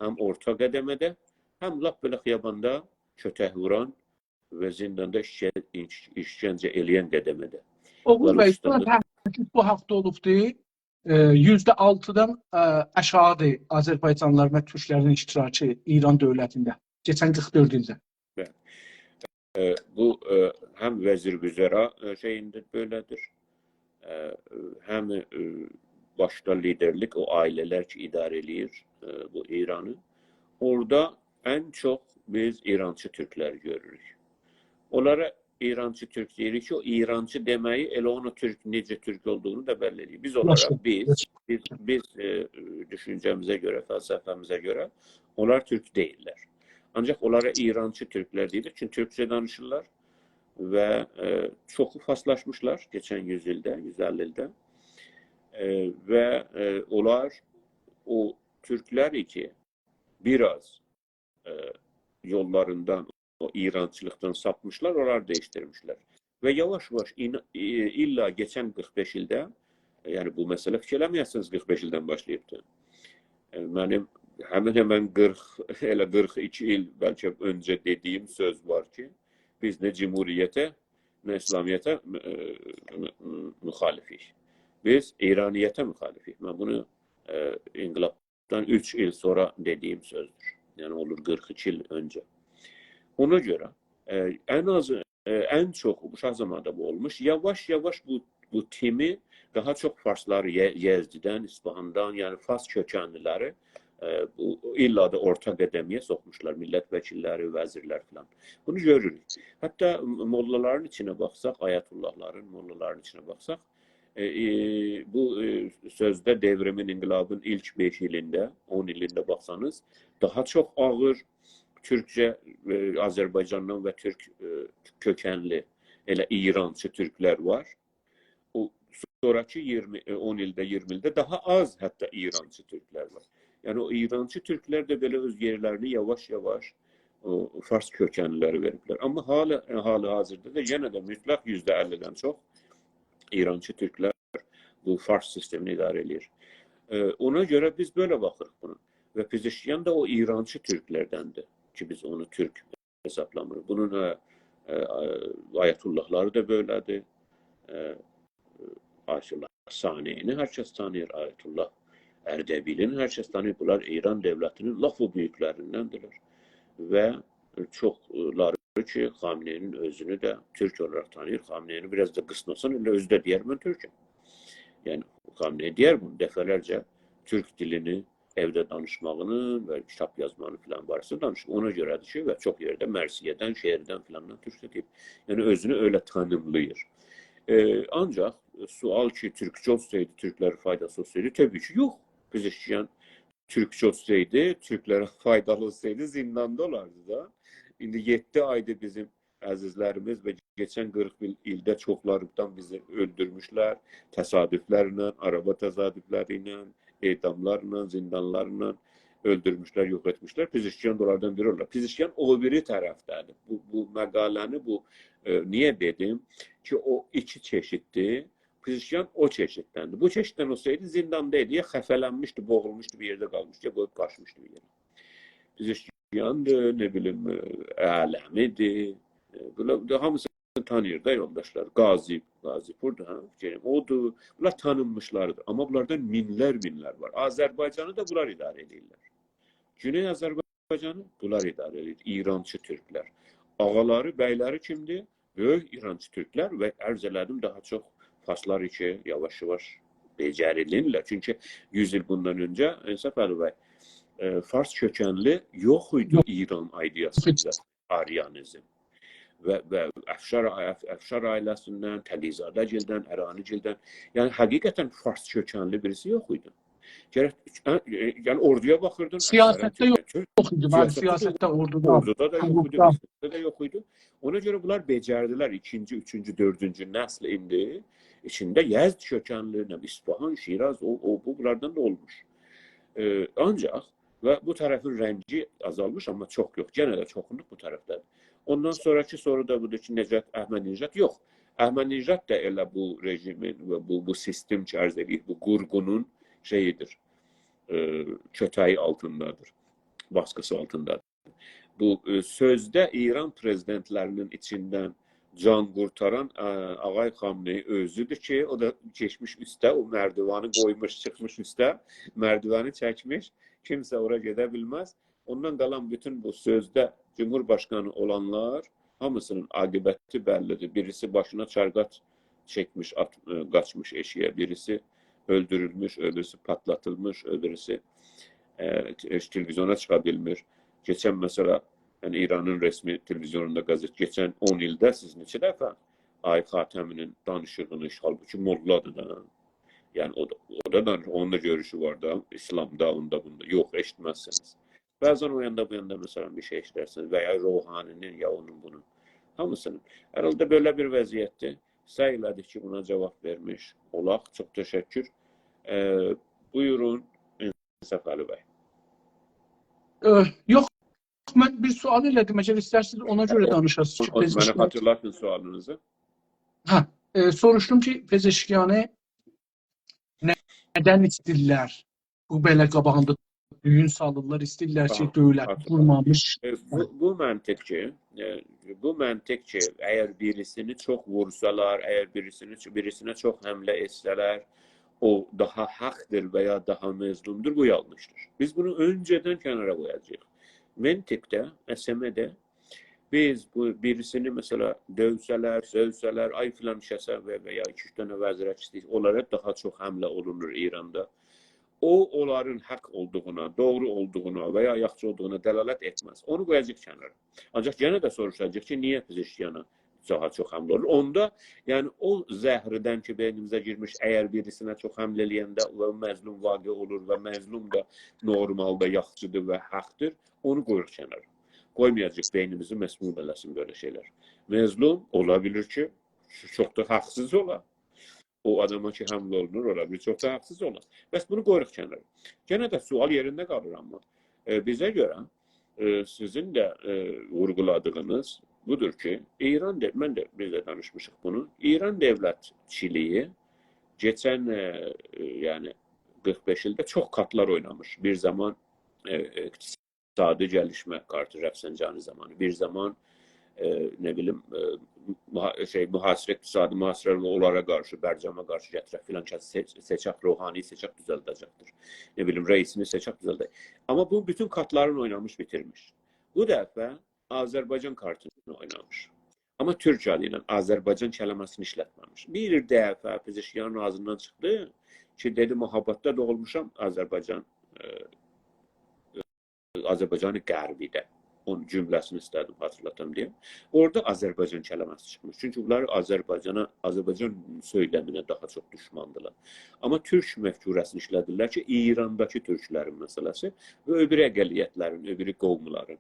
هم اورتا قدمه‌ده، هم لاپ بئله خیاباندا کؤتک ووران و زینداندا ایشکه-، ایش-، ایشکنجه ائله‌ین قدمه‌ده. اوغوز بی، بلوچستاندا سونرا تحقیق بو حاقدا اولوبدو. ائ، یوزده آلتیدان، ائ، آشاغیدیر آذربایجانلیلارین و تورکلرین اشتراکی ایران دؤولتینده کئچن قیرخ دؤرد ایلده. بلی. ائ، بو، ائ، هم وزیر وزرا، ائ، شئیینده بئله‌دیر. ائ، هم، ائ، باشدا لیدرلیک، او عائله‌لر کی، اداره ائله‌ییر، ائ، بو ایرانی. اورادا ان چوخ بیز ایرانچی تورکلری گؤروروک. اونلارا ایرانچی تورک دئییریک کی، او ایرانچی دئمه‌یی ائله اونو تورک، نئجه تورک اولدوغونو دا بللی ائله‌ییر. بیز اونلارا یاشا، بیز، یاشا. بیز، بیز، ائ، دوشونجه‌میزه گؤره، فلسفه‌میزه گؤره اونلار تورک دئییللر. آنجاق اونلارا ایرانچی تورکلر دئییلیر، چونکی تورکجه دانیشیرلار و، ائ، چوخو فارسلاشمیشلار کئچن یوز ایلده، یوز اللی ایلده. ائ، و، ائ، اونلار او تورکلر کی، بیر آز، ائ، یوللاریندان، او ایرانچیلیقدان ساپمیشلار، اونلاری دییشدیرمیشلر. و یاواش-یاواش، این-، ائ، الّا کئچن قیرخ بئش ایلده، یعنی بو مسئله، فیکیر ائله‌مه‌یه‌سینیز قیرخ بئش ایلدن باشلاییبدی. ائ، منیم همن-همن قیرخ، ائله قیرخ ایکی ایل بلکه اؤنجه دئدیگیم سؤز وار کی، بیز نه جمهوریته، نه اسلامیته، ائ، م-، م-، مخالفیک. بیز ایرانیته مخالفیک. من بونو، ائ، انقلابدان اوچ ایل سونرا دئدیگیم سؤزدور. یعنی اولور قیرخ ایکی ایل اؤنجه. اونا گؤره، ائ، ان آز، ائ، ان چوخو، بو شاه زامانیندا بو اولموش. یاواش-یاواش بو، بو تیمی داها چوخ فارسلاری، ی-، یزدیدن، اصفهاندان، یعنی فارس کؤکنلیلری، ائ، بو، الّا دا اورتا قدمه‌یه سوخموشلار، میللت وکیللری، وزیرلر فلان. بونو گؤروروک. حتی موللالارین ایچینه باخساق، آیت‌الله‌لارین، موللالارین ایچینه باخساق، ائ، ائ، بو، ائ، سؤزده دئوریمین، انقلابین ایلک بئش ایلینده، اون ایلینده باخسانیز، داها چوخ آغیر تورکجه، ائ، آذربایجاندان و تورک، ائ، کؤکنلی، ائله ایرانچی تورکلر وار. او سونراکی اییرمی، ائ، اون ایلده، اییرمی ایلده داها آز حتی ایرانچی تورکلر وار. یعنی او ایرانچی تورکلر ده بئله اؤز یئرلرینی یاواش-یاواش او فارس کؤکنلیلره وئریبلر. آمما حالی، حالی حاضردا دا یئنه ده مطلق یوزده اللیدن چوخ ایرانچی تورکلر بو فارس سیستمینی اداره ائله‌ییر. ائ، اونا گؤره بیز بئله باخیریق بونا. و پزشکیان دا او ایرانچی تورکلردندیر کی، بیز اونو تورک حسابلامیریق. بونون، ائ، ائ، آیت‌الله‌لاری دا بئله‌دیر. ائ، آیت‌الله سانعی‌نی هر کس تانیییر، آیت‌الله اردبیلی‌نی هر کس تانیییر. بونلار ایران دؤولتینین لاپ او بؤیوکلریندندیرلر. و چوخلاری کی، خامنه‌ای‌نین اؤزونو ده تورک اولاراق تانیییر. خامنه‌ای‌نی بیر آز دا قیسناسان، ائله اؤزو ده دئیر، «من تورکم.» یعنی، خامنه‌ای دئیر بونو دفعه‌لرجه، تورک دیلینی ائوده دانیشماغینین و کیتاب یازمانین فلان باره‌سینده دانیشیب. اونا گؤره‌دیر کی، و چوخ یئرده مرثیه‌دن، شعردن فلاندان تورکجه دئییب. یعنی، اؤزونو ائله تانیملاییر. ائ، آنجاق سؤال کی، تورکجه اولسایدی، تورکلره فایداسی اولسایدی، طبیعی کی، یوخ. پزشکیان تورکجه اولسایدی، تورکلره فایدالی اولسایدی، زینداندا اولاردی دا. ایندی یئددی آیدیر بیزیم عزیزلریمیز و کئچن قیرخ ایل، ایلده چوخلاریندان بیزی اؤلدورموشلر. تصادفلرله، آرابا تصادفلری ایله، اعداملارلا، زیندانلارلا اؤلدورموشلر، یوخ ائتمیشلر. پزشکیان دا اونلاردان بیری اولار. پزشکیان او بیری طرفده‌دیر. بو، بو مقاله‌نی، بو، ائ، نییه دئدیم کی، او ایکی چئشیددیر؟ پزشکیان او چئشیددندیر. بو چئشیددن اولسایدی، زینداندا ایدی، یا خفه‌لنمیشدی، بوغولموشدو، بیر یئرده قالمیشدی، یا قویوب قاچمیشدی بیر یئره. پزشکیاندیر، نه بیلیم، ائ، اعلمی‌دیر. ائ، بونلار دا هامیسینی تانیییر دا یولداشلار. قاضی، قاضی بورادا، هه، فیکریم اودور. بونلار تانینمیشلاردیر. آمما بونلاردان مینلر، مینلر وار. آذربایجانی دا بونلار اداره ائدیرلر. گونئی آذربایجانی بونلار اداره ائدیر. ایرانچی تورکلر. آغالاری، بی‌لری کیمدیر؟ بؤیوک ایرانچی تورکلر و عرض ائله‌دیم، داها چوخ فارسلار کی، یاواش-یاواش بئجریلیرلر. چونکی یوز ایل بوندان اؤنجه، انصافعلی بی، ائ، فارس کؤکنلی یوخ ایدی یوخ. ایران ایده‌یاسیندا، آریانیزم. و، و افشار، اف-، افشار عائله‌سیندن، تقی‌زاده‌گیلدن، ارانی‌گیلدن، یعنی حقیقتاً فارس کؤکنلی بیریسی یوخ ایدی. گرک، هه، ائ، یعنی اوردویا باخیردین، سیاستده اکثراً یوخ تورکلر. ایدی، من سیاستده سیاستده، یوخ. اوردودا، اوردودا دا یوخ ایدی، حقوقدا. بیزده ده یوخ ایدی. اونا گؤره بونلار بئجردیلر ایکینجی، اوچونجو، دؤردونجو نسل ایندی ایچینده یزد کؤکنلی، نه اصفهان، شیراز، او، او، بو، بونلاردان دا اولموش. ائ، آنجاق و بو طرفین رنگی آزالمیش، آمما چوخ یوخ. یئنه ده چوخونلوق بو طرفده‌دیر. اوندان سونراکی سورو دا بودور کی، نژاد، احمدی‌نژاد یوخ. احمدی‌نژاد دا ائله بو رژیمین و بو، بو سیستم کی، عرض ائدیریک، بو قورغونون شئییدیر، ائ، کؤتگی آلتیندادیر، باسقیسی آلتیندادیر. بو، ائ، سؤزده ایران پرزیدنتلری‌نین ایچیندن جان قورتاران، ائ، آقای خامنه‌ای اؤزودور کی، او دا کئچمیش اوسته، او مردیوانی قویموش، چیخمیش اوسته، مردیوانی چکمیش، کیمسه اورا گئده بیلمز. اوندان قالان بوتون بو سؤزده جمهورباشقانی اولانلار، هامیسی‌نین عاقبتی بللی‌دیر. بیریسی باشینا چارقات چکمیش، آت-، ائ، قاچمیش ائشییه، بیریسی اؤلدورولموش، اؤبوروسو پارتلاتیلمیش، اؤبوروسو، ائ، هئچ تلویزیونا چیخا بیلمیر. کئچن، مثلا، یعنی ایرانین رسمی تلویزیونوندا، قازئت، کئچن اون ایلده سیز نئچه دفعه آقای خاتمی‌نین دانیشیغینی، حالبوکی موللادیر دا. یعنی او دا، او دا دانیش-، اونون دا گؤروشو وار دا، ایسلامدا، اوندا، بوندا. یوخ، ائشیتمزسینیز. بعضا او یاندا، بو یاندا، مثلا، بیر شئی ائشیدرسینیز و یا روحانی‌نین، یا اونون، بونون. هامیسی‌نین. هر حالدا بئله بیر وضعیتدیر. سعی ائله‌دیک کی، بونا جواب وئرمیش اولاق. چوخ تشکر. ائ، بویورون، انصافعلی بی. ائ، یوخ، من بیر سؤال ائله‌دیم، اگر ایسترسینیز اونا گؤره دانیشاسینیز کی، او، منه پزشکیان. خاطیرلاتین سؤالینیزی. هه، ائ، سوروشدوم کی، پزشکیانی نه‌دن ایسته‌ییرلر؟ بو بئله قاباغیندا دویون سالیرلار، ایسته‌ییرلر کی، آها، دؤولت آها. قورمامیش. ائ، بو، بو منطق کی، ائ، بو منطق کی، اگر بیریسینی چوخ وورسالار، اگر بیریسینی، بیریسینه چوخ حمله ائتسه‌لر، او داها حاقدیر و یا داها مظلومدور، بو یانلیشدیر. بیز بونو اؤنجه‌دن کنارا قویاجاغیق. منطقده، اس‌ام‌ده بیز بو بیریسینی، مثلا، دؤوسه‌لر، سؤوسه‌لر، آی فلان کسه و، و یا ایکی-اوچ دنه وزیره کی، اونلارا داها چوخ حمله اولونور ایراندا. او، اونلارین حاق اولدوغونا، دوغرو اولدوغونا و یا یاخشی اولدوغونا دلالت ائتمز. اونو قویاجاغیق کنارا. آنجاق یئنه ده سوروشاجاغیق کی، نییه پزشکیانا داها چوخ حمله اولور؟ اوندا، یعنی، او زهردن کی، بئینیمیزه گیرمیش، اگر بیریسینه چوخ حمله ائله‌ینده و مظلوم واقع اولور و مظلوم دا نورمالدا یاخشیدیر و حاقدیر، اونو قویوروق کنارا. قویمایاجاغیق بئینیمیزی مسموم ائله‌سین بئله شئیلر. مظلوم اولا بیلیر کی، چوخ دا حاقسیز اولا. او آداما کی، حمله اولونور، اولا بیلیر چوخ دا حاقسیز اولا. بس بونو قویوروق کنارا. یئنه ده سؤال یئرینده قالیر آمما. ائ، بیزه گؤره، ائ، سیزین ده، ائ، وورغولادیغینیز بودور کی، ایران دئ-، من ده، بیز ده دانیشمیشیق بونو. ایران دؤولتچیلیگی کئچن، ائ، ائ، یعنی قیرخ بئش ایلده چوخ کارتلار اوینامیش. بیر زامان، ائ، اقتصادی گلیشمه کارتی رفسنجانی زامانی، بیر زامان، ائ، نه بیلیم، ائ، محا-، شئی، محاصره، اقتصادی محاصره و اونلارا قارشی، برجاما قارشی گتیرک فلان کس سئچ-، سئچک، روحانی سئچک، دوزلده‌جکدیر. نه بیلیم، رئیسینی سئچک، دوزلده‌جک. آمما بو بوتون کارتلارین اوینامیش، بیتیرمیش. بو دفعه آذربایجان کارتینی اوینامیش. آمما تورک آدی ایله آذربایجان کلمه‌سینی ایشلتمه‌میش. بیر دفعه پزشکیانین آغزیندان چیخدی کی، دئدی، «مهاباددا دوغولموشام، آذربایجان، ائ، آذربایجان غربی‌ده.» اونون جمله‌سینی ایسته‌دیم خاطیرلاتام دئییم. اورادا آذربایجان کلمه‌سی چیخمیش. چونکی بونلار آذربایجانا، آذربایجان سؤیله‌مینه داها چوخ دوشماندیلار. آمما تورک مفکوره‌سینی ایشله‌دیرلر کی، ایرانداکی تورکلرین مسئله‌سی و اؤبورو اقلیتلرین، اؤبورو قوملارین.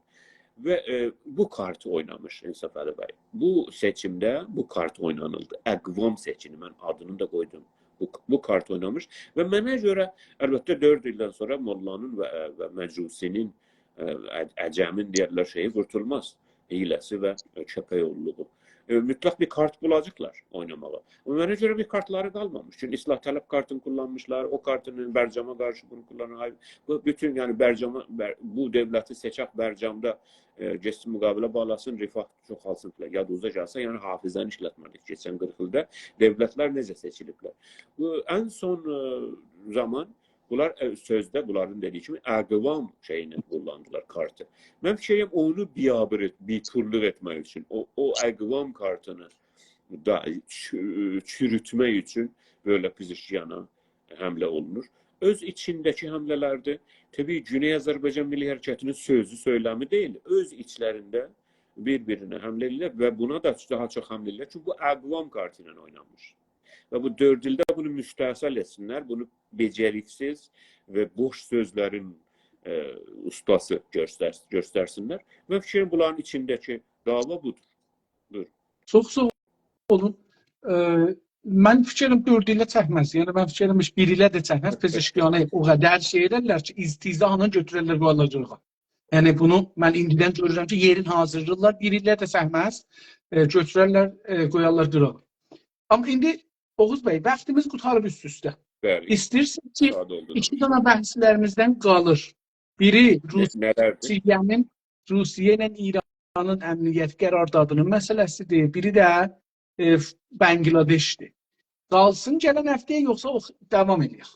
و، ائ، بو کارتی اوینامیش انصافعلی بی. بو سئچیمده بو کارت اوینانیلدی. اقوام سئچینی، من آدینی دا قویدوم. بو، بو کارت اوینامیش. و منه گؤره، البته، دؤرد ایلدن سونرا موللانین و، و مجوسی‌نین، ائ، ع-، عجمین، دئیرلر، شئیی قورتولماز. حیله‌سی و، ائ، کؤپک اوللوغو. ائ، مطلق بیر کارت بولاجاقلار اویناماغا. آمما منه گؤره بیر کارتلاری قالمامیش. چونکی اصلاح‌طلب کارتینی کوللانمیشلار، او کارتینی برجاما قارشی بونو کوللانان، آی، بو، بوتون، یعنی، برجاما، بر-، بو دؤولتی سئچک، برجامدا، ائ، گئتسین مقابله، باغلاسین، رفاه چوخالسین فلان. یادینیزا گلسه، یعنی، حافظه‌نی ایشلتمه‌دیک کئچن قیرخ ایلده دؤولتلر نئجه سئچیلیبلر. بو، ان سون، ائ، زامان بونلار، ائ، سؤزده بونلارین دئدیگی کیمی اقوام شئیینی قوللاندیلار، کارتی. من فیکیر ائدیرم، اونو بیابیر ائت-، بی‌پوللوق ائتمک اوچون، او، او اقوام کارتینی دا چو-، چوروتمک اوچون بئله پزشکیانا حمله اولونور. اؤز ایچینده‌کی حمله‌لردیر. طبیعی، گونئی آذربایجان میللی حرکتی‌نین سؤزو، سؤیلمی دئییل، اؤز ایچلرینده بیر-بیرینه حمله ائدیرلر و بونا دا داها چوخ حمله ائدیرلر کی، بو اقوام کارتی ایله اوینانمیش. و بو دؤرد ایلده بونو مستاصل ائتسینلر، بونو بئجریکسیز و بوش سؤزلرین، ائ، اوستاسی گؤستر-، گؤسترسینلر. من فیکریم، بونلارین ایچینده‌کی دعوا بودور. بویورون. چوخ ساغ اولون. ائ، من فیکریم دؤرد ایله چکمز. یعنی من فیکریم هئچ بیر ایله ده چکمز. پزشکیانی او قدر شئی ائدرلر کی، ایستیضاحلا گؤتوررلر، قویارلار قیراغا. یعنی بونو من ایندیدن گؤرورم کی، یئرین حاضیرلیرلار، بیر ایله ده چکمز، ائ، گؤتوررلر، ائ، قویارلار قیراغا. آمما ایندی اوغوز بی، واختیمیز قوتاریب اوست-اوسته. بلی. ایسته‌ییرسینیز کی، ساده اولدو. ایکی دنه بحثلریمیزدن قالیر. بیری نه-، نه‌لردیر؟ روسیه‌نین، روسیه ایله ایرانین امنیت قراردادینین مسئله‌سیدیر. بیری ده، ائ، بنگلادشدیر. قالسین گلن هفته‌یه، یوخسا اوخ-، داوام ائله‌یک؟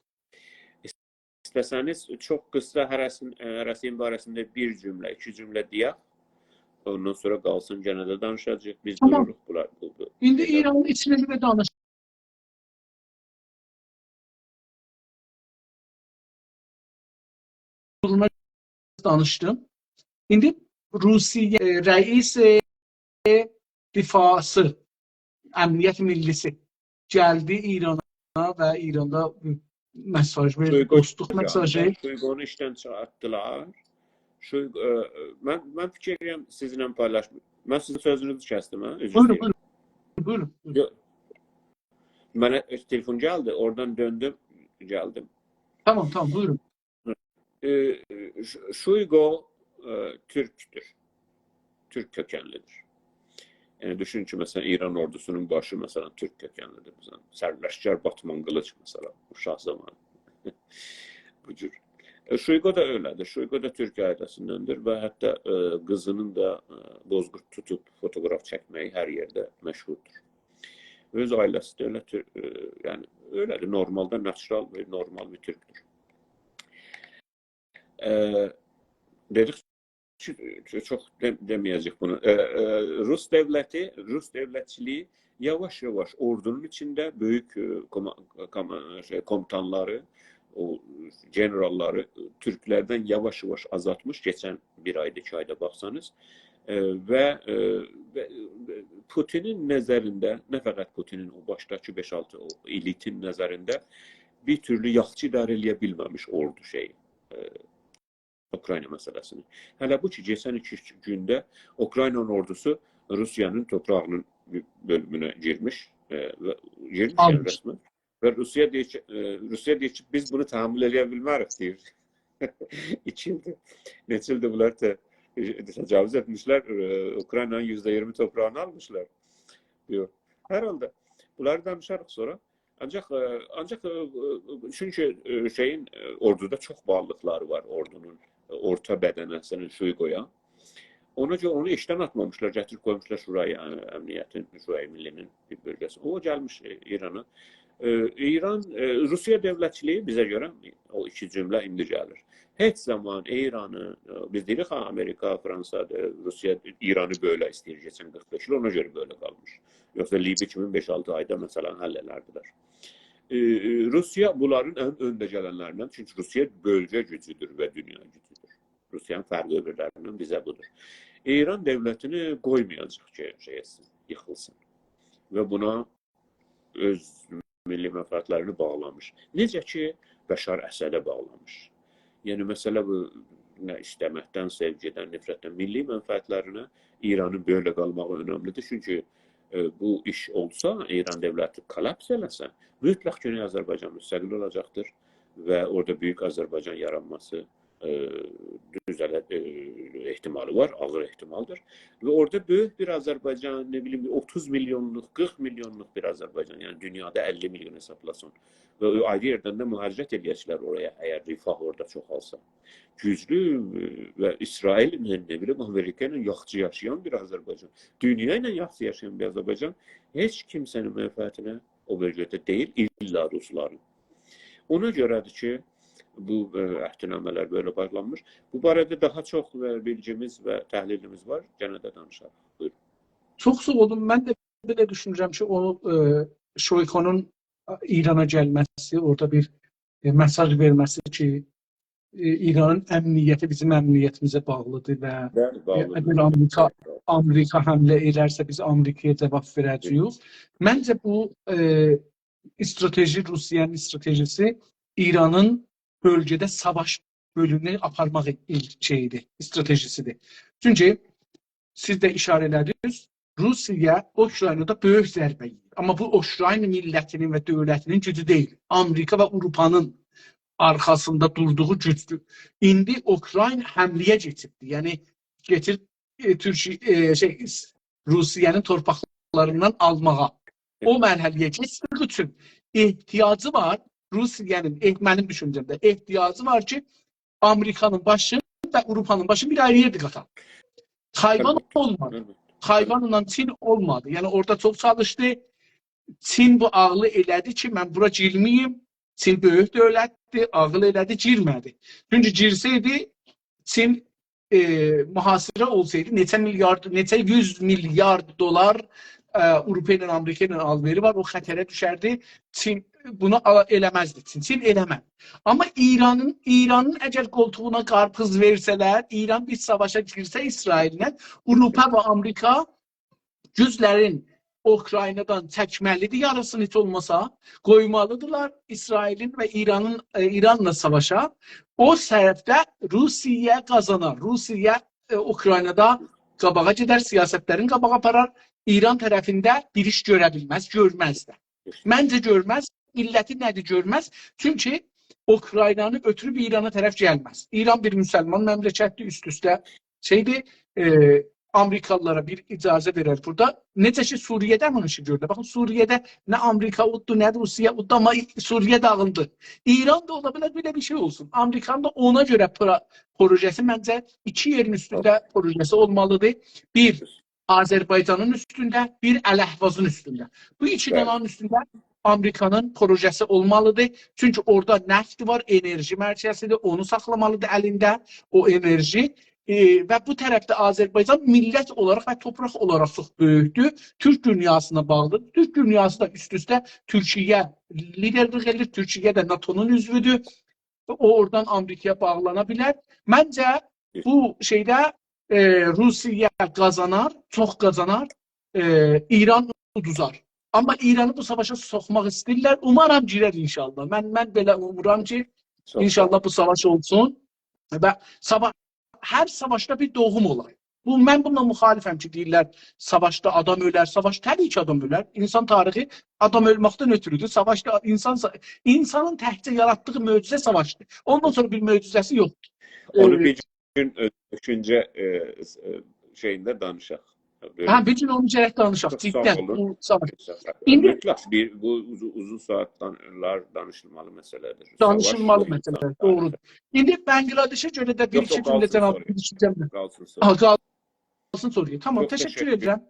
ایسته‌سه‌نیز چوخ قیسا هره‌سین-، هره‌سین باره‌سینده بیر جمله، ایکی جمله دئیک. اوندان سونرا قالسین، یئنه ده دانیشاجاغیق. بیز تامام. دوروروق بونلار. بو، بو. ایندی ایرانین ایچینده ده دانیش. دانیشدیم. ایندی روسیه، ائ، رئیس دفاعسی، امنیت ملی‌سی گلدی ایرانا و ایراندا مساژ وئردی، شویگو دوستلوق گلدی. مساژی. شویگونو ایشدن چیخارتدیلار. شویگو، ائ، من، من فیکیر ائدیرم، سیزینله پایلاشمیر. من سیزین سؤزونوزو کسدیم، هه؟ عذر بویورون، ایسته‌ییرم. بویورون، بویورون، بویورون. یوخ. منه تلفن گلدی، اورادان دؤندوم، گلدیم. تامام، تامام، بویورون. ائ، ش-، شویگو، ائ، تورکدور. تورک کؤکنلیدیر. یعنی، دوشون کی، مثلا، ایران اوردوسونون باشی، مثلا، تورک کؤکنلیدیر. مثلا، سرلشکر باتمان قیلیج، مثلا، شاه زامانی. بو جور. ائ، شویگو دا ائله‌دیر. شویگو دا تورک عایله‌سیندندیر و حتی، ائ، قیزینین دا، ائ، بوزقورد توتوب فوتوگراف چکمه‌یی هر یئرده مشهوردور. اؤز عایله‌سی ده ائله تور-، ائ، یعنی، ائله‌دیر. نورمالدا ناتورال و نورمال بیر تورکدور. ائ، دئدیک کی، چوخ دئ-، دئمه‌یه‌جه‌ییک بونو. ائ، ائ، روس دؤولتی، روس دؤولتچیلیگی یاواش-یاواش اوردونون ایچینده بؤیوک، ائ، کوما-، کوما-، شئی، کوموتانلاری، او ژنراللاری تورکلردن یاواش-یاواش آزالتمیش، کئچن بیر آیدا، ایکی آیدا باخسانیز. ائ، و، ائ، و، و پوتینین نظرینده، نه فقط پوتینین، او باشداکی بئش-آلتی، او ائلیتین نظرینده بیر تورلو یاخشی اداره ائله‌یه بیلمه‌میش اوردو شئیی، ائ، اوکراینا مسئله‌سینی. هله بو کی، کئچن ایکی-اوچ گونده اوکراینانین اوردوسو روسیانین توپراغینین بیر بؤلومونه گیرمیش، ائ، و گیرمیش، یعنی، آلمیش. رسماً. و روسیه دئییر کی، ائ، روسیه دئییر کی، «بیز بونو تحمل ائله‌یه بیلمه‌ریک»، دئییر. ایکی ایلدیر. نئچه ایلدیر بونلار ته-، ائ، تجاوز ائتمیشلر، ائ، اوکراینانین یوزده اییرمی توپراغینی آلمیشلار. یوخ. هر حالدا، بونلاری دانیشاریق سونرا. آنجاق، ائ، آنجاق، ائ، ائ، چونکی، ائ، شئیین، ائ، اوردودا چوخ باغلیلیقلاری وار، اوردونون، ائ، اورتا بدنه‌سینین، شویگویا. اونا گؤره اونو ایشدن آتمامیشلار، گتیریب قویموشلار شورای، ائ، امنیتین، شورای ملی‌نین بیر بؤلگه‌سی. او گلمیش، ائ، ایرانا. ائ، ایران، ائ، روسیه دؤولتچیلیگی بیزه گؤره، او ایکی جمله ایندی گلیر. هئچ زامان ایرانی، ائ، بیز دئییریک، ها، آمریکا، فرانسا، ائ، روسیه ایرانی بؤله ایسته‌ییر کئچن قیرخ بئش ایل، اونا گؤره بؤله قالمیش. یوخسا لیبی کیمی بئش-آلتی آیدا، مثلا، حل ائلردیلر. ائ، ائ، روسیه بونلارین ان اؤنده گلنلریندن، چونکی روسیه بؤلگه گوجودور و دونیا گوجودور. روسیانین فرقی اؤبورلریندن بیزه بودور. ایران دؤولتینی قویمایاجاق کی، شئی ائتسین، ییخیلسین. و بونا اؤز میللی منفعتلرینی باغلامیش. نئجه کی، بشار اسده باغلامیش. یعنی، مسئله بو، نه ایسته‌مکدن، سئوگیدن، نفرتدن، میللی منفعتلرینه ایرانین بؤله قالماغی اؤنملیدیر. چونکی، ائ، بو ایش اولسا، ایران دؤولتی کولاپس ائله‌سه، مطلق گونئی آذربایجان مستقل اولاجاقدیر و اورادا بؤیوک آذربایجان یارانماسی، ائ، دوزه‌له-، ائ، احتمالی وار، آغیر احتمالدیر. و اورادا بؤیوک بیر آذربایجان، نه بیلیم، بیر اوتوز میلیونلوق، قیرخ میلیونلوق بیر آذربایجان، یعنی دونیادا اللی میلیون حسابلاسین. و او آیری یئردن ده مهاجرت ائله‌یه‌جکلر اورایا، اگر رفاه اورادا چوخالسا. گوجلو، ائ، و اسرائیل‌له، نه بیلیم، آمریکا ایله یاخشی یاشایان بیر آذربایجان، دونیا ایله یاخشی یاشایان بیر آذربایجان هئچ کیمسه‌نین منفعتینه او بؤلگه‌ده دئییل، ایللا روسلارین. اونا گؤره‌دیر کی، بو، ائ، عهدنامه‌لر بئله باغلانمیش. بو باره‌ده داها چوخ، ائ، بیلگیمیز و تحلیلیمیز وار. گئنه ده دانیشاریق. بویورون. چوخ ساغ اولون. من ده بئله دوشونورم کی، او، ائ، شویگونون ایرانا گلمه‌سی، اورادا بیر، ائ، مساژ وئرمه‌سی کی، ائ، ایرانین امنیتی بیزیم امنیتیمیزه باغلیدیر و، بلی، ائ، باغلیدیر. اگر آمریکا، آمریکا حمله ائدرسه، بیز آمریکایا جاواب وئره‌جه‌ییک. منجه بو، ائ، استراتژی، روسیه‌نین استراتژی‌سی ایرانین بؤلگه‌ده ساواش بؤلومونو آپارماق ائ-، شئیی‌دیر، استراتژی‌سی‌دیر. چونکی سیز ده ایشاره ائله‌دینیز، روسیه اوکراینادا بؤیوک ضربه یئییر. آمما بو اوکراین میللتی‌نین و دؤولتی‌نین گوجو دئییل. آمریکا و آوروپانین آرخاسیندا دوردوغو گوجدور. ایندی اوکراین حمله‌یه کئچیبدیر. یعنی، کئچیر، ائ، تورکیه، ائ، شئی، روسیه‌نین تورپاقلاریندان آلماغا. او مرحله‌یه کئچدیگی اوچون احتیاجی وار. روسیه‌نین، ائ-، منیم دوشونجه‌مده احتیاجی وار کی، آمریکانین باشی و آوروپانین باشی بیر آیری یئرده قاتا. تایوان اولمادی. تایوانلا چین اولمادی. یعنی اورادا چوخ چالیشدی. چین بو عاغلی ائله‌دی کی، من بورا گیرمه‌ییم. چین بؤیوک دؤولتدیر، عاغیل ائله‌دی، گیرمه‌دی. چونکی گیرسه‌یدی، چین، ائ، محاصره اولسایدی، نئچه میلیارد، نئچه یوز میلیارد دلار، ائ، آوروپا ایله، آمریکا ایله آل‌وئری وار، او خطره دوشردی. چین بونو آلا-، ائله‌مزدی. چین، چین ائله‌مز. آمما ایرانین، ایرانین اگر قولتوغونا قارپیز وئرسه‌لر، ایران بیر ساواشا گیرسه اسرائیل‌له، آوروپا و آمریکا گوجلرین اوکراینادان چکمه‌لی‌دیر، یاریسینی هئچ اولماسا، قویمالی‌دیرلار اسرائیلین و ایرانین، ائ، ایرانلا ساواشا. او طرفده روسیه قازانار. روسیه، ائ، اوکراینادا قاباغا گئدر، سیاستلرین قاباغا آپارار. ایران طرفینده بیر ایش گؤره بیلمز، گؤرمز ده. منجه گؤرمز. علتی نه‌دیر گؤرمز؟ چونکی اوکراینانی اؤتوروب ایرانا طرف گلمز. ایران بیر مسلمان مملکتدیر، اوست-اوسته شئیدیر، ائ، آمریکالیلارا بیر اجازه وئرر بورادا. نئجه کی، سوریه‌ده بونون ایشی گؤردو. باخین، سوریه‌ده نه آمریکا اوددو، نه روسیه اوددو، آمما سوریه داغیلدی. ایران دا اولا بیلر بئله بیر شئی اولسون. آمریکانی دا اونا گؤره پرو-، پروژه‌سی، منجه، ایکی یئرین اوستونده پروژه‌سی اولمالی‌دیر. بیر، آذربایجانین اوستونده، بیر الاحوازین اوستونده. بو ایکی، بلی، دانانین اوستونده آمریکانین پروژه‌سی اولمالی‌دیر. چونکی اورادا نفت وار، انرژی مرکزی‌دیر، اونو ساخلامالی‌دیر الینده، او انرژی. ائ، و بو طرفده آذربایجان میللت اولاراق و تورپاق اولاراق چوخ بؤیوکدور. تورک دونیاسینا باغلی‌دیر. تورک دونیاسی دا اوست-اوسته تورکیه لیدرلیک ائدیر، تورکیه ده ناتونون عضوودور. او اورادان آمریکایا باغلانا بیلر. منجه، بو شئیده، ائ، روسیه قازانار، چوخ قازانار، ائ، ایران اودوزار. آمما ایرانی بو ساواشا سوخماق ایسته‌ییرلر. اومارام گیرر انشاءالله. من، من بئله اومورام کی، چوخ ساغ انشاءالله اولون. بو ساواش اولسون و ساوا-، هر ساواشدا بیر دوغوم اولار. بو، من بونونلا مخالفم کی، دئییرلر، ساواشدا آدام اؤلر، ساواش، طبیعی کی، آدام اؤلر. اینسان تاریخی آدام اؤلمکدن اؤتورودور. ساواشدا اینسان، اینسانین تکجه یاراتدیغی معجزه ساواشدیر. اوندان سونرا بیر معجزه‌سی یوخدور. اونو، ائ، بیر گون، ائ، دوشونجه، ائ، س-، ائ، شئیینده دانیشاق. هه، بیر گون اونو گرک دانیشاق، چوخ ساغ جداً، اولون. بو ساواش. ائ، ایندی مطلق بیر، بو اوزون، اوزون ساعاتلار دانیشیلمالی مسئله‌دیر. ساواش دانیشیلمالی و مسئله‌دیر، اینسان دوغرودور. تاریخی. ایندی بنگلادشه گؤره ده بیر، یوخ، ایکی یوخ، گونده قالسین جناب سونرایا. بیر شئی دئمم. قالسین سونرایا. ها، قال-، قالسین سونرایا. تامام، چوخ تشکر تشکر ائدیرم.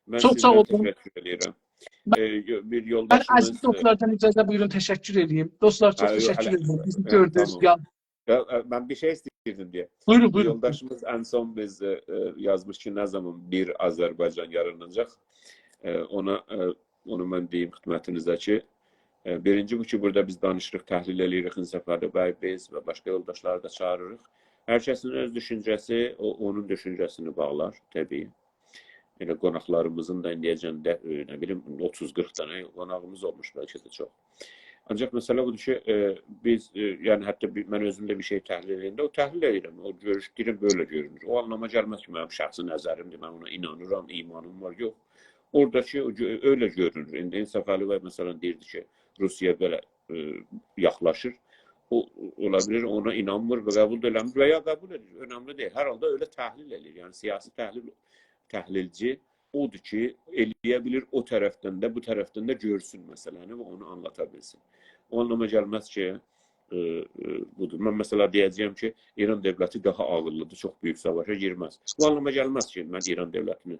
من چوخ ساغ سیزدن اولون. تشکر ائدیرم. من، ائ، یو-، بیر من یولداشیمیز، عزیز، ائ، دوستلاردان اجازه بویورون، تشکر ائله‌ییم. دوستلار، چوخ، هه، یوخ، تشکر ائدیرم. بیزی، هه، گؤردونوز، تامام. گلدینیز. یا، ائ، من بیر شئی ایسته‌ییردیم دئیه. بویورون، بیر بویورون. یولداشیمیز ان سون بیز، ائ، ائ، یازمیش کی، نه زامان بیر آذربایجان یاراناجاق؟ ائ، اونا، ائ، اونو من دئییم خدمتینیزه کی، ائ، بیرینجی بو کی، بورادا بیز دانیشیریق، تحلیل ائله‌ییریک، انصافعلی بی، بیز و باشقا یولداشلاری دا چاغیریریق. هر کسین اؤز دوشونجه‌سی، او، اونون دوشونجه‌سینی باغلار، طبیعی. ائله قوناقلاریمیزین دا ایندیه‌جن ده، ائ، نه بیلیم، اوتوز قیرخ دنه قوناغیمیز اولموش، بلکه ده چوخ. آنجاق مسئله بودور کی، ائ، بیز، ائ، یعنی حتی بیر، من اؤزوم ده بیر شئی تحلیل ائدنده، او تحلیل ائدیرم، او گؤروش دئییرم، بئله گؤرونور. او آنلاما گلمز کی، منیم شخصی نظریمدیر، من اونا اینانیرام، ایمانیم وار، یوخ. اورادا کی، او گؤ-، ائله گؤرونور. ایندی انصافعلی بی، مثلا، دئییردی کی، روسیه بئله، ائ، یاخلاشیر. او، اولا بیلیر، اونا اینانمیر و قبول دا ائله‌میر و یا قبول ائدیر. اؤنملی دئییل. هر حالدا ائله تحلیل ائله‌ییر. یعنی، سیاسی تحلیل، تحلیلچی اودور کی، ائله‌یه بیلیر او طرفدن ده، بو طرفدن ده گؤرسون مسئله‌نی و اونو آنلاتا بیلسین. او آنلاما گلمز کی، ائ، ائ، بودور. من، مثلا، دئیه‌جه‌یم کی، ایران دؤولتی داها عاغیللی‌دیر، چوخ بؤیوک ساواشا گیرمز. بو آنلاما گلمز کی، من ایران دؤولتینی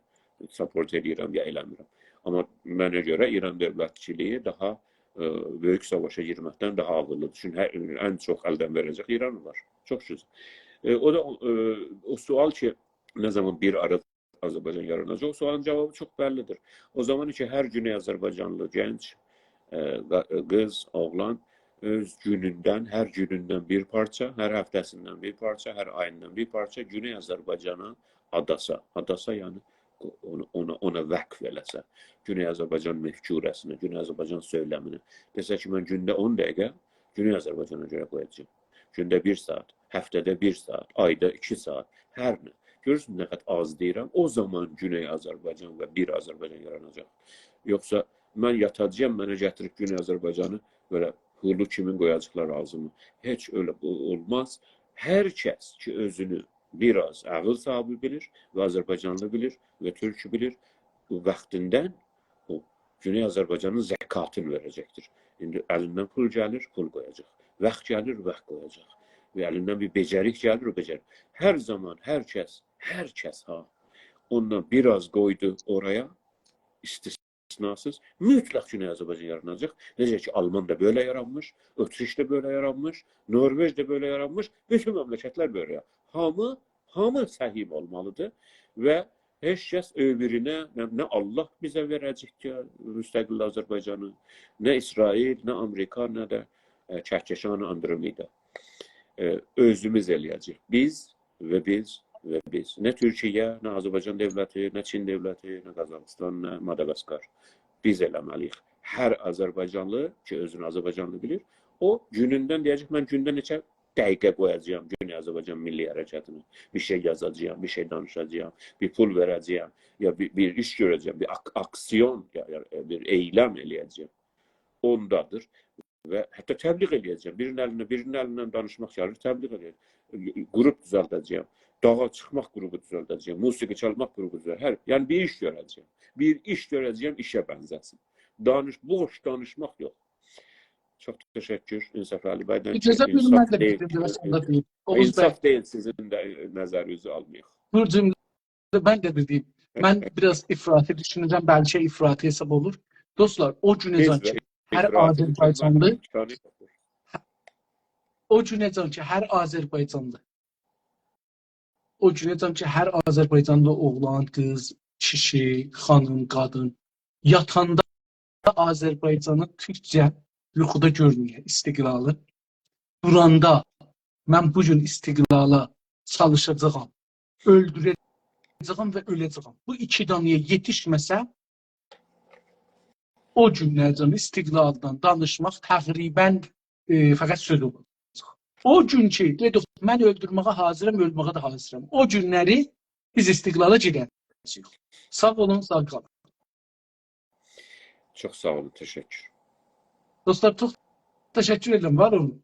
ساپورت ائدیرم یا ائله‌میرم. آمما منه گؤره ایران دؤولتچیلیگی داها، ائ، بؤیوک ساواشا گیرمکدن داها عاغیللی‌دیر. چونکی هر، ان چوخ الدن وئره‌جک ایران وار. چوخ دوز. ائ، او دا، ائ، او سؤال کی، نه زامان بیر آرا آذربایجان یاراناجاق؟ او سؤالین جاوابی چوخ بللی‌دیر. او زامان کی، هر گونئی آذربایجانلی گنج، ائ، قا-، قیز، اوغلان اؤز گونوندن، هر گونوندن بیر پارچا، هر هفته‌سیندن بیر پارچا، هر آییندان بیر پارچا گونئی آذربایجانا آداسا، آداسا، یعنی اونا، اونا، اونا وقف ائله‌سه، گونئی آذربایجان مفکوره‌سینه، گونئی آذربایجان سؤیلمینه، دئسه کی، من گونده اون دقیقه گونئی آذربایجانا گؤره قویاجاغام. گونده بیر ساعات، هفته‌ده بیر ساعات، آیدا ایکی ساعات، هر نه. گؤرورسون، نه قدر آز دئییرم، او زامان گونئی آذربایجان و بیر آذربایجان یاراناجاق. یوخسا من یاتاجاغام، منه گتیریب گونئی آذربایجانی بئله هولو کیمین قویاجاقلار آغزیما. هئچ ائله بو اولماز. هر کس کی، اؤزونو بیر آز عاغیل صاحیبی بیلیر و آذربایجانلی بیلیر و تورک بیلیر، بو واختیندان او گونئی آذربایجانین زکاتینی وئره‌جکدیر. ایندی الیندن پول گلیر، پول قویاجاق. واخت گلیر، واخت قویاجاق. و الیندن بیر بئجریک گلیر، او بئجریک. هر زامان هر کس، هر کس ها، اوندان بیر آز قویدو اورایا، استثناسیز، مطلق گونئی آذربایجان یاراناجاق. نئجه کی، آلمان دا بئله یارانمیش، اتریش ده بئله یارانمیش، نوروئج ده بئله یارانمیش، بوتون مملکتلر بئله. هامی، هامی سهیم اولمالیدیر و هئچ کس اؤبورونه، نه، نه آللاه بیزه وئره‌جکدیر مستقل آذربایجانی، نه اسرائیل، نه آمریکا، نه ده، ائ، کهکشان آندرومدا. ائ، اؤزوموز ائله‌یه‌جه‌ییک. بیز و بیز و بیز. نه تورکیه، نه آذربایجان دؤولتی، نه چین دؤولتی، نه قازاخیستان، نه ماداگاسکار. بیز ائله‌مه‌لی‌ییک. هر آذربایجانلی کی، اؤزونو آذربایجانلی بیلیر، او گونوندن دئیه‌جک، من گونده نئچه دقیقه قویاجاغام گونئی آذربایجان میللی حرکتینه. بیر شئی یازاجاغام، بیر شئی دانیشاجاغام، بیر پول وئره‌جه‌یم، یا بیر، بیر ایش گؤره‌جه‌یم، بیر آک-، آکسیون، یا، یا بیر ائیلم ائله‌یه‌جه‌یم. اوندادیر. و حتی تبلیغ ائله‌یه‌جم. بیرینین الینه، بیرینین الیندن دانیشماق گلیر، تبلیغ ائله‌یه‌جم. گروپ دوزلده‌جم. داغا چیخماق گروپو دوزلده‌جم. موسیقی چالماق گروپو دوزلده‌جم. یعنی بیر ایش گؤره‌جم. بیر ایش گؤره‌جم، ایشه بنزه‌سین. دانیش، بوش دانیشماق یوخ. چوخ تشکر انصافعلی بیدن کی، اجازه وئرین، انصاف من ده بیر دئییل، جمله سوندا دئییم. اوغوز بی، انصاف دئییل سیزین ده نظرینیزی آلمایاق. بیر جمله من ده بیر دئییم. من بیر آز افراطی دوشونورم، بلکه افراطی حساب اولور. دوستلار، او گونه‌جن کی، هر آذربایجانلی، او گونه‌جن کی، هر آذربایجانلی، او گونه‌جن کی، هر آذربایجانلی اوغلان، قیز، کیشی، خانیم، قادین یاتاندا آذربایجانی تورکجه یوخودا گؤرمه‌یه، استقلالی، دوراندا من بو گون استقلالا چالیشاجاغام، اؤلدوره‌جه‌یم و اؤله‌جه‌یم. بو ایکی دانه‌یه یئتیشمه‌سه، او گونلرجن استقلالدان دانیشماق تقریباً، ائ، فقط سؤز اولاجاق. او گون کی، دئدیک، من اؤلدورمه‌یه حاضرام، اؤلمه‌یه ده حاضرام. او گونلری بیز استقلالا گئده‌جه‌ییک. ساغ اولون، ساغ قالین. چوخ ساغ اولون، تشکر. دوستلار، چوخ تشکر ائدیرم، وار اولون.